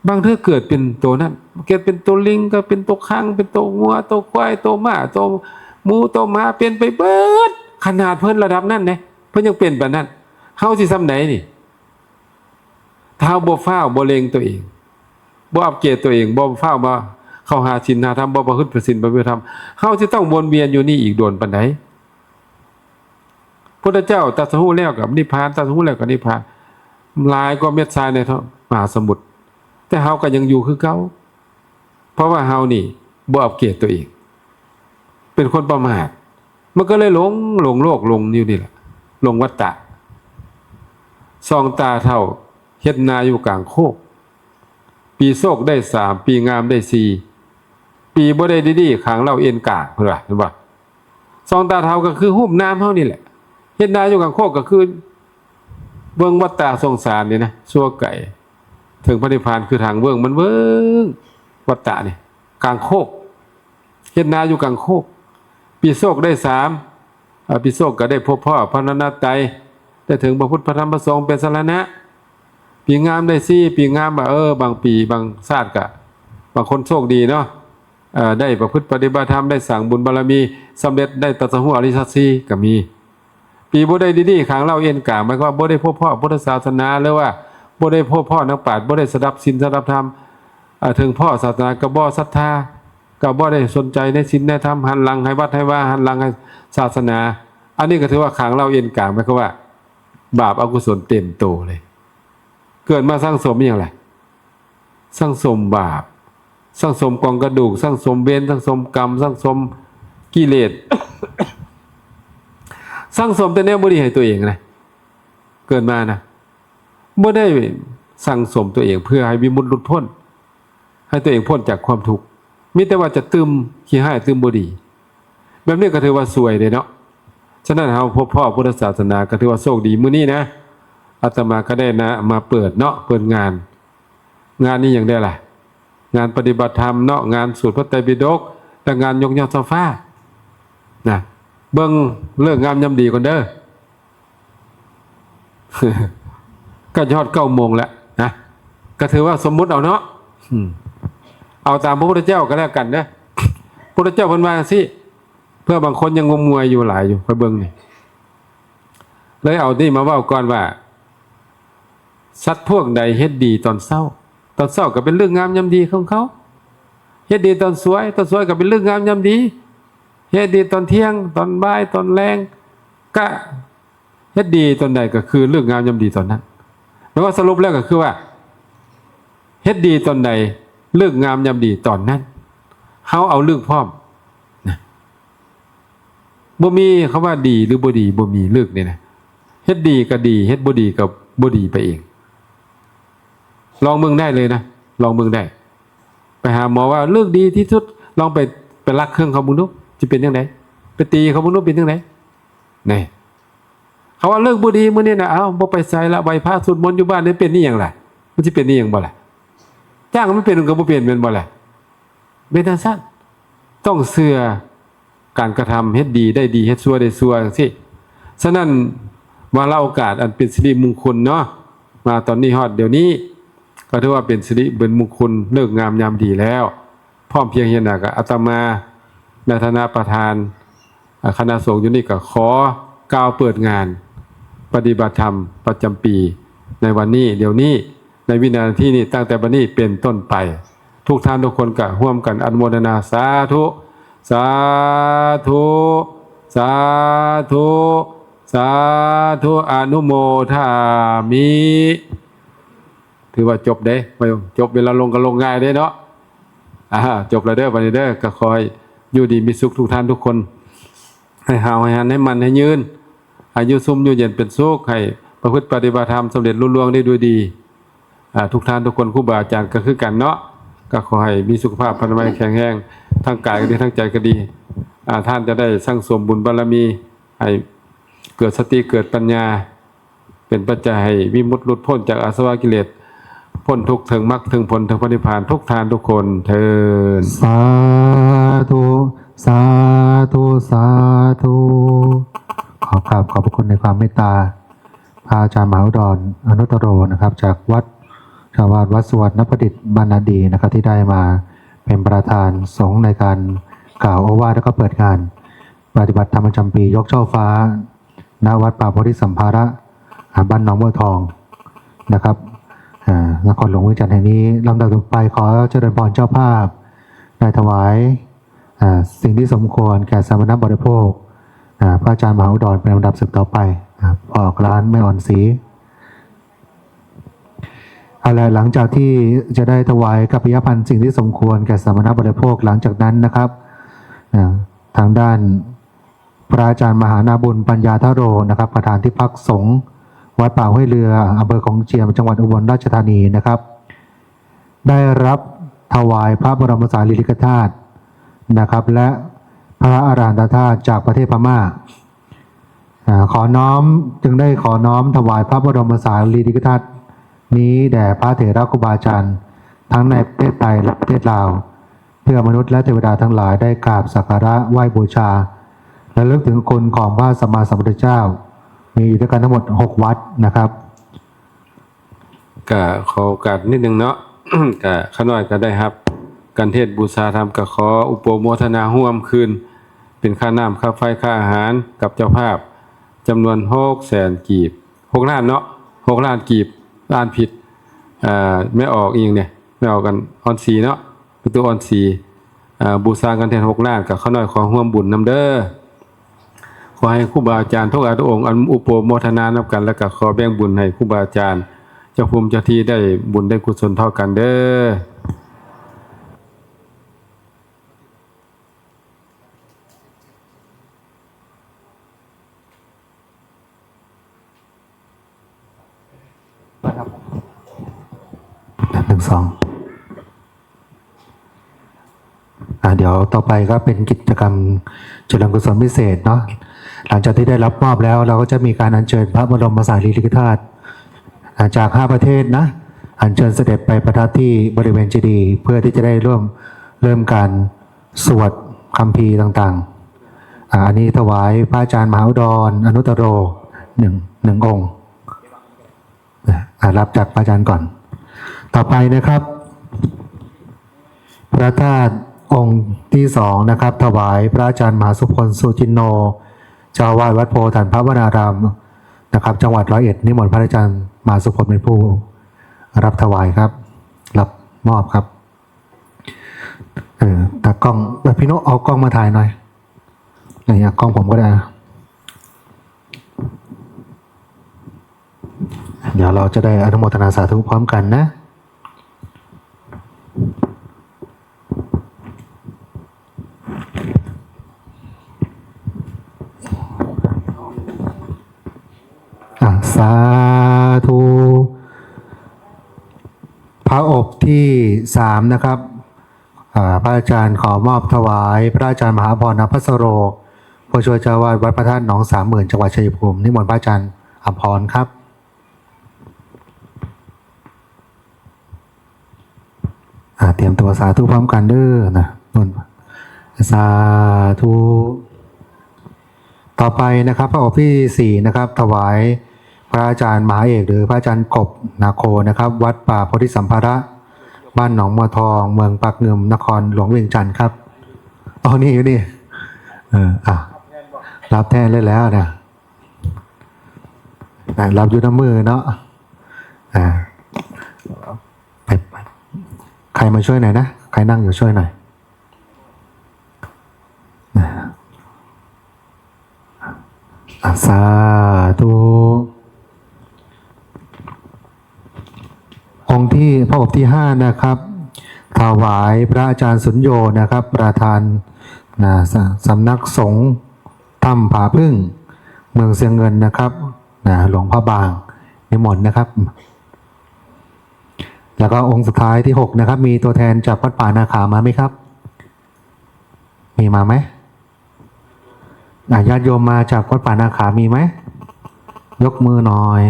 บางเทื่อเกิดเป็นตัวนั้น เกิดเป็นตัวลิง ก็เป็นตัวคัง เป็นตัวงัว ตัวควาย ตัวม้า ตัวหมู ตัวหมา เป็นไปเบิด ขนาดเพิ่นระดับนั้นเด้ เพิ่นยังเป็นปานนั้น เฮาสิส่ำใดนี่ ถ้าเฮาบ่ฟ้าว บ่เร่งตัวเอง บ่อัปเกรดตัวเอง บ่ฟ้าวมาเข้าหาศีลหาธรรม บ่ประพฤติศีลประพฤติธรรม เฮาสิต้องวนเวียนอยู่นี่อีกโดนปานใด พุทธเจ้าตรัสรู้แล้วก็นิพพาน ตรัสรู้แล้วก็นิพพาน หลายกว่าเม็ดทรายในมหาสมุทร แต่เฮาก็ยังอยู่คือเก่า เพราะว่าเฮานี่บ่อัปเกรดตัวเอง เป็นคนประมาท มันก็เลยหลง หลงโลก หลงอยู่นี่แหละ หลงวัฏฏะ สองตาเฒ่า เฮ็ดนาอยู่กลางโคก ปีโชคได้สาม ปีงามได้สี่ ปีบ่ได้ดีๆ ข้างเหล้าเอนกลาง เพิ่นว่า เห็นบ่ สองตาเฒ่าก็คือรูปนามเฮานี่แหละ เฮ็ดนาอยู่กลางโคกก็คือ เบิ่งวัฏฏะสงสารนี่นะ ชั่วไกล ถึงพระนิพพานคือทางเวิ้ง มันเวิ้ง วัฏฏะนี่ กลางโคก เฮ็ดนาอยู่กลางโคก ปีโชคได้สาม อ่า ปีโชคก็ได้พบพ้อพระรัตนตรัย ได้ถึงพระพุทธพระธรรมพระสงฆ์เป็นสรณะ ปีงามได้สี่ ปีงามว่า เออ บางปีบางชาติก็ บางคนโชคดีเนาะ เอ่อ ได้ประพฤติปฏิบัติธรรม ได้สร้างบุญบารมี สำเร็จได้ตรัสรู้อริยสัจสี่ก็มี ปีบ่ได้ดีๆ ข้างเหล้าเอนกลาง หมายความว่าบ่ได้พบพ้อพุทธศาสนา หรือว่าบ่ได้พบพ้อนักปราชญ์ บ่ได้สดับศีลสดับธรรม เอ่อ ถึงพ้อศาสนาก็บ่ศรัทธา ก็บ่ได้สนใจในศีลในธรรม หันหลังให้วัดให้วา หันหลังให้ศาสนา อันนี้ก็ถือว่าข้างเหล้าเอนกลาง หมายความว่าบาปอกุศลเต็มโตเลย เกิดมาสั่งสมอหย่างไร สั่งสมบาป สั่งสมกองกระดูก สั่งสมเวร สั่งสมกรรม สั่งสมกิเลส สั่งสมแต่แนวบ่ดีให้ตัวเองนะ เกิดมานะ บ่ได้สั่งสมตัวเองเพื่อให้วิมุตติหลุดพ้น ให้ตัวเองพ้นจากความทุกข์ มีแต่ว่าจะตื่มขี้ฮ้ายตื่มบ่ดี แบบนี้ก็ถือว่าซวยเด้เนาะ ฉะนั้นเฮาพบพ้อพุทธศาสนาก็ถือว่าโชคดีมื้อนี้นะ อาตมาก็ได้นะ มาเปิดเนาะ เปิดงาน งานนี้หยังได้ล่ะ งานปฏิบัติธรรมเนาะ งานสวดพระไตรปิฎก และงานยกยอดซอฟ้า นะ เบิ่งฤกษ์งามยามดีก่อนเด้อ ก็ยอดเก้าโมงแล้วนะ ก็ถือว่าสมมุติเอาเนาะ อืม เอาตามพระพุทธเจ้าก็แล้วกันเด้อ พระพุทธเจ้าเพิ่นว่าจั่งซี้ เพื่อบางคนยังงมงวยอยู่หลายอยู่ ไปเบิ่งนี่ เลยเอานี่มาเว้าก่อนว่า สัตว์พวกใดเฮ็ดดีตอนเช้า ตอนเช้าก็เป็นฤกษ์งามยามดีของเขา เฮ็ดดีตอนสวย ตอนสวยก็เป็นฤกษ์งามยามดี เฮ็ดดีตอนเที่ยง ตอนบ่าย ตอนแลง ก็ เฮ็ดดีตอนใดก็คือฤกษ์งามยามดีตอนนั้น แปลว่าสรุปแล้วก็คือว่า เฮ็ดดีตอนใดฤกษ์งามยามดีตอนนั้น เฮาเอาฤกษ์พร้อมนะ บ่มีคำว่าดีหรือบ่ดี บ่มีฤกษ์นี่นะ เฮ็ดดีก็ดี เฮ็ดบ่ดีก็บ่ดีไปเอง ลองเบิ่งได้เลยนะ ลองเบิ่งได้ ไปหาหมอว่าฤกษ์ดีที่สุด ลองไป ไปลักเครื่องเขาเบิ่งดู สิเป็นจั่งใด ไปตีเขาเบิ่งดูเป็นจั่งใด นี่ เขาว่าฤกษ์บ่ดีมื้อนี้นะ เอ้า บ่ไปไสละ ไหว้พระสวดมนต์อยู่บ้านนี่ เป็นอีหยังล่ะ มันสิเป็นอีหยังบ่ล่ะ จ้างมันเป็นมันก็บ่เป็นแม่นบ่ล่ะ เป็นจั่งซั้น ต้องเชื่อการกระทำ เฮ็ดดีได้ดี เฮ็ดชั่วได้ชั่วจั่งซี้ ฉะนั้นวาระโอกาสอันเป็นสิริมงคลเนาะ มาตอนนี้ฮอดเดี๋ยวนี้ ก็ถือว่าเป็นสิริเป็นมงคล ฤกษ์งามยามดีแล้ว พร้อมเพียงเฮียหน้ากับอาตมา ในฐานะประธาน อ่า คณะสงฆ์อยู่นี่ก็ขอกล่าวเปิดงานปฏิบัติธรรมประจำปี ในวันนี้ เดี๋ยวนี้ ในวินาทีนี้ ตั้งแต่บัดนี้เป็นต้นไป ทุกท่านทุกคนก็ร่วมกันอนุโมทนา สาธุ สาธุ สาธุ สาธุ อนุโมทามิ ถือว่าจบเด้ จบ เวลาลงก็ลงง่ายเด้เนาะ อ่า จบแล้วเด้อ บัดนี้เด้อ ก็ขอให้อยู่ดีมีสุขทุกท่านทุกคน ให้หาวให้หัน ให้มั่นให้ยืน อายุซุ่มอยู่เย็นเป็นสุข ให้ประพฤติปฏิบัติธรรมสำเร็จลุล่วงได้ด้วยดี อ่า ทุกท่านทุกคน ครูบาอาจารย์ก็คือกันเนาะ ก็ขอให้มีสุขภาพพรรณนามัยแข็งแรง ทั้งกายก็ดี ทั้งใจก็ดี อ่า ท่านจะได้สั่งสมบุญบารมี ให้เกิดสติ เกิดปัญญา เป็นปัจจัยให้วิมุตติหลุดพ้นจากอาสวะกิเลส พ้นทุกข์ ถึงมรรค ถึงผล ถึงพระนิพพาน ทุกท่านทุกคนเทอญ สาธุ สาธุ สาธุ ขอกราบขอบพระคุณในความเมตตา พระอาจารย์มหาอุดร อนุตตโรนะครับ จากวัด เจ้าอาวาสวัดสุวรรณประดิษฐ์ บ้านนาดีนะครับ ที่ได้มาเป็นประธานสงฆ์ในการกล่าวโอวาท แล้วก็เปิดงานปฏิบัติธรรมประจำปียกช่อฟ้า ณ วัดป่าโพธิสัมภาราม อ่า บ้านหนองบัวทองนะครับ อ่า นครหลวงเวียงจันทร์แห่งนี้ ลำดับต่อไปขอเจริญพรเจ้าภาพ ได้ถวาย อ่า สิ่งที่สมควรแก่สมณบริโภค อ่า พระอาจารย์มหาอุดรเป็นลำดับสืบต่อไป อ่า ออกร้านแม่อ่อนศรี เอาละ หลังจากที่จะได้ถวายกัปปิยพันธ์สิ่งที่สมควรแก่สมณบริโภค หลังจากนั้นนะครับ อ่า ทางด้านพระอาจารย์มหานาบุญปัญญาทโรนะครับ ประธานที่พักสงฆ์วัดป่าห้วยเรือ อำเภอโขงเจียม จังหวัดอุบลราชธานีนะครับ ได้รับถวายพระบรมสารีริกธาตุนะครับ และพระอรหันตธาตุจากประเทศพม่า อ่า ขอน้อม จึงได้ขอน้อมถวายพระบรมสารีริกธาตุนี้แด่พระเถรครูบาอาจารย์ ทั้งในประเทศไทยและประเทศลาว เพื่อมนุษย์และเทวดาทั้งหลายได้กราบสักการะไหว้บูชา และระลึกถึงคุณของพระสัมมาสัมพุทธเจ้า มีอยู่ด้วยกันทั้งหมดหกวัดนะครับ ก็ขอโอกาสนิดนึงเนาะ ก็ข้าน้อยก็ได้รับการเทศน์บูชาธรรม ก็ขออุปโมทนาร่วมคืน เป็นค่าน้ำค่าไฟค่าอาหารกับเจ้าภาพ จำนวนหกแสนกีบ หกล้านเนาะ หกล้านกีบ อ่านผิด อ่า แม่ออกอีกเนี่ย แม่ออกกันอ่อนศรีเนาะ ประตูอ่อนศรี อ่า บูชากันแทนหกล้าน ก็ข้าน้อยขอร่วมบุญนำเด้อ ขอให้ครูบาอาจารย์ทุกองค์ อันอุปโมทนานำกัน แล้วก็ขอแบ่งบุญให้ครูบาอาจารย์ เจ้าภูมิเจ้าที่ได้บุญได้กุศลเท่ากันเด้อ หนึ่ง สอง อ่า เดี๋ยวต่อไปก็เป็นกิจกรรมเจริญกุศลพิเศษเนาะ หลังจากที่ได้รับมอบแล้ว เราก็จะมีการอัญเชิญพระบรมสารีริกธาตุ อ่า จากห้าประเทศนะ อัญเชิญเสด็จไปประทับที่บริเวณเจดีย์ เพื่อที่จะได้ร่วม เริ่มการสวดคัมภีร์ต่างๆ อ่า อันนี้ถวายพระอาจารย์มหาอุดร อนุตตโร หนึ่ง หนึ่งองค์ อ่า รับจากพระอาจารย์ก่อน ต่อไปนะครับ พระธาตุองค์ที่สองนะครับ ถวายพระอาจารย์มหาสุพล สุจินโน เจ้าอาวาสวัดโพธิ์ฐานพระวนารามนะครับ จังหวัดร้อยเอ็ด นิมนต์พระอาจารย์มหาสุพลเป็นผู้รับถวายครับ รับมอบครับ เออ ตากล้อง เออ พี่โนเอากล้องมาถ่ายหน่อย อย่างเงี้ย กล้องผมก็ได้นะ เดี๋ยวเราจะได้อนุโมทนาสาธุพร้อมกันนะ อ่ะ สาธุ พระอบที่สามนะครับ อ่า พระอาจารย์ขอมอบถวายพระอาจารย์มหาอภรณ์อภัสโร ผู้ช่วยเจ้าอาวาสวัดพระธาตุหนองสามหมื่น จังหวัดชัยภูมิ นิมนต์พระอาจารย์อภรณ์ครับ อ่า เตรียมตัวสาธุพร้อมกันเด้อนะ นนท์ สาธุ ต่อไปนะครับ พระอบที่สี่นะครับ ถวายพระอาจารย์มหาเอก หรือพระอาจารย์กบนาโคนะครับ วัดป่าโพธิสัมภาระ บ้านหนองบัวทอง เมืองปากงึม นครหลวงเวียงจันทร์ครับ อ๋อ นี่อยู่นี่ เออ อ่ะ รับแทนเลยแล้วนะ นะ รับอยู่น้ำมือเนาะ อ่า ไป ไป ใครมาช่วยหน่อยนะ ใครนั่งอยู่ช่วยหน่อย นะ อ่ะ สาธุ องค์ที่ พระอบที่ห้านะครับ ถวายพระอาจารย์สุญโญนะครับ ประธาน นะ ส- สำนักสงฆ์ถ้ำผาพึ่ง เมืองเชียงเงินนะครับ นะ หลวงพระบาง นิมนต์นะครับ แล้วก็องค์สุดท้ายที่หกนะครับ มีตัวแทนจากวัดป่านาขามาไหมครับ มีมาไหม อ่ะ ญาติโยมมาจากวัดป่านาขามีไหม ยกมือหน่อย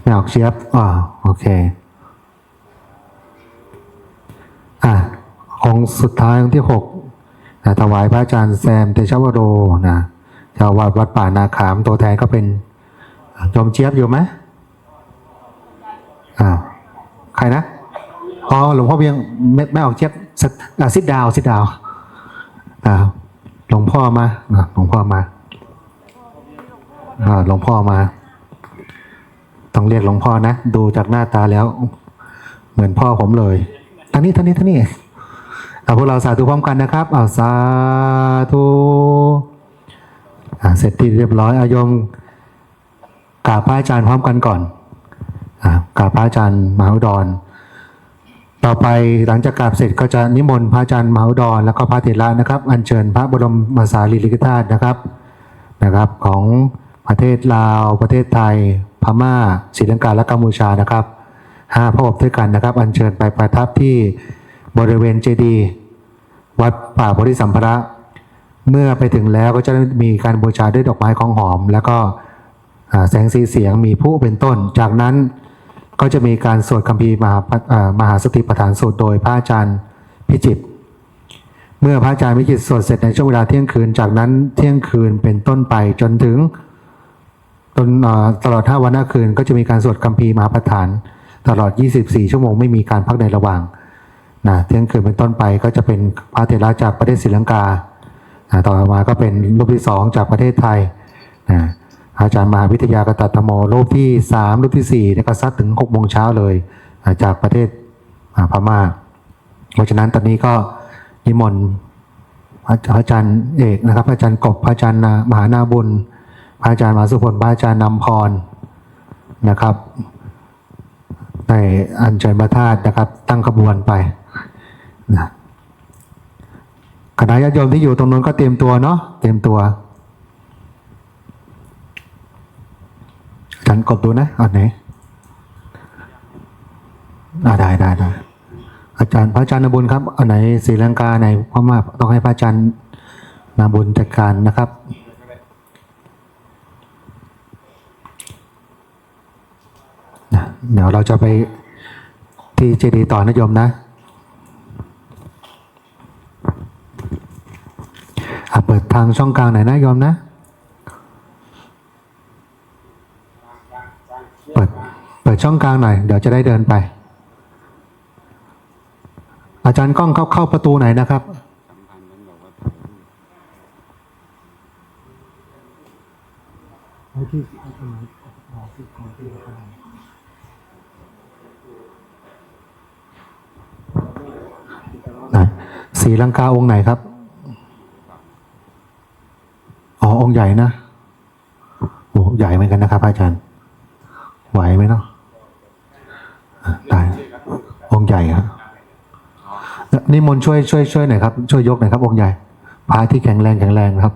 ไม่ออกเชียบ อ่า โอเค อ่ะ องค์สุดท้าย องค์ที่หก นะ ถวายพระอาจารย์แซม เตชะวโร นะ เจ้าอาวาสวัดป่านาขาม ตัวแทนก็เป็น อ่ะ โยมเจี๊ยบอยู่ไหม อ่า ใครนะ อ๋อ หลวงพ่อเวียง ไม่ ไม่ออกเจี๊ยบ sit- อ่า sit down sit down อ่า หลวงพ่อมา อ่า หลวงพ่อมา อ่า หลวงพ่อมา ต้องเรียกหลวงพ่อนะ ดูจากหน้าตาแล้ว เหมือนพ่อผมเลย ท่านนี้ ท่านนี้ ท่านนี้ อ่า พวกเราสาธุพร้อมกันนะครับ อ่า สาธุ อ่า เสร็จที่เรียบร้อย อ่ะ โยม กราบพระอาจารย์พร้อมกันก่อน อ่า กราบพระอาจารย์มหาอุดร ต่อไปหลังจากกราบเสร็จก็จะนิมนต์พระอาจารย์มหาอุดร แล้วก็พระเถระนะครับ อัญเชิญพระบรมสารีริกธาตุนะครับ นะครับ ของประเทศลาว ประเทศไทย พม่า ศรีลังกา และกัมพูชานะครับ ห้าพระอบด้วยกันนะครับ อัญเชิญไปประทับที่บริเวณเจดีย์วัดป่าโพธิสัมภาระ เมื่อไปถึงแล้วก็จะมีการบูชาด้วยดอกไม้ของหอม แล้วก็ อ่า แสงสีเสียง มีพลุเป็นต้น จากนั้นก็จะมีการสวดคัมภีร์มหาปัต- อ่ามหาสติปัฏฐานสูตรโดยพระอาจารย์พิจิตร เมื่อพระอาจารย์พิจิตรสวดเสร็จในช่วงเวลาเที่ยงคืน จากนั้นเที่ยงคืนเป็นต้นไปจนถึง ตน- อ่า ตลอดห้าวันห้าคืนก็จะมีการสวดคัมภีร์มหาปัฏฐานตลอดยี่สิบสี่ชั่วโมง ไม่มีการพักในระหว่าง นะ เที่ยงคืนเป็นต้นไปก็จะเป็นพระเถระจากประเทศศรีลังกา นะ ต่อมาก็เป็นรูปที่สองจากประเทศไทย นะ อาจารย์มหาวิทยากตัตถโม รูปที่สาม รูปที่สี่เนี่ยก็ซัดถึงหกโมงเช้าเลย นะ จากประเทศ อ่า พม่า เพราะฉะนั้นตอนนี้ก็นิมนต์พระอาจารย์เอกนะครับ พระอาจารย์กบ พระอาจารย์นามหานาบุญ พระอาจารย์มหาสุพล พระอาจารย์นำพรนะครับ ได้อัญเชิญพระธาตุนะครับ ตั้งขบวนไปนะ คณะญาติโยมที่อยู่ตรงนู้นก็เตรียมตัวเนาะ เตรียมตัว อาจารย์กบดูนะ อันไหน อ่า ได้ได้ได้ อาจารย์ พระอาจารย์นำบุญครับ อันไหนศรีลังกา ไหนพม่า ต้องให้พระอาจารย์นำบุญจัดการนะครับ นะ เดี๋ยวเราจะไปที่เจดีย์ต่อนะโยมนะ อ่ะ เปิดทางช่องกลางหน่อยนะโยมนะ เปิด เปิดช่องกลางหน่อย เดี๋ยวจะได้เดินไป อาจารย์ก้องเข้า เข้าประตูไหนนะครับ ไหน ศรีลังกาองค์ไหนครับ อ๋อ องค์ใหญ่นะ โอ้ ใหญ่เหมือนกันนะครับพระอาจารย์ ไหวไหมเนาะ อ่ะ ตาย องค์ใหญ่ครับ นิมนต์ช่วย ช่วย ช่วยหน่อยครับ ช่วยยกหน่อยครับ องค์ใหญ่ พระที่แข็งแรง แข็งแรงนะครับ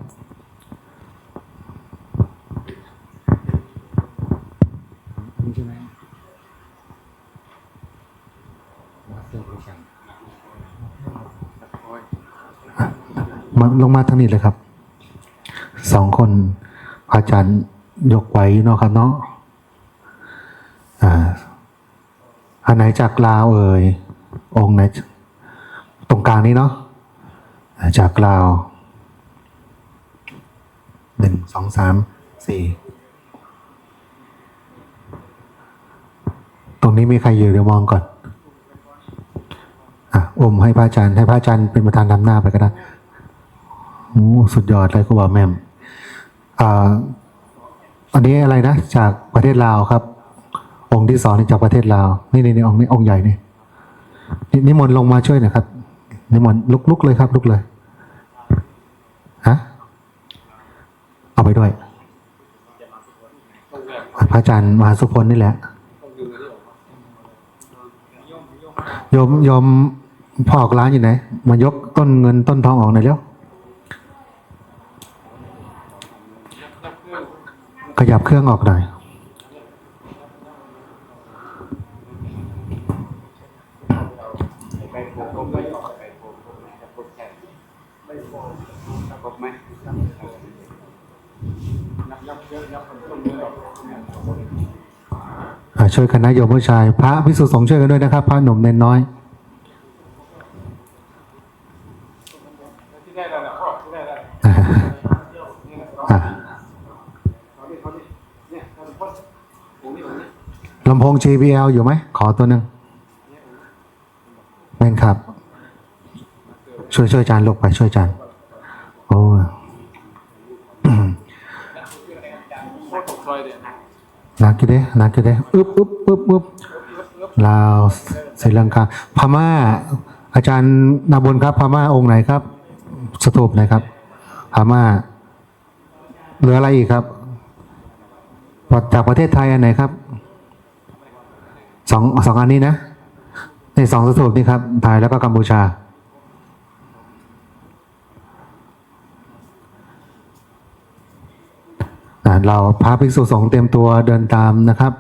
มา ลงมาทางนี้เลยครับ สองคน อาจารย์ยกไหวเนาะครับเนาะ อ่า อันไหนจากลาวเอ่ย องค์ไหน ตรงกลางนี้เนาะ อ่า จากลาว หนึ่ง สอง สาม สี่ ตรงนี้มีใครอยู่ เดี๋ยวมองก่อน อ่ะ อุ้มให้พระอาจารย์ ให้พระอาจารย์เป็นประธานนำหน้าไปก็ได้ โอ้ สุดยอดเลยครูบาแหม่ม อ่า อันนี้อะไรนะ จากประเทศลาวครับ องค์ที่สองนี่จากประเทศลาว นี่ นี่ นี่ องค์นี้ องค์ใหญ่นี่ นี่ นิมนต์ลงมาช่วยหน่อยครับ นิมนต์ลุก ลุกเลยครับ ลุกเลย ฮะ เอาไปด้วย พระอาจารย์มหาสุพลนี่แหละ โยม โยมพ่อออกร้านอยู่ไหน มายกต้นเงินต้นทองออกหน่อยเร็ว ขยับเครื่องออกหน่อย อ่า ช่วยกันนะโยมผู้ชาย พระภิกษุสงฆ์ช่วยกันด้วยนะครับ พระหนุ่มเนนน้อย อ่า ลำโพง เจ บี แอล อยู่ไหม ขอตัวหนึ่ง แม่นครับ ช่วย ช่วยอาจารย์ลูกไป ช่วยอาจารย์ โอ้ หนักอยู่เด้ หนักอยู่เด้ อึบ อึบ อึบ อึบ ลาว ศรีลังกา พม่า อาจารย์นาบุญครับ พม่าองค์ไหนครับ สถูปไหนครับ พม่า เหลืออะไรอีกครับ จากประเทศไทยอันไหนครับ สอง สองอันนี้นะ นี่สองสถูปนี่ครับ ไทยแล้วก็กัมพูชา อ่า เราพระภิกษุสงฆ์เตรียมตัวเดินตามนะครับ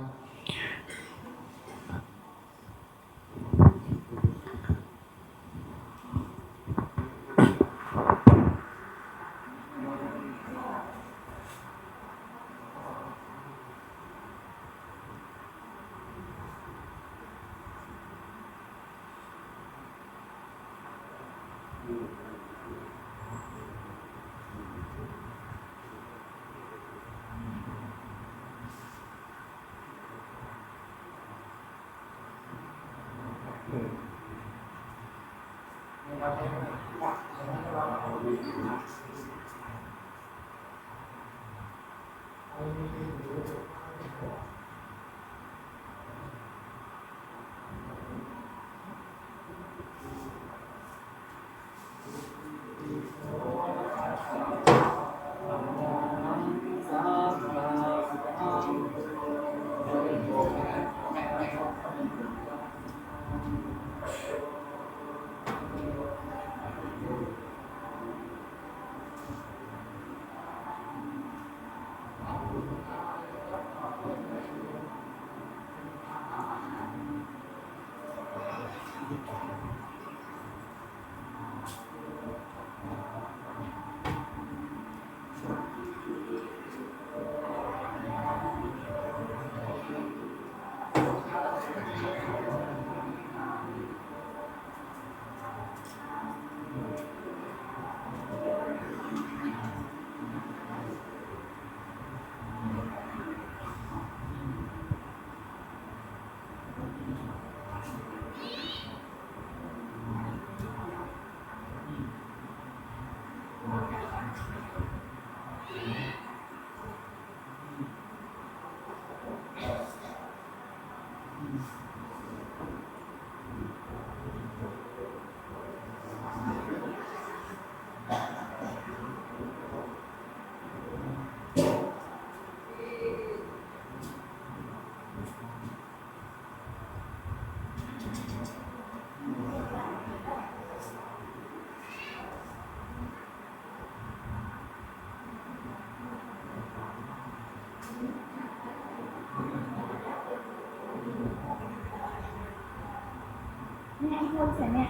ให้เพิ่มเสียงเนี่ย